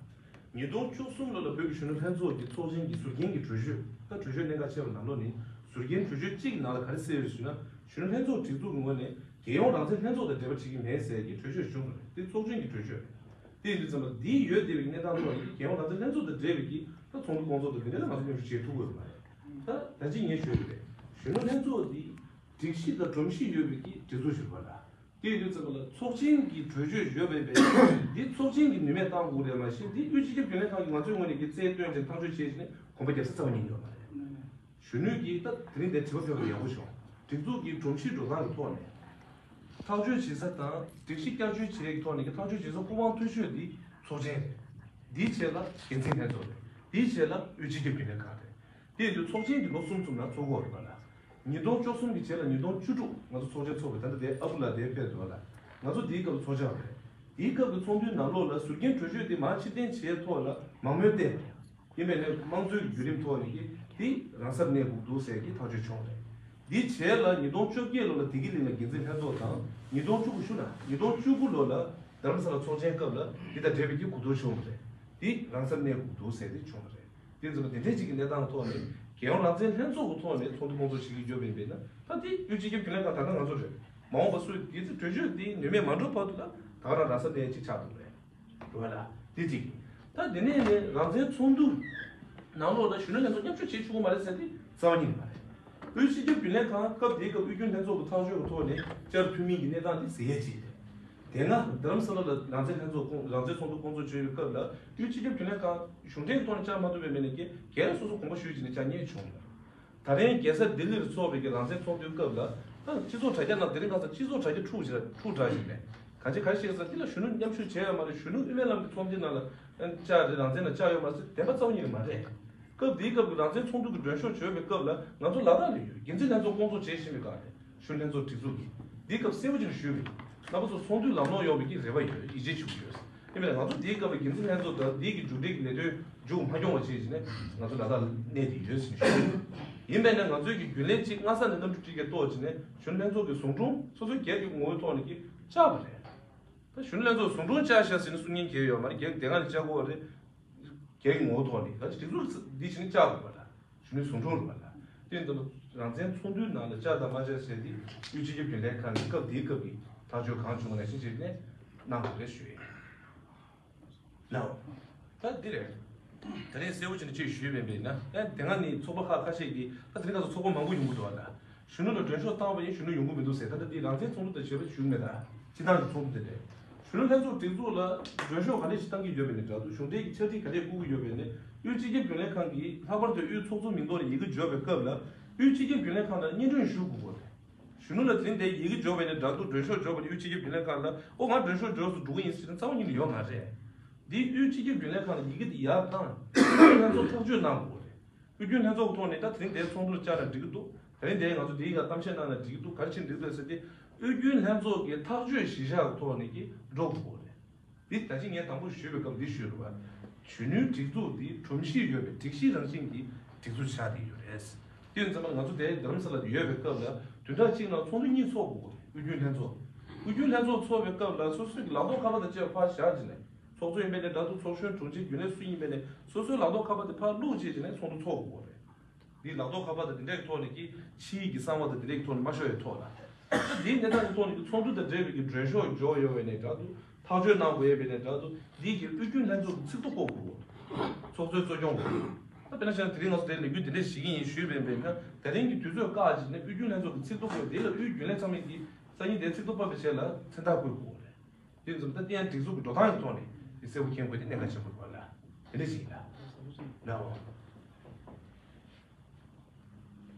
ཉིས་སྟོང་བཅུ་གསུམ་ལོ་ལ་བོད་ཀྱི་གཞོན་ནུ་ལྷན་ཚོགས་ཀྱི་ཚོགས་ཆེན་གྱི་ཟུར་རྒྱན་གྱི་གྲོས་ཆོད། ད་གྲོས་ཆོད་གནད་འགག་ཆེ་བ་ནང་ལོགས་ནས་ཟུར་རྒྱན་གྲོས་ཆོད་གཅིག་གི་ནང་ལ་ག་རེ་གསལ་ཡོད་ཟེར་ན། གཞོན་ནུ་ལྷན་ཚོགས་སྒྲིག་འཛུགས་ཀྱི་ངོས་ནས་རྒྱལ་ཡོངས་རང་བཙན་ལྷན་ཚོགས་དང་འབྲེལ་བ་བྱེད་ཀྱི་མེད་ཟེར་གྱི་གྲོས་ཆོད་བྱུང་བ་རེད། དེ་ཚོགས་ཆེན་གྱི་གྲོས་ཆོད་རེད། དེ་ཡིན་དུས་ཙམ་པ་འདི་ཡོད་བསྡད་པའི་གནས་སྟངས་ཐོག་ནས་རྒྱལ་ཡོངས་རང་བཙན་ལྷན་ཚོགས་དང་འབྲེལ་བའི་གི་ད་ཚོགས་འདུ་སྐོང་ཚོགས་དང་འདི་འདྲ་ལ་ང་ཚོ་མཉམ་ཞུགས་བྱེད་ཐུབ་ཀྱི་ཡོད་མ་རེད། ད་ད་ཅི་ངས་ཞུས་པ་རེད། གཞོན་ནུ་ལྷན་ཚོགས་འདི་སྒྲིག་གཞི་དང་སྒྲོམ་གཞི་ཡོད་པའི་གི་སྒྲིག་འཛུགས་ཞིག་རེད་བ་ལ། དེ་ཡིན་དུས་ཙམ་པ་ལ་ཚོགས་ཆེན་གྱི་གྲོས་ཆོད་བཟོས་པའི་བས་འདི་ཚོགས་ཆེན་གྱི་ནུས་མེད་བཏང་དགོས་རེད་མ་གཞི་འདི་དབུས་སྤྱི་ཁྱབ་རྒྱུན་ལས་ཁང་གིས་ང་ཚོའི་ངོས་ནས་ཀྱི་རྩལ་བཏོན་ཅིང་ཐག་གཅོད་བྱས་ནས་གོམ་པ་རྒྱབ་ས་རྩ་བ་ཉིད་ཡོད་མ་རེད། གཞོན་ནུས་ཀྱིས་ད་དེ་རིང་འདིར་དྲི་བ་ཕེབས་པ་ཡག་པོ་བྱུང་། སྒྲིག་འཛུགས་ཀྱི་སྒྲོམ་གཞི་འགྲོ་སྟངས་ཀྱི་ཐོག་ནས་ཐག་གཅོད་བྱེད་ས་དང་སྒྲིག་གཞི་བསྐྱར་བཅོས་བྱེད་ཡག་གི་ཐོག་ནས་ཀྱི་ཐག་གཅོད་བྱེད་ས་སྐུ་དབང་མཐུ་ཤོས་འདི་ཚོགས་ཆེན་རེད། འདིའི་རྗེས་ལ་འགན་འཛིན་ལྷན་ཚོགས་རེད། འདིའི་རྗེས་ལ་དབུས་སྤྱི་ཁྱབ་རྒྱུན་ལས་ཁང་རེད། དེ་ཡིན་དུས་ཚོགས་ཆེན་གྱི་ལོ་གསུམ་གསུམ་ལ་ཚོགས་དགོས་རེད་པ་ལ། ཉིས་སྟོང་བཅུ་གསུམ་གྱི་རྗེས་ལ་ཉིས་སྟོང་བཅུ་དྲུག་ང་ཚོ་ཚོགས་ཆེན་ཚོགས་པའི་ད་ལྟ་དེ་ཨ་ཁུ་ལགས་དེ་ཕེབས་འདུག་ལ། ང་ཚོ་དེའི་སྐབས་ཚོགས་བཅར་བ་རེད། དེའི་སྐབས་ཀྱི་ཚོགས་འདུའི་ནང་ལོགས་ལ་ཟུར་རྒྱན་གྲོས་ཆོད་དེ་མར་ཕྱིར་འཐེན་བྱས་ཐོག་ལ་མང་མོས་བསྟན། ཡིན་པས་ནས་དམངས་གཙོའི་བརྒྱུད་རིམ་ཐོག་ནས་ཀྱི་དེ་རང་སར་གནས་དགོས་འདུག་ཟེར་གྱི་ཐག་གཅོད་བྱུང་རེད། དེའི་རྗེས་ལ་ཉིས་སྟོང་བཅོ་བརྒྱད་ལོ་ལ་བདེ་སྐྱིད་གླིང་ལ་འགན་འཛིན་ལྷན་ཚོགས་དང་ཉིས་སྟོང་བཅུ་དགུ་ཞུ་ན་ཉིས་སྟོང་བཅུ་དགུ་ལོ་ལ་རྡ་རམ་ས་ལ་ཚོགས་ཆེན་སྐབས་ལ་འདི་དང་འབྲེལ་བའི་གི་གོ་བསྡུར་བྱུང་བ་རེད། དེ་རང་སར་གནས་དགོས་འདུག་ཟེར་དེ་བྱུང་བ་རེད། དེ་ཚོ་དེ་འདྲའི་ཅིག་གི་གནས་སྟངས་ཐོག་ནས་རྒྱལ་ཡོངས་རང་བཙན་ལྷན་ཚོགས་ཀྱི་ཐོག་ནས་ཚོགས་འདུ་སྐོང་ཚོགས་བྱེད་ཀྱི་ཡོད་པ་ཡིན་པས་ན་ད་དེ་དབུས་སྤྱི་ཁྱབ་རྒྱུན་ལས་ཁང་ད་ལྟ་ང་ཚོ་རེད། མ་འོངས་པ་སུ་དེ་ཚོ་གྲོས་ཆོད་དེ་ནུས་མེད་མ་འགྲོ་བར་དུ་ལ་ད་ག་རང་རང་ས་གནས་ཅིག་ཆགས་འདུག་རེད། རེད་བ་ལ་དེ་གཅིག་ད་དེ་ནས་ནས་རང་བཙན་ཚོགས་འདུ་ནང་ལོགས་ལ་གཞོན་ནུ་ལྷན་ཚོགས་མཉམ་ཞུགས་བྱེད་ཆོག་གི་མ་རེད་ཟེར་དེ་རྩ་བ་ཉིད་ནས་མ་རེད། དབུས་སྤྱི་ཁྱབ་རྒྱུན་ལས་ཁང་སྐབས་དེའི་སྐབས་དབུས་རྒྱུན་ལྷན་ཚོགས་ཀྱི་ཐག་གཅོད་ཀྱི་ཐོག་ནས་བཅར་ཐུབ་མིན་གྱི་གནས་སྟངས་དེ་གཟིགས་ཡས་ཅིག་རེད། དེ་སྔ་རྡ་རམ་ས་ལ་ལ་རང་བཙན་ལྷན་ཚོགས་ཁོངས་རང་བཙན་ཚོགས་འདུ་སྐོང་ཚོགས་བྱས་པའི་སྐབས་ལ་དབུས་སྤྱི་ཁྱབ་རྒྱུན་ལས་ཁང་གཞུང་འབྲེལ་གྱི་ཐོག་ནས་བཅར་མ་ཐུབ་པའི་མི་སྣ་གིས་སྒེར་སོ་སོ་དགོངས་པ་ཞུས་བྱས་ནས་བཅར་མཁན་བྱུང་ཡོད། ད་རེས་རྒྱལ་ས་ལྡི་ལིར་ཚོགས་པའི་གི་རང་བཙན་ཚོགས་འདུའི་སྐབས་ལ་ད་སྤྱི་ཚོགས་དྲ་རྒྱ་ནང་དེ་རིང་ཁ་སང་སྤྱི་ཚོགས་དྲ་རྒྱ་འཁྲུག་ཅིག་འཁྲུག་དྲགས་ཤིག་རེད། གང་ཅི་ག་རེ་བཤད་ས་འདི་ལ་གཞོན་ནུ་མཉམ་ཞུགས་བྱས་ཡོད་མ་རེད། གཞོན་ནུ་དབུ་མའི་ལམ་གྱི་ཚོགས་འདུའི་ནང་ལ་བཅར་རེད། རང་བཙན་ལ་བཅར་ཡོད་མ་རེད་ཟེར་བདེན་པ་རྩ་བ་ཉིད་ནས་མ་རེད། སྐབས་དེའི་སྐབས་ཀྱི་རང་བཙན་ཚོགས་འདུ་གི་མགྲོན་ཤོག་བྱོན་པའི་སྐབས་ལ་ང་ཚོ་ལ་དྭགས་ལ་ཡོད། འགན་འཛིན་ལྷན་ཚོགས་སྐོང་ཚོགས་བྱེད་བཞིན་པའི་སྒང་རེད། གཞོན་ལྷན་ཚོགས་སྒྲིག་འཛུགས་ཀྱིས་འདིའི་སྐབས་གསལ་པོ་ཅིག་ཞུས་པ་ཡིན། རྣམ་པ་ཚོ་ཚོགས་འདུའི་ལམ་ལྷོང་ཡོང་བའི་གི་རེ་བ་ཡོད། ཡིད་ཆེས་བྱེད་ཀྱི་ཡོད། ཡིན་པས་ང་ཚོ་འདིའི་སྐབས་ལ་འགན་འཛིན་ལྷན་ཚོགས་དང་འདིའི་གི་མཇུག་འབྲས་ཀྱི་ལས་དོན་མཇུག་མ་འཁྱོངས་པ་བྱས་ཀྱི་ནས་ང་ཚོ་ལ་དྭགས་ལ་གནས་ཏེ་ཡོད་ཟེར་ནས་ཞུ། ཡིན་པས་ན་ང་ཚོའི་གི་རྒྱུན་ལས་གཅིག་སྔ་ས་ནས་གནམ་གྲུ་ཁྲིད་མཁན་གཏོགས་ཀྱི་ནས་གཞོན་ལྷན་ཚོགས་ཀྱི་ཟུང་དྲུང་སོ་སོའི་སྒེར་གྱི་ངོ་བོའི་ཐོག་ནས་ཀྱི་བཅར་བ་རེད། ད་གཞོན་ལྷན་ཚོགས་ཟུང་དྲུང་བཅར་ཤག་ཟེར་ནས་གསུང་མཁན་གལ་ཡོད་མ་རེད། སྒེར་དེ་སྒང་ནས་བཅར་དགོས་པ་རེད། སྒེར་གྱི་ངོ་བོའི་ཐོག་ནས་ད་སྒྲིག་འཛུགས་འདི་བྱས་ནས་བཅར་དགོས་པ་རེད། ནུས་ཟུང་འབྲེལ་རེད་པ་ལ། དེ་ཡིན་དུས་རང་བཙན་ཚོགས་འདུའི་ནང་ལ་བཅར་དང་མ་བཅར་བྱས་ཏེ་དབུས་སྤྱི་ཁྱབ་རྒྱུན་ལས་ཁང་གི་སྐབས་དེའི་སྐབས་ཀྱི་ཐག་གཅོད་གང་བྱུང་བ་ནང་བཞིན་བྱས་ནས་གནང་དགོས་རེད་ཞུ་ཡས་ལའོ། ད་འདི་རེད། ད་རེས་གསལ་པོ་བྱས་ནས་ཅིག་ཞུས་པ་ཡིན་ན། ཨ་དེ་སྔ་ནས་ཚོགས་པ་ཁག་ཁ་ཤས་ཀྱིས་ད་དེ་རིང་ཁ་སང་ཚོགས་པ་མང་པོ་ཡོང་གི་འདུག་ལ། གཞོན་ནུ་ལ་མགྲོན་ཤོག་བཏང་བ་ཡིན་གཞོན་ནུ་ཡོང་གི་མི་འདུག་ཟེར། ད་ལྟ་འདི་རང་བཙན་ཚོགས་འདུ་དང་བྱས་པ་ཞུ་གི་མེད། ད་སྤྱི་བཏང་གི་ཚོགས་འདུ་དེ་རེད། གཞོན་ནུ་ལྷན་ཚོགས་སྒྲིག་འཛུགས་ལ་མགྲོན་ཤོག་ག་འདྲ་ཞིག་བཏང་གི་ཡོད་པ་ཡིན་ན་འདྲ་འདུག་གཞུང་འབྲེལ་གྱི་ཕྱག་བྲིས་ག་འདྲས་བསྐུར་གྱི་ཡོད་པ་ཡིན་ན། དབུས་སྤྱི་ཁྱབ་རྒྱུན་ལས་ཁང་གིས་ལྷག་པར་དུ་དབུས་ཚོགས་གཙོ་མིང་ཐོག་ནས་ཡི་གེ་འབྱོར་བའི་སྐབས་ལ་དབུས་སྤྱི་ཁྱབ་རྒྱུན་ལས་ཁང་ལ་སྙན་སྒྲོན་ཞུ་དགོས་པ་རེད། གཞོན་ནུ་ལ་དེ་རིང་འདིར་ཡི་གེ་འབྱོར་བ་ཡིན་ན་འདྲ་འདུག་མགྲོན་ཤོག་འབྱོར་བ་ཡིན་ན་དབུས་སྤྱི་ཁྱབ་རྒྱུན་ལས་ཁང་ལ་ཨོ་ང་མགྲོན་ཤོག་འབྱོར་སོང་འགྲོ་གི་ཡིན་ཟེར་ན་རྩ་བ་ཉིད་ནས་ཡོད་མ་རེད། འདི་དབུས་སྤྱི་ཁྱབ་རྒྱུན་ལས་ཁང་ལ་ཡི་གེ་འདི་ཡར་བཏང་། ལྷན་ཚོགས་ཐག་གཅོད་གནང་དགོས་རེད། དབུས་རྒྱུན་ལྷན་ཚོགས་ཐོག་ནས་ད་དེ་རིང་འདིར་ཚོགས་འདུར་བཅར་ན་འགྲིག་གི་འདུག་དེ་རིང་འདིར་ང་ཚོ་འདིའི་སྒང་གཏམ་བཤད་གནང་ན་འགྲིག་གི་འདུག་ག་རེ་བྱེད་འགྲིག་འདུག་ཟེར་ཏེ་དབུས་རྒྱུན་ལྷན་ཚོགས་ཀྱི་ཐག་གཅོད་གཞི་བཞག་ཐོག་ནས་ཀྱི་འགྲོ་དགོས་རེད། འདི་ད་ཅི་ངས་དང་པོ་ཞུས་པའི་སྐབས་འདི་ཞུས་རེད་བ། གཞོན་ནུའི་སྒྲིག་འཛུགས་འདི་སྒྲོམ་གཞི་ཡོད་པའི་སྒྲིག་གཞི་རང་བཞིན་གྱི་སྒྲིག་འཛུགས་ཆགས་བསྡད་ཡོད་རེད། དེ་ཡིན་ཙང་ང་ཚོ་དེ་རྡ་རམ་ས་ལ་ཡོད་པའི་སྐབས་ལ་བདུན་ཕྲག་གཅིག་ནང་ཚོགས་འདུ་གཉིས་ཚོགས་དགོས་རེད། དབུས་རྒྱུན་ལྷན་ཚོགས། དབུས་རྒྱུན་ལྷན་ཚོགས་ཚོགས་པའི་སྐབས་ལ་སོ་སོའི་གི་ལག་ཐོག་ཁ་པར་དང་བཅས་པ་ཕར་བཞག་བྱས་ནས་ཚོགས་གཙོ་ཡིན་པའི་ནས་འདྲ་འདུག་ཚོགས་གཞོན་དྲུང་ཆེ་རྒྱུན་ལས་སུ་ཡིན་པའི་ནས་སོ་སོའི་ལག་ཐོག་ཁ་པར་དེ་ཕར་བླུགས་བྱས་བྱས་ནས་ཚོགས་འདུ་ཚོགས་དགོས་རེད། འདི་ལག་ཐོག་ཁ་པར་དང་འདི་འདྲའི་ཐོག་ནས་ཀྱི་ཕྱིའི་གི་གསང་བ་དང་འདི་འདྲའི་ཐོག་ནས་མ་ཤོར་བའི་ཐོག་ལ། ད་འདིའི་གནས་སྟངས་ཀྱི་ཐོག་ནས་ཀྱི་ཚོགས་འདུ་དང་འབྲེལ་བའི་གི་མགྲོན་ཤོག་འབྱོར་ཡོད་པའི་ནས་འདྲ་འདུག་ཐག་གཅོད་གནང་དགོས་ཡོད་པའི་ནས་འདྲ་འདུག་འདིའི་གི་དབུས་རྒྱུན་ལྷན་ཚོགས་ཀྱི་ཚིག་ཐོ་བཀོད་དགོས། ཚོགས་གཙོའི་གཙོ་སྐྱོང་དགོས། ད་དཔེར་ན་བཤད་ན་དེ་རིང་ང་ཚོ་དེ་ལས་འགུལ་འདི་འདྲས་བྱེད་ཀྱི་ཡིན་ཞུས་པའི་འབད་ན་དེ་རིང་གི་དུས་ཚོད་བཀག་ཅིག་ནས་དབུས་རྒྱུན་ལྷན་ཚོགས་ཀྱི་ཚིག་ཐོ་བཀོད་དེ་ལ་དབུས་རྒྱུན་ལས་ཚང་མས་ཀྱི་སང་ཉིན་དེའི་ཚིག་ཐོ་ཕབ་པའི་ཆེད་ལ་མཚན་རྟགས་བཀོད་དགོས་རེད། དེ་ཙམ་ད་ལྟའི་སྒྲིག་འཛུགས་ཀྱི་འགྲོ་སྟངས་ཀྱི་ཐོག་ནས་དེ་གསལ་པོ་མཁྱེན་དགོས་དེ་གནད་འགག་ཆེན་པོ་རེད་པ་ལ། དེ་འདྲ་ཞིག་ཡིན་ལ། ལའོ།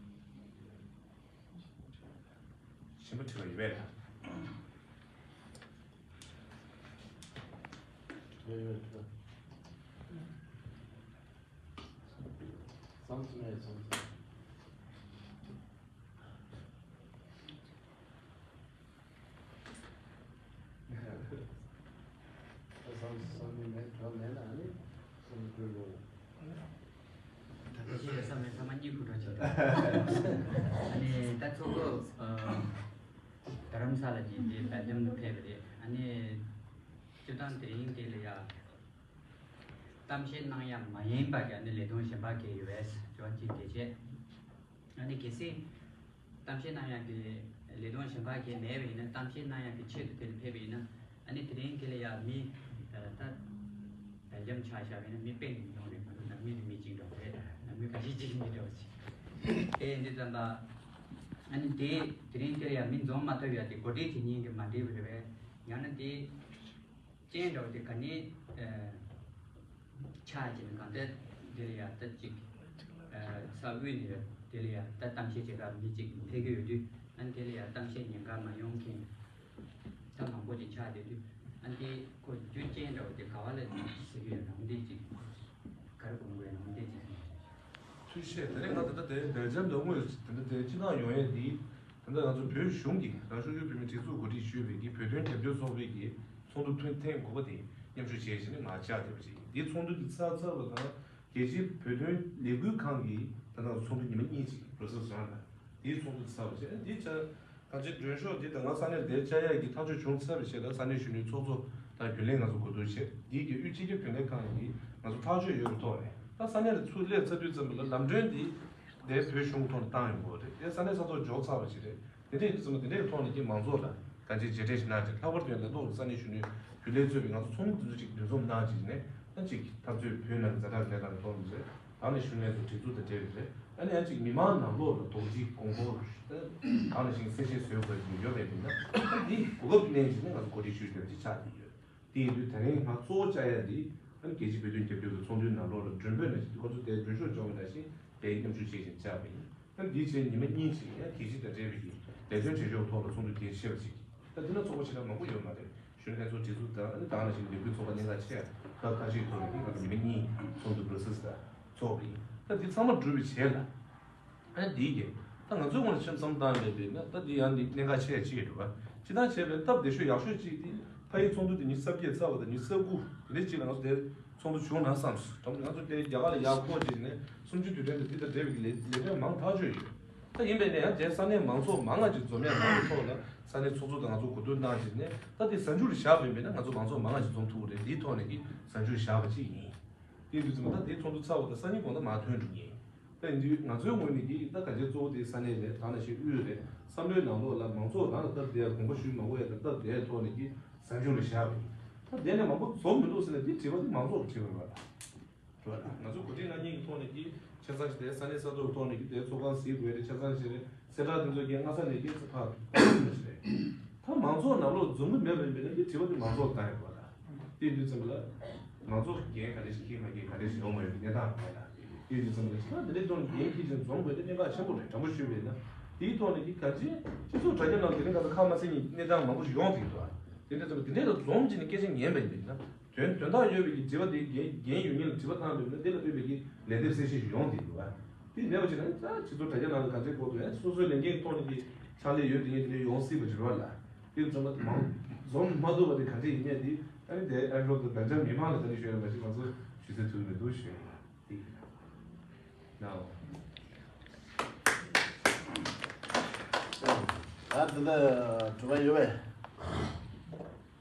གཞན་པ་དྲི་བ་ཡོད་པས་ལ། ཡོད་ཡོད་དྲི་བ། བསམ་ཚུལ་མེད་བསམ་ཚུལ། བསམ་བསམ་མི་མེད་གྲོགས་མེད་ན་ནི་བསམ་བློ་སྐྱོ་རུང་། ད་ལྟ་ཤེས་ཡོད་ས་མེད་ཚང་མ་གཉིད་ཁུག་འགྲོ་བྱེད་དོ། ཨ་ནི་ད་ཚོགས་གཙོ་རྡ་རམ་ས་ལ་གྱི་འདི་སྦེལ་ཇམ་དུ་ཕེབས་པ་རེད། ཨ་ནི་སྤྱིར་བཏང་དེ་རིང་དེ་ལ་ཡ་གཏམ་བཤད་གནང་ཡ་མ་ཡིན་པ་གི་ཨ་ནི་ལས་དོན་གཞན་པ་གི་ཡོད་པས་ཅོན་གྱིས་དེ་བྱས། ཨ་ནི་གལ་སྲིད་གཏམ་བཤད་གནང་ཡག་གི་ལས་དོན་གཞན་པ་གལ་མེད་པ་ཡིན་ན་གཏམ་བཤད་གནང་ཡག་གི་ཆེད་དུ་དེ་ལ་ཕེབས་པ་ཡིན་ན་ཨ་ནི་དེ་རིང་དེ་ལ་ཡ་མི་ད་སྦེལ་ཇམ་ཆ་བཞག་པ་ཡིན་ན་མི་དཔེ་ཉུང་ཉུང་རེད། མ་གཏོགས་ནང་མི་དེ་མི་གཅིག་འདྲ་བོ་རེད། ནང་མི་ཁ་ཤས་གཅིག་མི་འདྲ་བོ་ཅིག་དེ་འདི་ཙམ་པ་ཨ་ནི་དེ་དེ་རིང་དེ་ལ་ཡ་མི་འཛོམས་མ་ཐུབ་ཡ་དེ་གོ་སྒྲིག་བྱེད་མཁན་གྱི་མ་འགྲིག་པ་རེད་པས། ཡང་ན་དེ་རྐྱེན་འདྲ་བོ་དེ་ག་ནས་ཆགས་ཀྱི་ན་གང་ལྟར་འདི་ལ་ཡ་ད་ཅིག་ས་དབུས་ནས་དེ་ལ་ཡ་ད་གཏམ་བཤད་བྱེད་སྐབས་མི་ཅིག་ཕེབས་ཀྱི་ཡོད་དུས་ཨ་ནི་དེ་ལ་ཡ་གཏམ་བཤད་ཉན་ག་མ་ཡོང་མཁན་ད་མང་པོ་ཅིག་ཆགས་བསྡད་དུས་ཨ་ནི་དེ་ཁོ་རྒྱུ་རྐྱེན་འདྲ་བོ་དེ་ག་བ་ལ་ཟེར་གྱི་ཡོད་ན་འདི་ཅིག་ག་རེ་དགོངས་དགོས་ན་འདི་ཅིག་ཐུགས་རྗེ་ཆེ། དེ་རིང་ང་ད་ལྟ་དེ་སྦེལ་ཇམ་ལ་དངོས་སུ་དེ་འདྲ་དེ་སྤྱི་བཏང་ཡོང་ཡས་འདི་ད་ལྟ་ང་ཚོ་བོད་གཞུང་གིས་རང་སྐྱོང་ལྗོངས་བོད་མིའི་སྒྲིག་འཛུགས་གོ་སྒྲིག་ཞུས་པའི་གི་བོད་དོན་རྒྱབ་སྐྱོར་ཚོགས་པའི་གི་ཚོགས་འདུ་ཐེངས་ཐེངས་དགུ་པ་དེ་མཉམ་ཞུགས་བྱས་བྱས་ནས་ང་བཅར་བསྡད་པ་ཅིག་ཡིན། འདིའི་ཚོགས་འདུ་འདི་ཚར་ཚར་བ་དང་རྒྱལ་སྤྱིའི་བོད་དོན་ལས་འགུལ་ཁང་གིས་ད་ལྟ་ཚོགས་འདུ་ཉི་མ་གཉིས་ཅིག་རོ་སོ་སོ་རང་ལ་འདིའི་ཚོགས་འདུ་ཚར་བ་བྱས་འདི་ཆ་གང་ཅི་མགྲོན་ཤོག་འདི་ད་ང་ས་གནས་དེ་བཅར་ཡག་གི་ཐག་གཅོད་བྱུང་ཚར་བའི་ཆེད་ལ་ས་གནས་གཞོན་ནུའི་ཚོགས་གཙོ་དང་རྒྱུན་ལས་ང་ཚོ་གོ་བསྡུར་བྱས་འདི་གི་དབུས་སྤྱི་ཁྱབ་རྒྱུན་ལས་ཁང་གིས་ང་ཚོ་ཐག་གཅོད་ཡོད་པའི་ཐོག་ནས་ད་ས་གནས་ལ་ཚུར་སླེབས་ཚར་དུས་ཙམ་པ་ལ་ལམ་གྲོན་འདི་དེ་བོད་གཞུང་གི་ཐོག་ནས་བཏང་ཡོང་གི་རེད། དེ་ས་གནས་ས་ཐོག་འབྱོར་ཚར་བ་ཞིག་རེད། དེ་འདྲའི་ཡིན་ཙམ་པ་དེ་འདྲའི་ཐོག་ནས་ཀྱི་མང་ཚོགས་ལ་གང་ཅི་མཇལ་འཕྲད་ཞིག་གནང་རྗེས་ལྷག་པར་དུ་ཡང་ལ་ཐོག་གི་ས་གནས་གཞོན་ནུའི་རྒྱུན་ལས་གཙོས་པའི་ང་ཚོ་ཚོགས་མི་དེ་ཚོ་ཅིག་འདུ་འཛོམས་གནང་རྗེས་ནས་ད་ཅིག་འཐབ་རྩོད་བོད་ནང་གི་ཛ་དྲག་གནས་སྟངས་ཀྱི་ཐོག་ནས་རེད། ད་ནི་གཞོན་ལྷན་ཚོགས་སྒྲིག་འཛུགས་དང་འབྲེལ་བའི་རེད། ཨ་ནི་ཡང་ཅིག་མི་མང་ནང་ལོགས་ལ་དོགས་འདྲི་དགོངས་སྐོར་ད་གང་ལ་ཞིག་གསལ་བཤད་བཟོས་དགོས་ཀྱི་ཡོད་པའི་མིན་ན་འདི་གོ་སྐབས་ལེན་བྱས་ནས་ང་ཚོ་གོ་སྒྲིག་ཞུས་ཡོད་ཅིག་ཆགས་ཀྱི་ཡོད། དེ་ཡིན་དུས་དེ་རིང་ང་གཙོ་བོ་བཅར་ཡ་འདི་ཨ་ནི་རྒྱལ་སྤྱིའི་བོད་དོན་རྒྱབ་སྐྱོར་གྱི་ཚོགས་འདུའི་ནང་ལོགས་ལ་མགྲོན་འབོད་ནང་བཞིན་ཁོ་ཚོ་དེ་མགྲོན་ཤོག་འབྱོར་བ་ནང་བཞིན་དེའི་མཉམ་ཞུགས་བྱེད་བཞིན་བཅར་བ་ཡིན། ཨ་ནི་འདིའི་ཆེད་ཉི་མ་གཉིས་ཅིག་ཡང་རྒྱལ་སྤྱི་དང་འབྲེལ་བའི་ལས་དོན་བྱེད་ཕྱོགས་ཐོག་ལ་ཚོགས་འདུ་གལ་ཆེ་བ་ཞིག་ད་དེ་ན་ཚོགས་པ་ཞེ་དྲག་མང་པོ་ཡོད་མ་རེད། གཞོན་ལྷན་ཚོགས་སྒྲིག་འཛུགས་དང་ཨ་ནི་ད་ག་ནང་བཞིན་ལས་འགུལ་ཚོགས་པ་གནད་འགག་ཆེ་ཁག་ཁ་ཤས་ཐོག་ནས་ཀྱི་ང་ཚོ་ཉི་མ་གཉིས་ཚོགས་འདུ་པོ་རོ་སེ་སི་ད་ཚོགས་པ་ཡིན། ད་འདི་ཚང་མ་གྲུབ་པའི་རྗེས་ལ། ཨ་ནི་འདིའི་གི་ད་ང་ཚོའི་ངོས་ནས་ཆེ་བསམ་བཏང་ཡོད་པས་ན་ད་འདི་ཡང་འདི་གནད་འགག་ཆེ་ཡ་གཅིག་རེད་བ། སྤྱི་བཏང་བྱས་པའི་སྟབས་བདེ་ཤོས་ཡག་ཤོས་གཅིག་དེ་ཕ་ཡི་ཚོགས་འདུ་དེ་ཉི་ཤུ་རྩ་བརྒྱད་ཚར་བ་དང་ཉི་ཤུ་རྩ་དགུ་དེ་འདྲའི་གཅིག་ལ་ང་ཚོ་དེ་ཚོགས་འདུ་བྱུང་ན་བསམ་སོང་། ད་ང་ཚོ་དེ་རྒྱ་གར་ལ་ཡར་འཁོར་བྱས་ནས་གསུམ་བཅུ་དུས་དྲན་དང་འདི་དང་འབྲེལ་བའི་ལས་ལས་དོན་མང་ཐག་ཆོད་ཡོད། ད་ཡིན་པས་ན་ཡང་རྗེས་ས་གནས་མང་ཚོགས་མང་ང་ཅིག་འཛོམས་ཡ་མང་གི་ཐོག་ལ་ས་གནས་ཚོགས་གཙོ་དང་ང་ཚོ་གོ་བསྡུར་གནང་བྱས་ནས་ད་དེ་གཟའ་མཇུག་ལ་བཞག་པ་ཡིན་པས་ན་ང་ཚོ་མང་ཚོགས་མང་ང་ཅིག་འཛོམས་ཐུབ་ཀྱི་རེད། འདིའི་ཐོག་ནས་ཀྱི་གཟའ་མཇུག་བཞག་པ་ཅིག་ཡིན། དེ་ཡིན་དུས་ཙམ་ད་དེའི་ཚོགས་འདུ་ཚར་བ་དང་སང་ཉིན་དགོང་དག་མར་ཐོན་འགྲོ་ངེས། ད་ཡིན་དུས་ང་ཚོའི་ངོས་ནས་ཀྱི་ད་ག་ཅི་གཙོ་བོ་དེ་ས་གནས་རེད། ད་ནང་བཞིན་དབུས་རེད། བསམ་བློའི་ནང་ལོགས་ལ་མང་ཚོགས་རང་ལ་སྟབས་བདེ་དགོངས་པ་ཞུས་མང་པོ་ཡོད། ད་སྟབས་བདེའི་ཐོག་ནས་ཀྱི་གསར་འགྱུར་ལ་བཞག་པ་ཡིན། ད་དེ་ནས་མང་པོ་འཛོམས་མི་འདུག་ཟེར་ན་དེ་དྲི་བ་དེ་མང་ཚོགས་ཀྱི་དྲི་བ་རེད་པ། ང་ཚོ་གོ་སྒྲིག་གནང་མཁན་གྱི་ཐོག་ནས་ཀྱི་ཆ་ཚང་ཞིག་དེ་ས་གནས་ས་ཐོག་གི་ཐོག་ནས་ཀྱི་དེ་ཚོགས་ཁང་གཟིགས་དགོས་རེད། ཆ་ཚང་ཞིག་རེད། གསལ་བསྒྲགས་དེ་ཚོ་ཀྱི་སྔ་ས་ནས་ཀྱི་ཚེ་ཕར་གཏོང་ཞིག་རེད། ད་མང་ཚོགས་ནང་ལོགས་འཛོམས་ཀྱི་མེད་པ་ཡིན་པས་ན་ཀྱི་དྲི་བ་དེ་མང་ཚོགས་བཏང་ཡོད་པ་ལ། དེ་དུས་ཙམ་པ་ལ་མང་ཚོགས་ཀྱི་འགན་ག་རེ་ཞིག་འཁྱེར་མ་འཁྱེར་ག་རེ་ཞིག་ཡོང་མ་ཡོང་གི་གནས་སྟངས་རེད་ལ། དེ་དུས་ཙམ་པ་ལ་ཆ་ཚང་དེ་འདྲའི་ཐོག་ནས་འགན་འཁྱེར་ཅིང་འཛོམས་དགོས་དེ་གནད་འགག་ཆེན་པོ་རེད། དྲང་པོ་ཞུས་པ་ཡིན་ན་དེའི་ཐོག་ནས་ཀྱི་ག་ཅི་སྤྱི་ཚོགས་དྲ་རྒྱ་ནང་དེ་རིང་ཁ་སང་ཁ་མ་གསལ་གྱི་གནས་སྟངས་མང་པོ་ཞིག་ཡོང་བསྡད་ཀྱི་འདུག་དེ་འདྲ་ཙམ་པ་དེ་འདྲའི་ཐོག་འཛོམས་བྱས་ནས་སྐད་ཆ་ཉན་པ་ཡིན་ན། དོན་དོན་དག་ཡོད་པའི་གི་དྲི་བ་དེ་འགན་འགན་ཡོད་མཁན་ལ་དྲི་བ་བཏང་འདུག་ན་དེ་ལ་ལྟོས་པའི་གི་ལན་འདེབས་གསལ་བཤད་ཞིག་ཡོང་བསྡད་འདུག་བ། དེ་མེད་པ་བྱས་ན་ད་སྤྱི་ཚོགས་དྲ་རྒྱ་ནང་ལ་ག་ཚད་གོ་འདུག་ཡང་སོ་སོའི་ལས་འགན་ཐོག་ནས་ཀྱི་ཕྱག་ལས་ཡོད་དེ་ངས་དེ་འདྲ་ཡོང་སྲིད་པ་ཅིག་རེད་བ་ལ། དེ་ཙམ་པ་མང་འཛོམས་མ་ཐུབ་པ་དེ་ག་འདྲ་ཡིན་མིན་དེ་ཨ་ནི་དེ་ཨ་རོག་ཏུ་དྲ་རྒྱ་མི་མང་ལ་ད་ནི་ཞུས་ན་མ་གཞི་ང་ཚོ་ཞུ་ཚད་ཐུབ་མི་འདུག་ཞུས་ཡིན་དེ་ཡིན་ནའོ། ད་དེ་འདྲ་དྲི་བ་ཡོད་པས།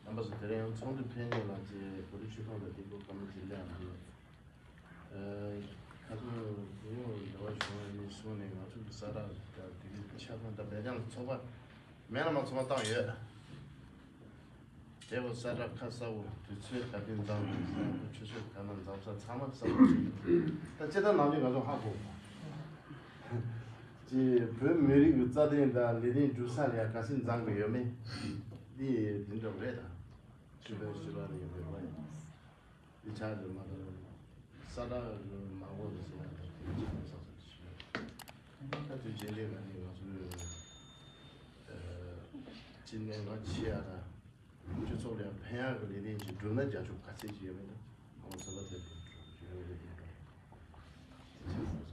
རྣམ་པ་ཚོ་དེ་རིང་ཚོགས་འདུ་ཕེབས་མཁན་ལ་ཅེས་གོ་སྒྲིག་ཞུ་ཐོག་ལ་དེ་གོ་སྐར་མ་ཅིག་སླེབས་ཡོང་དུས། ཁ་སང་ཉིན་མོ་འབྲེལ་བ་བྱུང་བ་ཡིན་སོང་ནས་ང་ཚོ་གི་གསལ་བསྒྲགས་དང་དེ་གི་ཆ་ཚང་དང་སྦེལ་ཇམ་ཚོགས་པ་མེ་ལ་མ་ཚོགས་པ་བཏང་ཡོད། དེ་བོ་གསལ་བསྒྲགས་ཁ་གསལ་བོ་དུས་ཚོད་ག་དུས་འཛོམས་དགོས་ཟེར་ཁོ་ཆུ་ཚོད་ག་ན་འཛོམས་ས་ཚང་མ་གསལ་བོ་བྱེད་ཀྱི་འདུག་ད་སྤྱིར་བཏང་ནམ་རྒྱུན་ང་ཚོ་ཧ་གོ་གི་བོད་མི་རིགས་ཀྱི་རྩ་དོན་དང་ལས་དོན་སྒྲུབ་ས་ལ་ཡང་ག་ཚོད་འཛོམས་དགོས་ཡོད་མེད་འདི་འདི་འདྲ་རེད་ད། ཞུ་བའི་ཞུ་བ་ནི་ཡོད་པའི་ལོ་ཡིན། འདི་ཆགས་ཡོད་མ་གཏོགས་ས་བཀྲ་མང་པོ་རེད་ཟེར་ཡང་དེ་ཆགས་ས་ཞུ་བ། ད་དུས་རྗེས་འདྲའི་ང་ནི་ང་ཚོའི་སྤྱི་ནས་ང་ཆེ་ཡ་དང་སྤྱི་ཚོགས་ལ་ཕན་ཡག་གི་ལས་དོན་ཅིག་བསྒྲུབ་ན་རྒྱ་ཆོག་ག་ཚད་ཅིག་ཡོད་མེད་ད་ང་ཚོ་ལ་དེ་ཡོད་རེད་ཡིན་པ་དེ་ཆགས་ས་སོང་།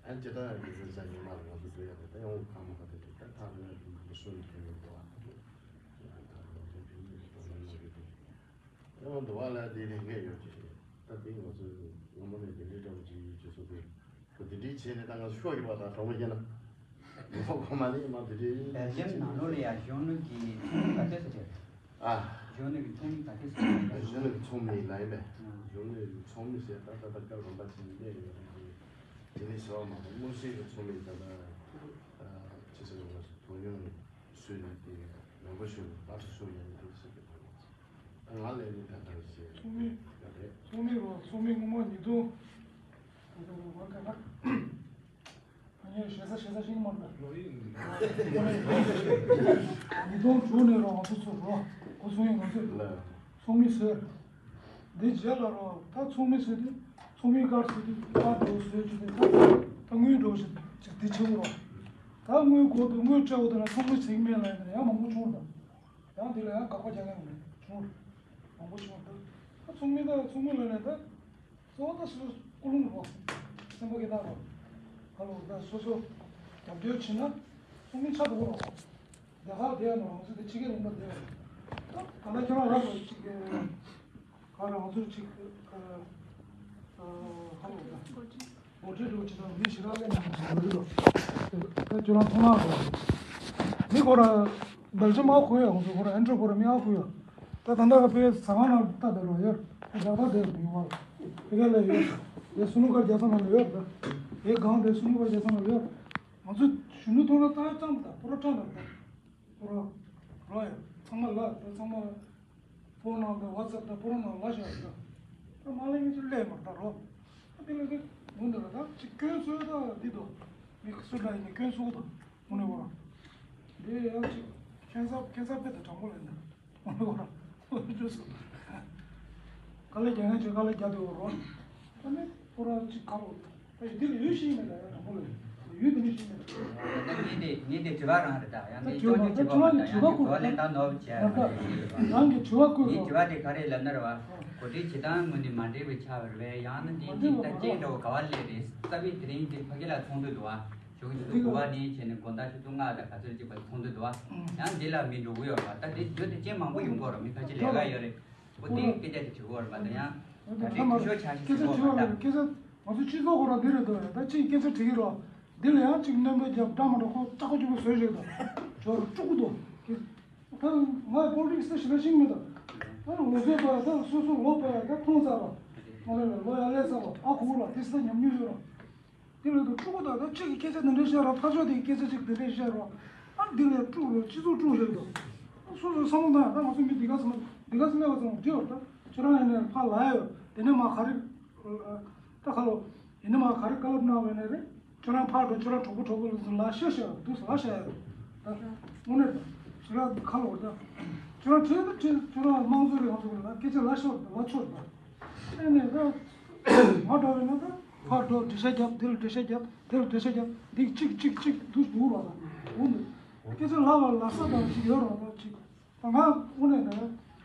ཨ་ཅེ་ད་ཡང་གི་ཟེར་ས་ཉི་མ་ལ་ང་ཚོ་འགྲོ་ཡ་རེད། ད་ཡང་ཁ་མ་ཁ་དེ་དེ་ད་ཐག་རིང་ཡ་གི་སོ་ནི་དེ་ཡོད་དོ། ཨ་ད་ང་ཚོ་དེ་ནི་དོ་ན་ང་གི་དེ་ཡང་འདུག་བ་ལ་དེ་ནི་ངས་ཡོད་ཀྱི་རེད། ད་དེ་ང་ཚོ་ངོ་མ་ནས་དེ་འདྲའི་འདྲ་བོ་ཅིག་ཡོད་ཀྱི་སོ་དེ་ཁོ་དེ་འདྲའི་བྱས་ནས་ད་ང་ཚོ་ཤོག་ཡོད་པ་དང་གྲོགས་མོ་བྱས་ན་ངོ་གོ་མ་ནི་མ་དེ་འདྲའི་སྦེལ་ཇམ་ནང་ལོགས་ལ་ཡ་གཞོན་ནུ་གི་ཚོགས་མི་ག་ཚོད་ཙམ་ཡོད་རེད། ཨ། གཞོན་ནུ་གི་ཚོགས་མི་ག་ཚོད་ཙམ་ཡོད་རེད། གཞོན་ནུ་གི་ཚོགས་མི་ལ་ཡིན་པས། ཨ། གཞོན་ནུ་གི་ཚོགས་མི་ཟེར་ད་ད་ལྟ་སྐབས་རིམ་པ་ཆེན་པོ་སླེབས་ཡོད་རེད། དེ་ནི་ཟེར་བ་མ་གཏོགས་དམིགས་བསལ་གྱི་ཚོགས་མི་ད་ལྟ་ཅི་ཟེར་བ་ཞིག་དོ་སྣང་སུས་ནས་དེ་མང་པོ་ཞིག་ལ་ཐུགས་སུ་ཡང་ཐུགས་སུ་གི་ང་ལ་ནི་ད་ལྟ་ཞེས་ཚོགས་མི་ཡོད་རེད། ཚོགས་མི་རོ་ཚོགས་མི་སྔོན་མ་ཉིས་སྟོང་ད་ལྟ་རོ་བར་ག་ལ། ཨ་ནི་ཞེ་ས་ཞེ་ས་ཤིང་མ་ལ་ལོ་ཡིན། ཉིས་སྟོང་དྲུག་ནས་རོ་ང་ཚོ་ཚོ་རོ་གོ་སོང་ཡིན་ང་ཚོ་ཚོགས་མི་ཟེར། འདི་རྗེས་ལ་རོ་ད་ཚོགས་མི་ཟེར་དུས་ཚོགས་མི་སྐར་ཟེར་དུས་སྐར་འགྲོ་ཟེར་གྱི་དེ་ད་ད་དངུལ་འགྲོ་ཞིག་ཅིག་དེ་ཆེ་བོ་རོ། ད་དངུལ་གོ་དུ་དངུལ་སྤྲད་འོ་དེ་ལ་ཚོགས་མི་ཟེར་གྱི་མེད་ལ་ཡིན་ན་ཡང་མང་པོ་བྱུང་རོ། ཡང་དེ་ལ་ཡང་དགག་པ་རྒྱག་མཁན་མང་པོ་བྱུང་རོ། མང་པོ་བྱུང་རོ། ད་ཚོགས་མི་ད་ཚོགས་མི་ལ་ལས་ད། གཙོ་བོ་ད་སོ་སོ་ཀུན་སློང་རོ། སེམས་པ་སྐྱིད་ཐག་རོ། ཧ་ལོ་ད་སོ་སོ་རྒྱབ་སྐྱོར་བྱེད་ན་ཚོགས་མི་ཆགས་འགྲོ་གི་རོ། རྒྱ་གར་དེ་ཡང་ང་ཚོ་དེ་ཕྱི་རྒྱལ་ལུང་པ་དེ་ཡང་ད་ད་ལྟ་ཁྱོད་རང་རག་གི་ཅིག་ག་རེ་ང་ཚོ་ཅིག་ཧ་ལོ་ད་འགོ་ཁྲིད་འགྲོ་ཅིག་དང་མི་ཞིག་རག་ལས་ནས་ང་ཚོ་འགོ་ཁྲིད་རོ། ད་ཁྱོད་རང་མཐོང་སྣང་རོ། མི་ཁོ་ར་སྦེལ་ཇམ་ཨ་ཁུ་ཡ་ང་ཚོ་ཁོ་ར་ཨན་ཊོ་ཁོ་ར་མི་ཨ་ཁུ་ཡ། ད་ད་ལྟ་བོད་ཟ་ཁང་ནང་ལྟ་བསྡད་རོགས་ཡོད། ད་ལྟ་བསྡད་རོགས་ཡོད་པ། དེ་ག་ལ་ཡོད། དེ་སུ་ནུ་ཀར་རྒྱལ་ས་ནང་ལ་ཡོད་ད། དེ་སྒང་དེ་སུ་ནུ་ཀར་རྒྱལ་ས་ནང་ལ་ཡོད། ང་ཚོ་གཞོན་ནུ་ཐོག་ལ་ལྟ་ཡ་ཙམ་ད་པོ་ར་ཀྲང་ད་ད། པོ་ར་རོགས་ཡོད་ཚང་མ་ལ་ད་ཚང་མ་ཕོན་ནང་ད་ཝ་ཚབ་ད་པོ་ར་ནང་ལ་ཤོག་ད། ད་མ་ལ་ངེད་ཚོ་ལས་མ་ད་རོགས། ད་དེ་ལ་གི་མུ་འདི་ལ་ད་ཅིག་སྐྱོན་བཟོས་ད་འདི་དོ། མི་སུ་འདྲ་ཡིན་ན་སྐྱོན་བཟོ་ད་མུ་ནེ་བོ་ར། འདི་ཡང་ཅིག་ཁྱད་མཚར་ཁྱད་མཚར་དཔེ་ད་དྲང་པོ་ལ་ཡིན་ད། དཀའ་ལས་རྒྱག་མཁན་ཚོས་དཀའ་ལས་རྒྱག་དེ་འོ་རོ། ད་ནི་ཁོ་རང་ཅིག་ཁ་ལོ། ད་ཡུལ་འདི་ལ་ཡུལ་ཤེས་མེད་ད་ཡང་དྲང་པོ་ལ་ཡུལ་འདི་ནི་ཤེས་མེད་ད། ད་ངས་དེ་ངས་དེ་དྲི་བ་རང་རེད་ད་ཡང་ད་དེ་དྲི་བ་ཅོག་ཅོག་དྲི་བ་མ་ད་ཡང་དེ་གོ་ལེན་ད་ནོར་བྱས་རང་གི་དྲི་བ་ཀུན་ངས་དྲི་བ་དེ་ག་རེ་ལབ་ན་རེད་བ། གོ་སྒྲིག་བྱེད་སྟངས་ངོས་ནས་མ་འགྲིག་པའི་ཆ་བར་བས་ཡང་ན་དེ་ཅིག་ད་ཅིག་འདྲ་བོ་ག་བ་ལས་རེད་རྩ་བའི་དེ་རིང་དེ་ཕ་གི་ལ་ཚོགས་འདུ་འདུག་བ། ཞོགས་ཀྱི་ཆུ་ཚོད་དགུ་པ་ནས་བྱས་ནས་དགོང་དག་ཆུ་ཚོད་ལྔ་དང་ག་ཚོད་ཅིག་བར་ཚོགས་འདུ་འདུག་བ། ཡང་འདི་ལ་མི་འགྲོ་གི་ཡོད་རེད་བ། ད་དེ་རྒྱུ་དེ་རྐྱེན་མང་པོ་ཡོང་གི་ཡོད་རེད། མི་ཁ་ཅིག་ལས་ཀ་ཡོད་རེད། ཁོ་དེའི་སྐད་ཆ་དེ་དྲི་གི་ཡོད་རེད་བ། ད་ཡང་ད་རེས་སྐད་ཆ་ཆ་ཞིག་དྲི་གི་ཡོད་རེད་བ། ད་སྐད་ཆ་ང་ཚོ་སྤྱི་ཚོགས་ཁོ་རང་འདི་རེད་འདུག་ད་ཅིག་སྐད་ཆ་དྲི་གི་རོགས། འདི་ལ་ཡང་ཅིག་སྣོན་པ་རྒྱབ་འདྲ་མ་འདྲ་ཁོ་ལྕགས་ཁོ་ཅུ་པོ་བཟོས་ཞིག་དང་ཇོར་དཀྲུག་གི་འདུག་ད་ང་པོ་ལི་ཊིག་སི་ད་ཞེ་དྲག་ཤེས་ཀྱི་མེད་ད། ད་ལོ་ཚོད་པ་ད་སོ་སོ་ལོ་པ་ད་ཁོང་ཚ་བ། ང་ལ་ལོ་ཡ་ལས་ཚ་བ་ཨ་ཁུ་ལ་དེ་སི་ད་ཉམས་མྱོང་ཡོད་ར། དེ་ལས་དུ་ཕྲུ་གུ་དག་ད་གཅིག་གི་སྐད་ཆ་འདི་འདྲ་བཤད་རོགས། ཕར་ཕྱོགས་དེ་གི་སྐད་ཆ་གཅིག་འདི་འདྲ་བཤད་རོགས། ཨ་འདི་ལས་དཀྲུག་རོགས། སྤྱི་ཚོགས་དཀྲུག་རེད་དོ། སོ་སོའི་བསམ་བློ་བཏང་ཡ། ད་ང་ཚོ་མི་འདི་ག་ཚོད་མ་འདི་ག་ཚོད་སླེབས་པ་ཚང་མ་འདི་བར་ད་ཁྱོད་རང་ཡིན་ནའི་ཕར་ལ་ཡོད། དེ་ནས་མ་ག་རེ་ད་ཁ་ལོ་ཡིན་ནའི་མ་ག་རེ་བཀའ་སློབ་གནང་བ་ཡིན་ནའི་རེད། ཁྱོད་རང་ཕར་འགྲོ། ཁྱོད་རང་གྲོགས་པོ་གྲོགས་པོ་ལ་ལ་ཤ་ཤ་འདུག་ལ་ཤ་ཡ་ད་དངོས་གནས་ད་ཞི་ལ་ཁ་ལོ་ད་ཁྱོད་རང་ཁྲིད་ད་ཁྲིད། ཁྱོད་རང་དམངས་གཙོ་རེད། ང་ཚོ་ལ་སྐད་ཆ་ལ་ཤོར་ལ་ཆོར་ད། ཨེ་ནས་ད་ང་འགྲོ་བས་ན་ད་ཕར་འགྲོ། འགྲེལ་བཤད་རྒྱབ། དེ་ལ་འགྲེལ་བཤད་རྒྱབ། དེ་ལ་འགྲེལ་བཤད་རྒྱབ། འདི་གཅིག་གཅིག་གཅིག་འདུག་འདུག་རོགས་ད་འོ་འདུག་སྐད་ཆ་ལབ་པ་ལ་ས་དང་གཅིག་ཡོད་རོགས་ད་གཅིག་ད་ང་དངོས་གནས་ད་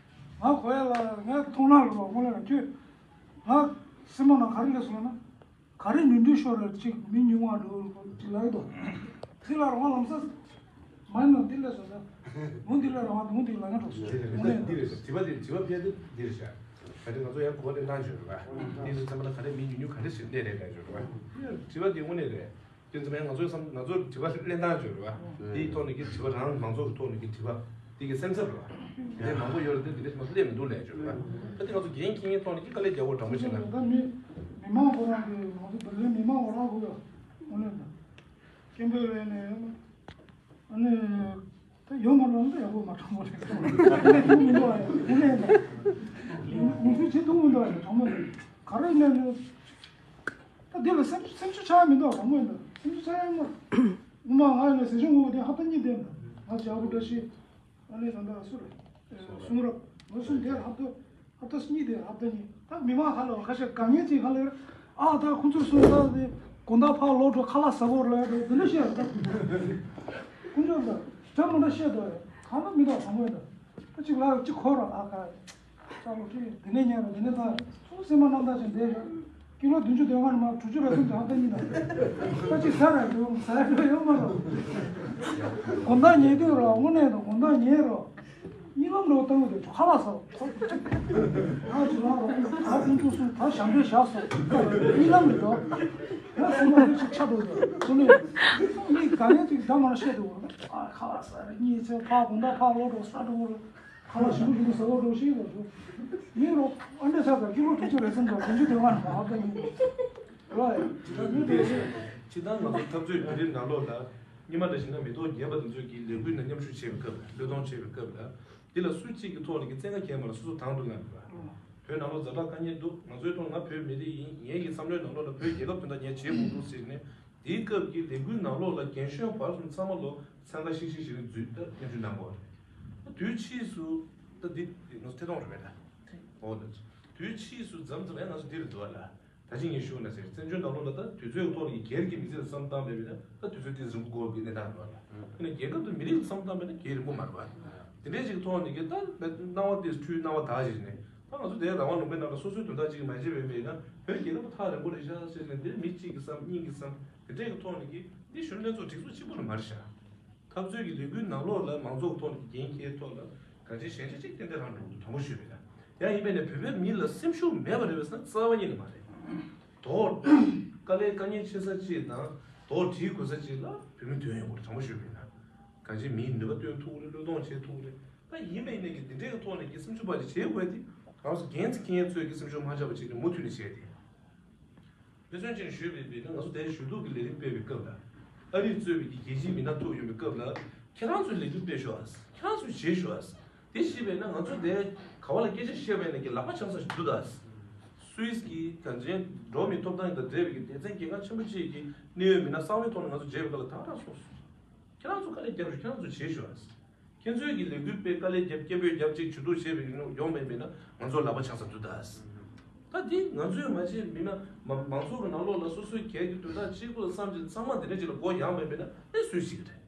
ང་གོ་ཡ་ལ་ངའི་མཐོང་སྣང་ལ་རོགས་དངོས་གནས་ལ་ཁྱོད་ང་སེམས་པ་ནང་ག་རེ་སླེབས་སོང་ན། ག་རེ་ནུས་འདོད་ཤོར་རེད། གཅིག་མི་ཉུང་བ་འགྲོ་གཅིག་ལབ་ཡོད་དོ། དེ་ལ་རང་ལམ་སང་མ་ཡིན་ནོ་འདི་ལས་སོ་ད། འོ་འདི་ལས་རང་དབང་འདི་ལ་ང་འགྲོ་སོང་། འདི་རེད། འདི་རེད། དྲི་བ་འདི་དྲི་བ་ཕལ་ཆེར་འདི་རེད་ཤག་ད་ནི་ང་ཚོ་ཡང་གོ་བ་ལེན་སྟངས་བརྗོད་རེད་བ། འདི་ཚོ་ཚང་མ་ལ་ག་རེ་མི་ཉུང་ཉུང་ག་རེ་ཞིག་གནས་རེད་ལབ་བརྗོད་རེད་བ། དྲི་བ་འདི་དངོས་གནས་རེད། དེ་ཚོ་ཡང་ང་ཚོའི་བསམ་ང་ཚོར་དྲི་བ་ལེན་སྟངས་བརྗོད་རེད་བ། འདིའི་ཐོག་ནས་ཀྱི་དྲི་བ་རང་མང་ཚོགས་ཀྱི་ཐོག་ནས་ཀྱི་དྲི་བ་འདི་གི་སེམས་འཚབ་རེད་བ། དེ་མང་པོ་ཡོད་རེད། དེ་འདི་འདྲ་ཞིག་མ་སླེབས་མི་འདུག་ལབ་བརྗོད་རེད་བ། ད་དེ་ང་ཚོ་འགན་འཁྱེར་མཁན་ཐོག་ནས་ཀྱི་དཀའ་ལས་རྒྱག་དགོས་དྲང་པོ་བཤད་ན། ད་མི་མི་མང་ཁོ་རང་གི་ང་ཚོ་བར་ལེན་མི་མང་ཁོ་རང་གོ་ཡ་དངོས་གནས་ད། སྐད་འབོད་ལས་ནས་ཨ་ནི་ད་ཡོད་མ་རེད། ད་ཡག་པོ་མ་དྲང་པོ་རེད། ཐུག་མི་འདུག་ཨ། དངོས་གནས་ད་ངུ་ཚུལ་བྱེད་ཐུབ་མི་འདུག་ཨ། དྲང་པོ་རེད། ག་རེ་ཡིན་ནའི་ད་འདི་ལ་སེམས་སེམས་ཤུགས་ཆག་ཡ་མི་འདུག་དྲང་པོ་ཡིན་ད། སེམས་ཤུགས་ཆག་ཡ་མ་རེད། ངོ་མ་ང་ཡིན་ན་ཟས་གཞུང་ངོ་དེ་ཧབ་ཏ་གཉིས་བསྡད་འདུག་ང་ཇག་པོ་བཀྲ་ཤིས། ཨ་ནི་ད་ལྟ་སུ་རེད། གསུང་རབ་ང་གསུང་དེ་ཧབ་ཏ་ཧབ་ཏ་གཉིས་དེ་ཧབ་ཏ་གཉིས་ད་མི་མང་ཧ་ལ་བ་ཁ་ཤས་དཀའ་ངལ་ཅིག་ཧ་ལས་རེད། ཨ་ད་ཁོང་ཚོས་གསུང་ད་དེ་དགོང་དག་ཕར་ལོག་འགྲོ་ཁ་ལག་ཟ་དགོས་རེད་དེ་འདི་འདྲ་བཤད་རེད་ད། ཁོང་ཚོས་ད་དྲང་མོ་འདྲ་བཤད་འདུག་རེད། གང་ན་མི་འདུག་དྲང་མོ་ཡིན་ད། ད་ཅིག་ལ་ཅིག་གོ་ར་ཨ་ཁ། ས་ལོ་ཁྲི་འདི་ནས་ཉལ་ར་འདི་ནས་ད་ཚུར་སེམས་པ་རྣམ་དག་ཅིག་བསྡད་ཡོད། ཀི་ལོ་བདུན་ཅུ་དོན་ལྔ་ནས་མར་དྲུག་ཅུ་རེ་ཟུང་ཙམ་ཧབ་ཏ་གཉིས་ན། ད་ཅིག་ཟ་ར་ཡོང་ཟ་ཡ་ཡོད་མ་རོ། དགོང་དག་ཉལ་དུས་རོ་དངོས་གནས་དང་དགོང་དག་ཉལ་རོ། གཉིད་ལམ་རོ་བཏང་དུས་ཁ་ལག་ཟ། ང་ཅིག་ལ་རོ་ད་ཀུན་སྤྱོད་སུ་ད་ཞབས་འདྲེན་བཞག་སོ། གཉིད་ལམ་རེ་འགྲོ། ང་སེམས་པ་ཅིག་ཆགས་འགྲོ་དུས་ཚོ་ནས་གཉིད་ག་ནས་ཅིག་འདྲ་མ་ན་བཤད་དུ་ཨ་ཁ་ལག་ཟ་རེ་གཉིད་ཆེ་ཕ་དགོང་དག་ཕ་ལོ་འགྲོ་ས་འགྲོ་རོ། ཁ་ལག་ཞིམ་པོ་ཞིམ་པོ་ཟ་བ་འགྲོ་ཤེས་དགོས་སོ། མིན་རོ་ཨ་འདྲ་ཆགས་ཙང་ཀི་ལོ་དྲུག་ཅུ་རེ་ཟུང་དང་བདུན་ཅུ་དོན་ལྔ་ནས་མ་ཧབ་ད་ཡིན། རོ་ཨེ་ད་མི་དེ་ཕྱི་ད་ང་ཚོ་འཐབ་རྩོད་བརྒྱུད་རིམ་ནང་ལོགས་ལ་ཉི་མ་འདྲ་ཞིག་ན་མི་ཐོག་རྒྱས་པ་དེ་ཚོས་ཀྱི་ལས་འགུལ་ནང་མཉམ་ཞུགས་བྱེད་པའི་སྐབས་ལ་བློས་གཏོང་བྱེད་པའི་སྐབས་ལ་འདི་ལ་སུ་གཅིག་གི་ཐོག་ནས་ཀྱི་བཙན་བཀའ་འཁྱེར་མ་ལ་སོ་སོ་དང་དུ་ངམ་པ། བོད་ནང་ལོགས་ཛ་དྲག་དཀའ་ངལ་འདུག་ང་ཚོའི་ཐོག་ང་བོད་མི་རིགས་ཡིན། ངེད་ཀྱི་བསམ་བློའི་ནང་ལོགས་ལ་བོད་རྒྱལ་ཁབ་དོན་དག་ངས་བྱེད་དགོས་འདུག་ཟེར་ནས། དེའི་སྐབས་ཀྱི་ལས་འགུལ་ནང་ལོགས་ལ་རྒན་གཞོན་བར་གསུམ་ཚང་མ་ལོ་འཚང་ཁ་ཤིག་ཤིག་ཞིག་འཛུལ་ད་མཉམ་ཞུགས་གནང་དགོས་རེད། ད་དུས་ཕྱིས་སུ་ད་འདི་ང་ཚོ་ཐད་གཏོང་རེད་པས་ད། འོ་ད་དུས་ཕྱིས་སུ་མཚམས་མཚམས་ཡང་ང་ཚོ་འདི་རུ་འདུག་ཨ་ལ། ད་ཅི་ངས་ཞུ་ན་ཟེར་བཙན་བྱོལ་ནང་ལོགས་ལ་ད་དུས་ཚོད་ཐོག་གི་སྒེར་གྱི་མི་ཚེ་ལ་བསམ་བཏང་བས་ན་ད་དུས་ཚོད་དེ་རིང་པོ་འགོར་བའི་གནས་སྟངས་རེད་པ་ལ། ཡིན་ན་རྒྱལ་ཁབ་དང་མི་རིགས་ལ་བསམ་བཏང་བས་ན་གལ་རིང་པོ་མ་རེད་པ། དེ་འདྲའི་ཅིག་ཐོག་ནས་ཀྱི་ད་སྣང་བ་དེ་འཁྲུལ་སྣང་བ་དག་ཅིག་ནས་ད་ང་ཚོ་དེའི་རང་དབང་ལུང་པའི་ནང་ལ་སོ་སོའི་དོན་དག་ཅིག་མ་བྱས་པས་མེད་ན་བོད་རྒྱལ་ཁབ་ཐག་རིང་པོ་རེད་ཤག་ཟེར་ནས་འདིར་མི་གཅིག་གིས་བསམ་གཉིས་ཀྱིས་བསམ་དེ་འདྲའི་གི་ཐོག་ནས་ཀྱི་འདི་གཞོན་ལྷན་ཚོགས་སྒྲིག་འཛུགས་གཅིག་པུ་ལ་མ་རེད་ཤག་འཐབ་རྩོད་ཀྱི་ལས་འགུལ་ནང་ལོགས་ལ་མང་ཚོགས་ཐོག་ནས་འགན་འཁྱེར་ཐོག་ལ་གང་ཅིའི་ཞན་ཆ་གཅིག་ཏན་ཏན་རང་འགྲོ་འདུག་དྲང་པོ་ཞུས་པ་ཡིན་ན། ཡང་ཡིན་པས་ན་བོད་པའི་མི་ལ་སེམས་ཤུགས་མེད་པ་རེད་པས་ན་རྩ་བ་ཉིད་ནས་མ་རེད། དོ། དཀའ་ལས་དཀའ་ངལ་ཆེ་ས་གཅིག་དང་དོ་བྲིས་དགོས་ས་གཅིག་ལ་བོད་མི་དོན་ཡོད་པ་རེད་དྲང་པོ་ཞུས་པ་ཡིན་ན། གང་ཅིའི་མིའི་ནུས་པ་བཏོན་ཐུབ་ཀྱི་རེད། བློས་གཏོང་བྱེད་ཐུབ་ཀྱི་རེད། ད་ཡིན་པས་ན་གི་འདི་འདྲའི་གི་ཐོག་ནས་ཀྱི་སེམས་ཤུགས་པ་ཅིག་བྱེད་དགོས་ཏེ་རང་སུ་འགན་འཛིན་མཁན་ཚོས་ཀྱི་སེམས་ཤུགས་མ་ཆག་པ་བྱས་ཏེ་མུ་མཐུད་ནས་བྱས་ཏེ། དཔེ་མཚོན་ཅན་ཞུས་པའི་བར་ན་ང་ཚོ་དེའི་ཞུ་གཏུག་གི་ལས་རིམ་སྤེལ་བའི་སྐབས་ལ། ཨ་རིར་གཙོས་པའི་གི་རྒྱལ་སྤྱིའི་མི་སྣ་ཐུག་ཡོང་བའི་སྐབས་ལ། ཁྱེད་རང་ཚོས་ལས་འགུལ་སྤེལ་ཤོག་ཨ། ཁྱེད་རང་ཚོས་བྱེད་ཤོག་ཨ། དེ་ཞུས་པས་ན་ང་ཚོ་དེ་ག་བ་ལ་སྐད་ཆ་བཤད་པ་ཡིན་ན་གི་ལག་པ་འཆང་ས་ཞིག་འདུག་ད། སུད་སི་གི་གངས་ཅན་འགྲོ་བ་མིའི་ཐོབ་ཐང་དང་འབྲེལ་བའི་གི་སྡེ་ཚན་རྒྱལ་ཁང་ཆེན་པོ་གཅིག་གི་གནད་ཡོད་མི་སྣ་གསང་བའི་ཐོག་ནས་ང་ཚོ་མཇལ་བའི་སྐབས་ལ་ད་ག་རང་སོང་སོང་། ཁྱེད་རང་ཚོ་དཀའ་ལས་རྒྱབ་ཤོག་ཁྱེད་རང་ཚོ་བྱེད་ཤོག་ཨ། ཁྱེད་ཚོས་ཀྱི་ལས་འགུལ་སྤེལ་དཀའ་ལས་རྒྱབ་སྐད་འབོད་རྒྱབ་ཅིག་ཇུས་གཏོགས་བྱས་པའི་ཡོང་ཡོང་བས་མེད་ན་ང་ཚོ་ལག་པ་འཆང་ས་འདུག་ད། ད་འདི་ང་ཚོས་མ་བྱས་མིན་ན་མ་མང་ཚོགས་ཀྱི་ནང་ལོགས་ལ་སོ་སོའི་སྒེར་གྱི་དོན་དག་གཅིག་པུ་ལ་བསམ་གྱི་ཚང་མ་འདི་འདྲ་ཅིག་ལ་མགོ་ཡངས་བས་མེད་ན་ཨེ་སུས་ཤེས་ཀྱི་རེད།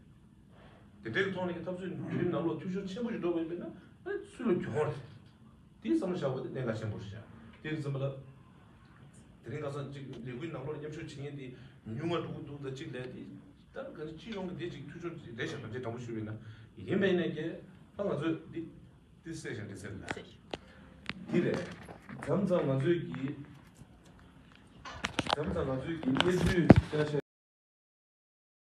དེ་འདྲའི་ཐོག་ནས་ཀྱི་འཐབ་རྩོད་བརྒྱུད་རིམ་ནང་ལོགས་འཐུས་ཤོར་ཆེན་པོ་ཞིག་འགྲོ་བས་མེད་ན་ཨེ་སུས་ལ་གྱོང་རེད། དེ་བསམ་བློ་བཞག་པ་དེ་གནད་འགག་ཆེན་པོ་རེད་ཤག་དེ་ཡིན་ཙམ་པ་ལ། དེ་རིང་ཁ་སང་གཅིག་ལས་འགུལ་ནང་ལོགས་ལ་མཉམ་ཞུགས་བྱེད་མཁན་དེ་ཉུང་ང་འགྲོ་གི་འདུག་ད་གཅིག་ལས་དེ། ད་ག་ཚོད་སྤྱི་ཡོངས་ཀྱི་དེ་གཅིག་འཐུས་ཤོར་རེད་ཤག་དམ་བཅའ་དྲང་པོ་ཞུས་པ་ཡིན་ན། ཡིན་པ་ཡིན་ནའི་ཀྱེ། ད་ང་ཚོས་འདི་འདི་གསལ་ཤག་འདི་གསལ་ལ། འདི་རེད། མཚམས་མཚམས་ང་ཚོས་ཀྱི་མཚམས་མཚམས་ང་ཚོས་ཀྱི་སྙན་ཞུ་བཀའ་ཤག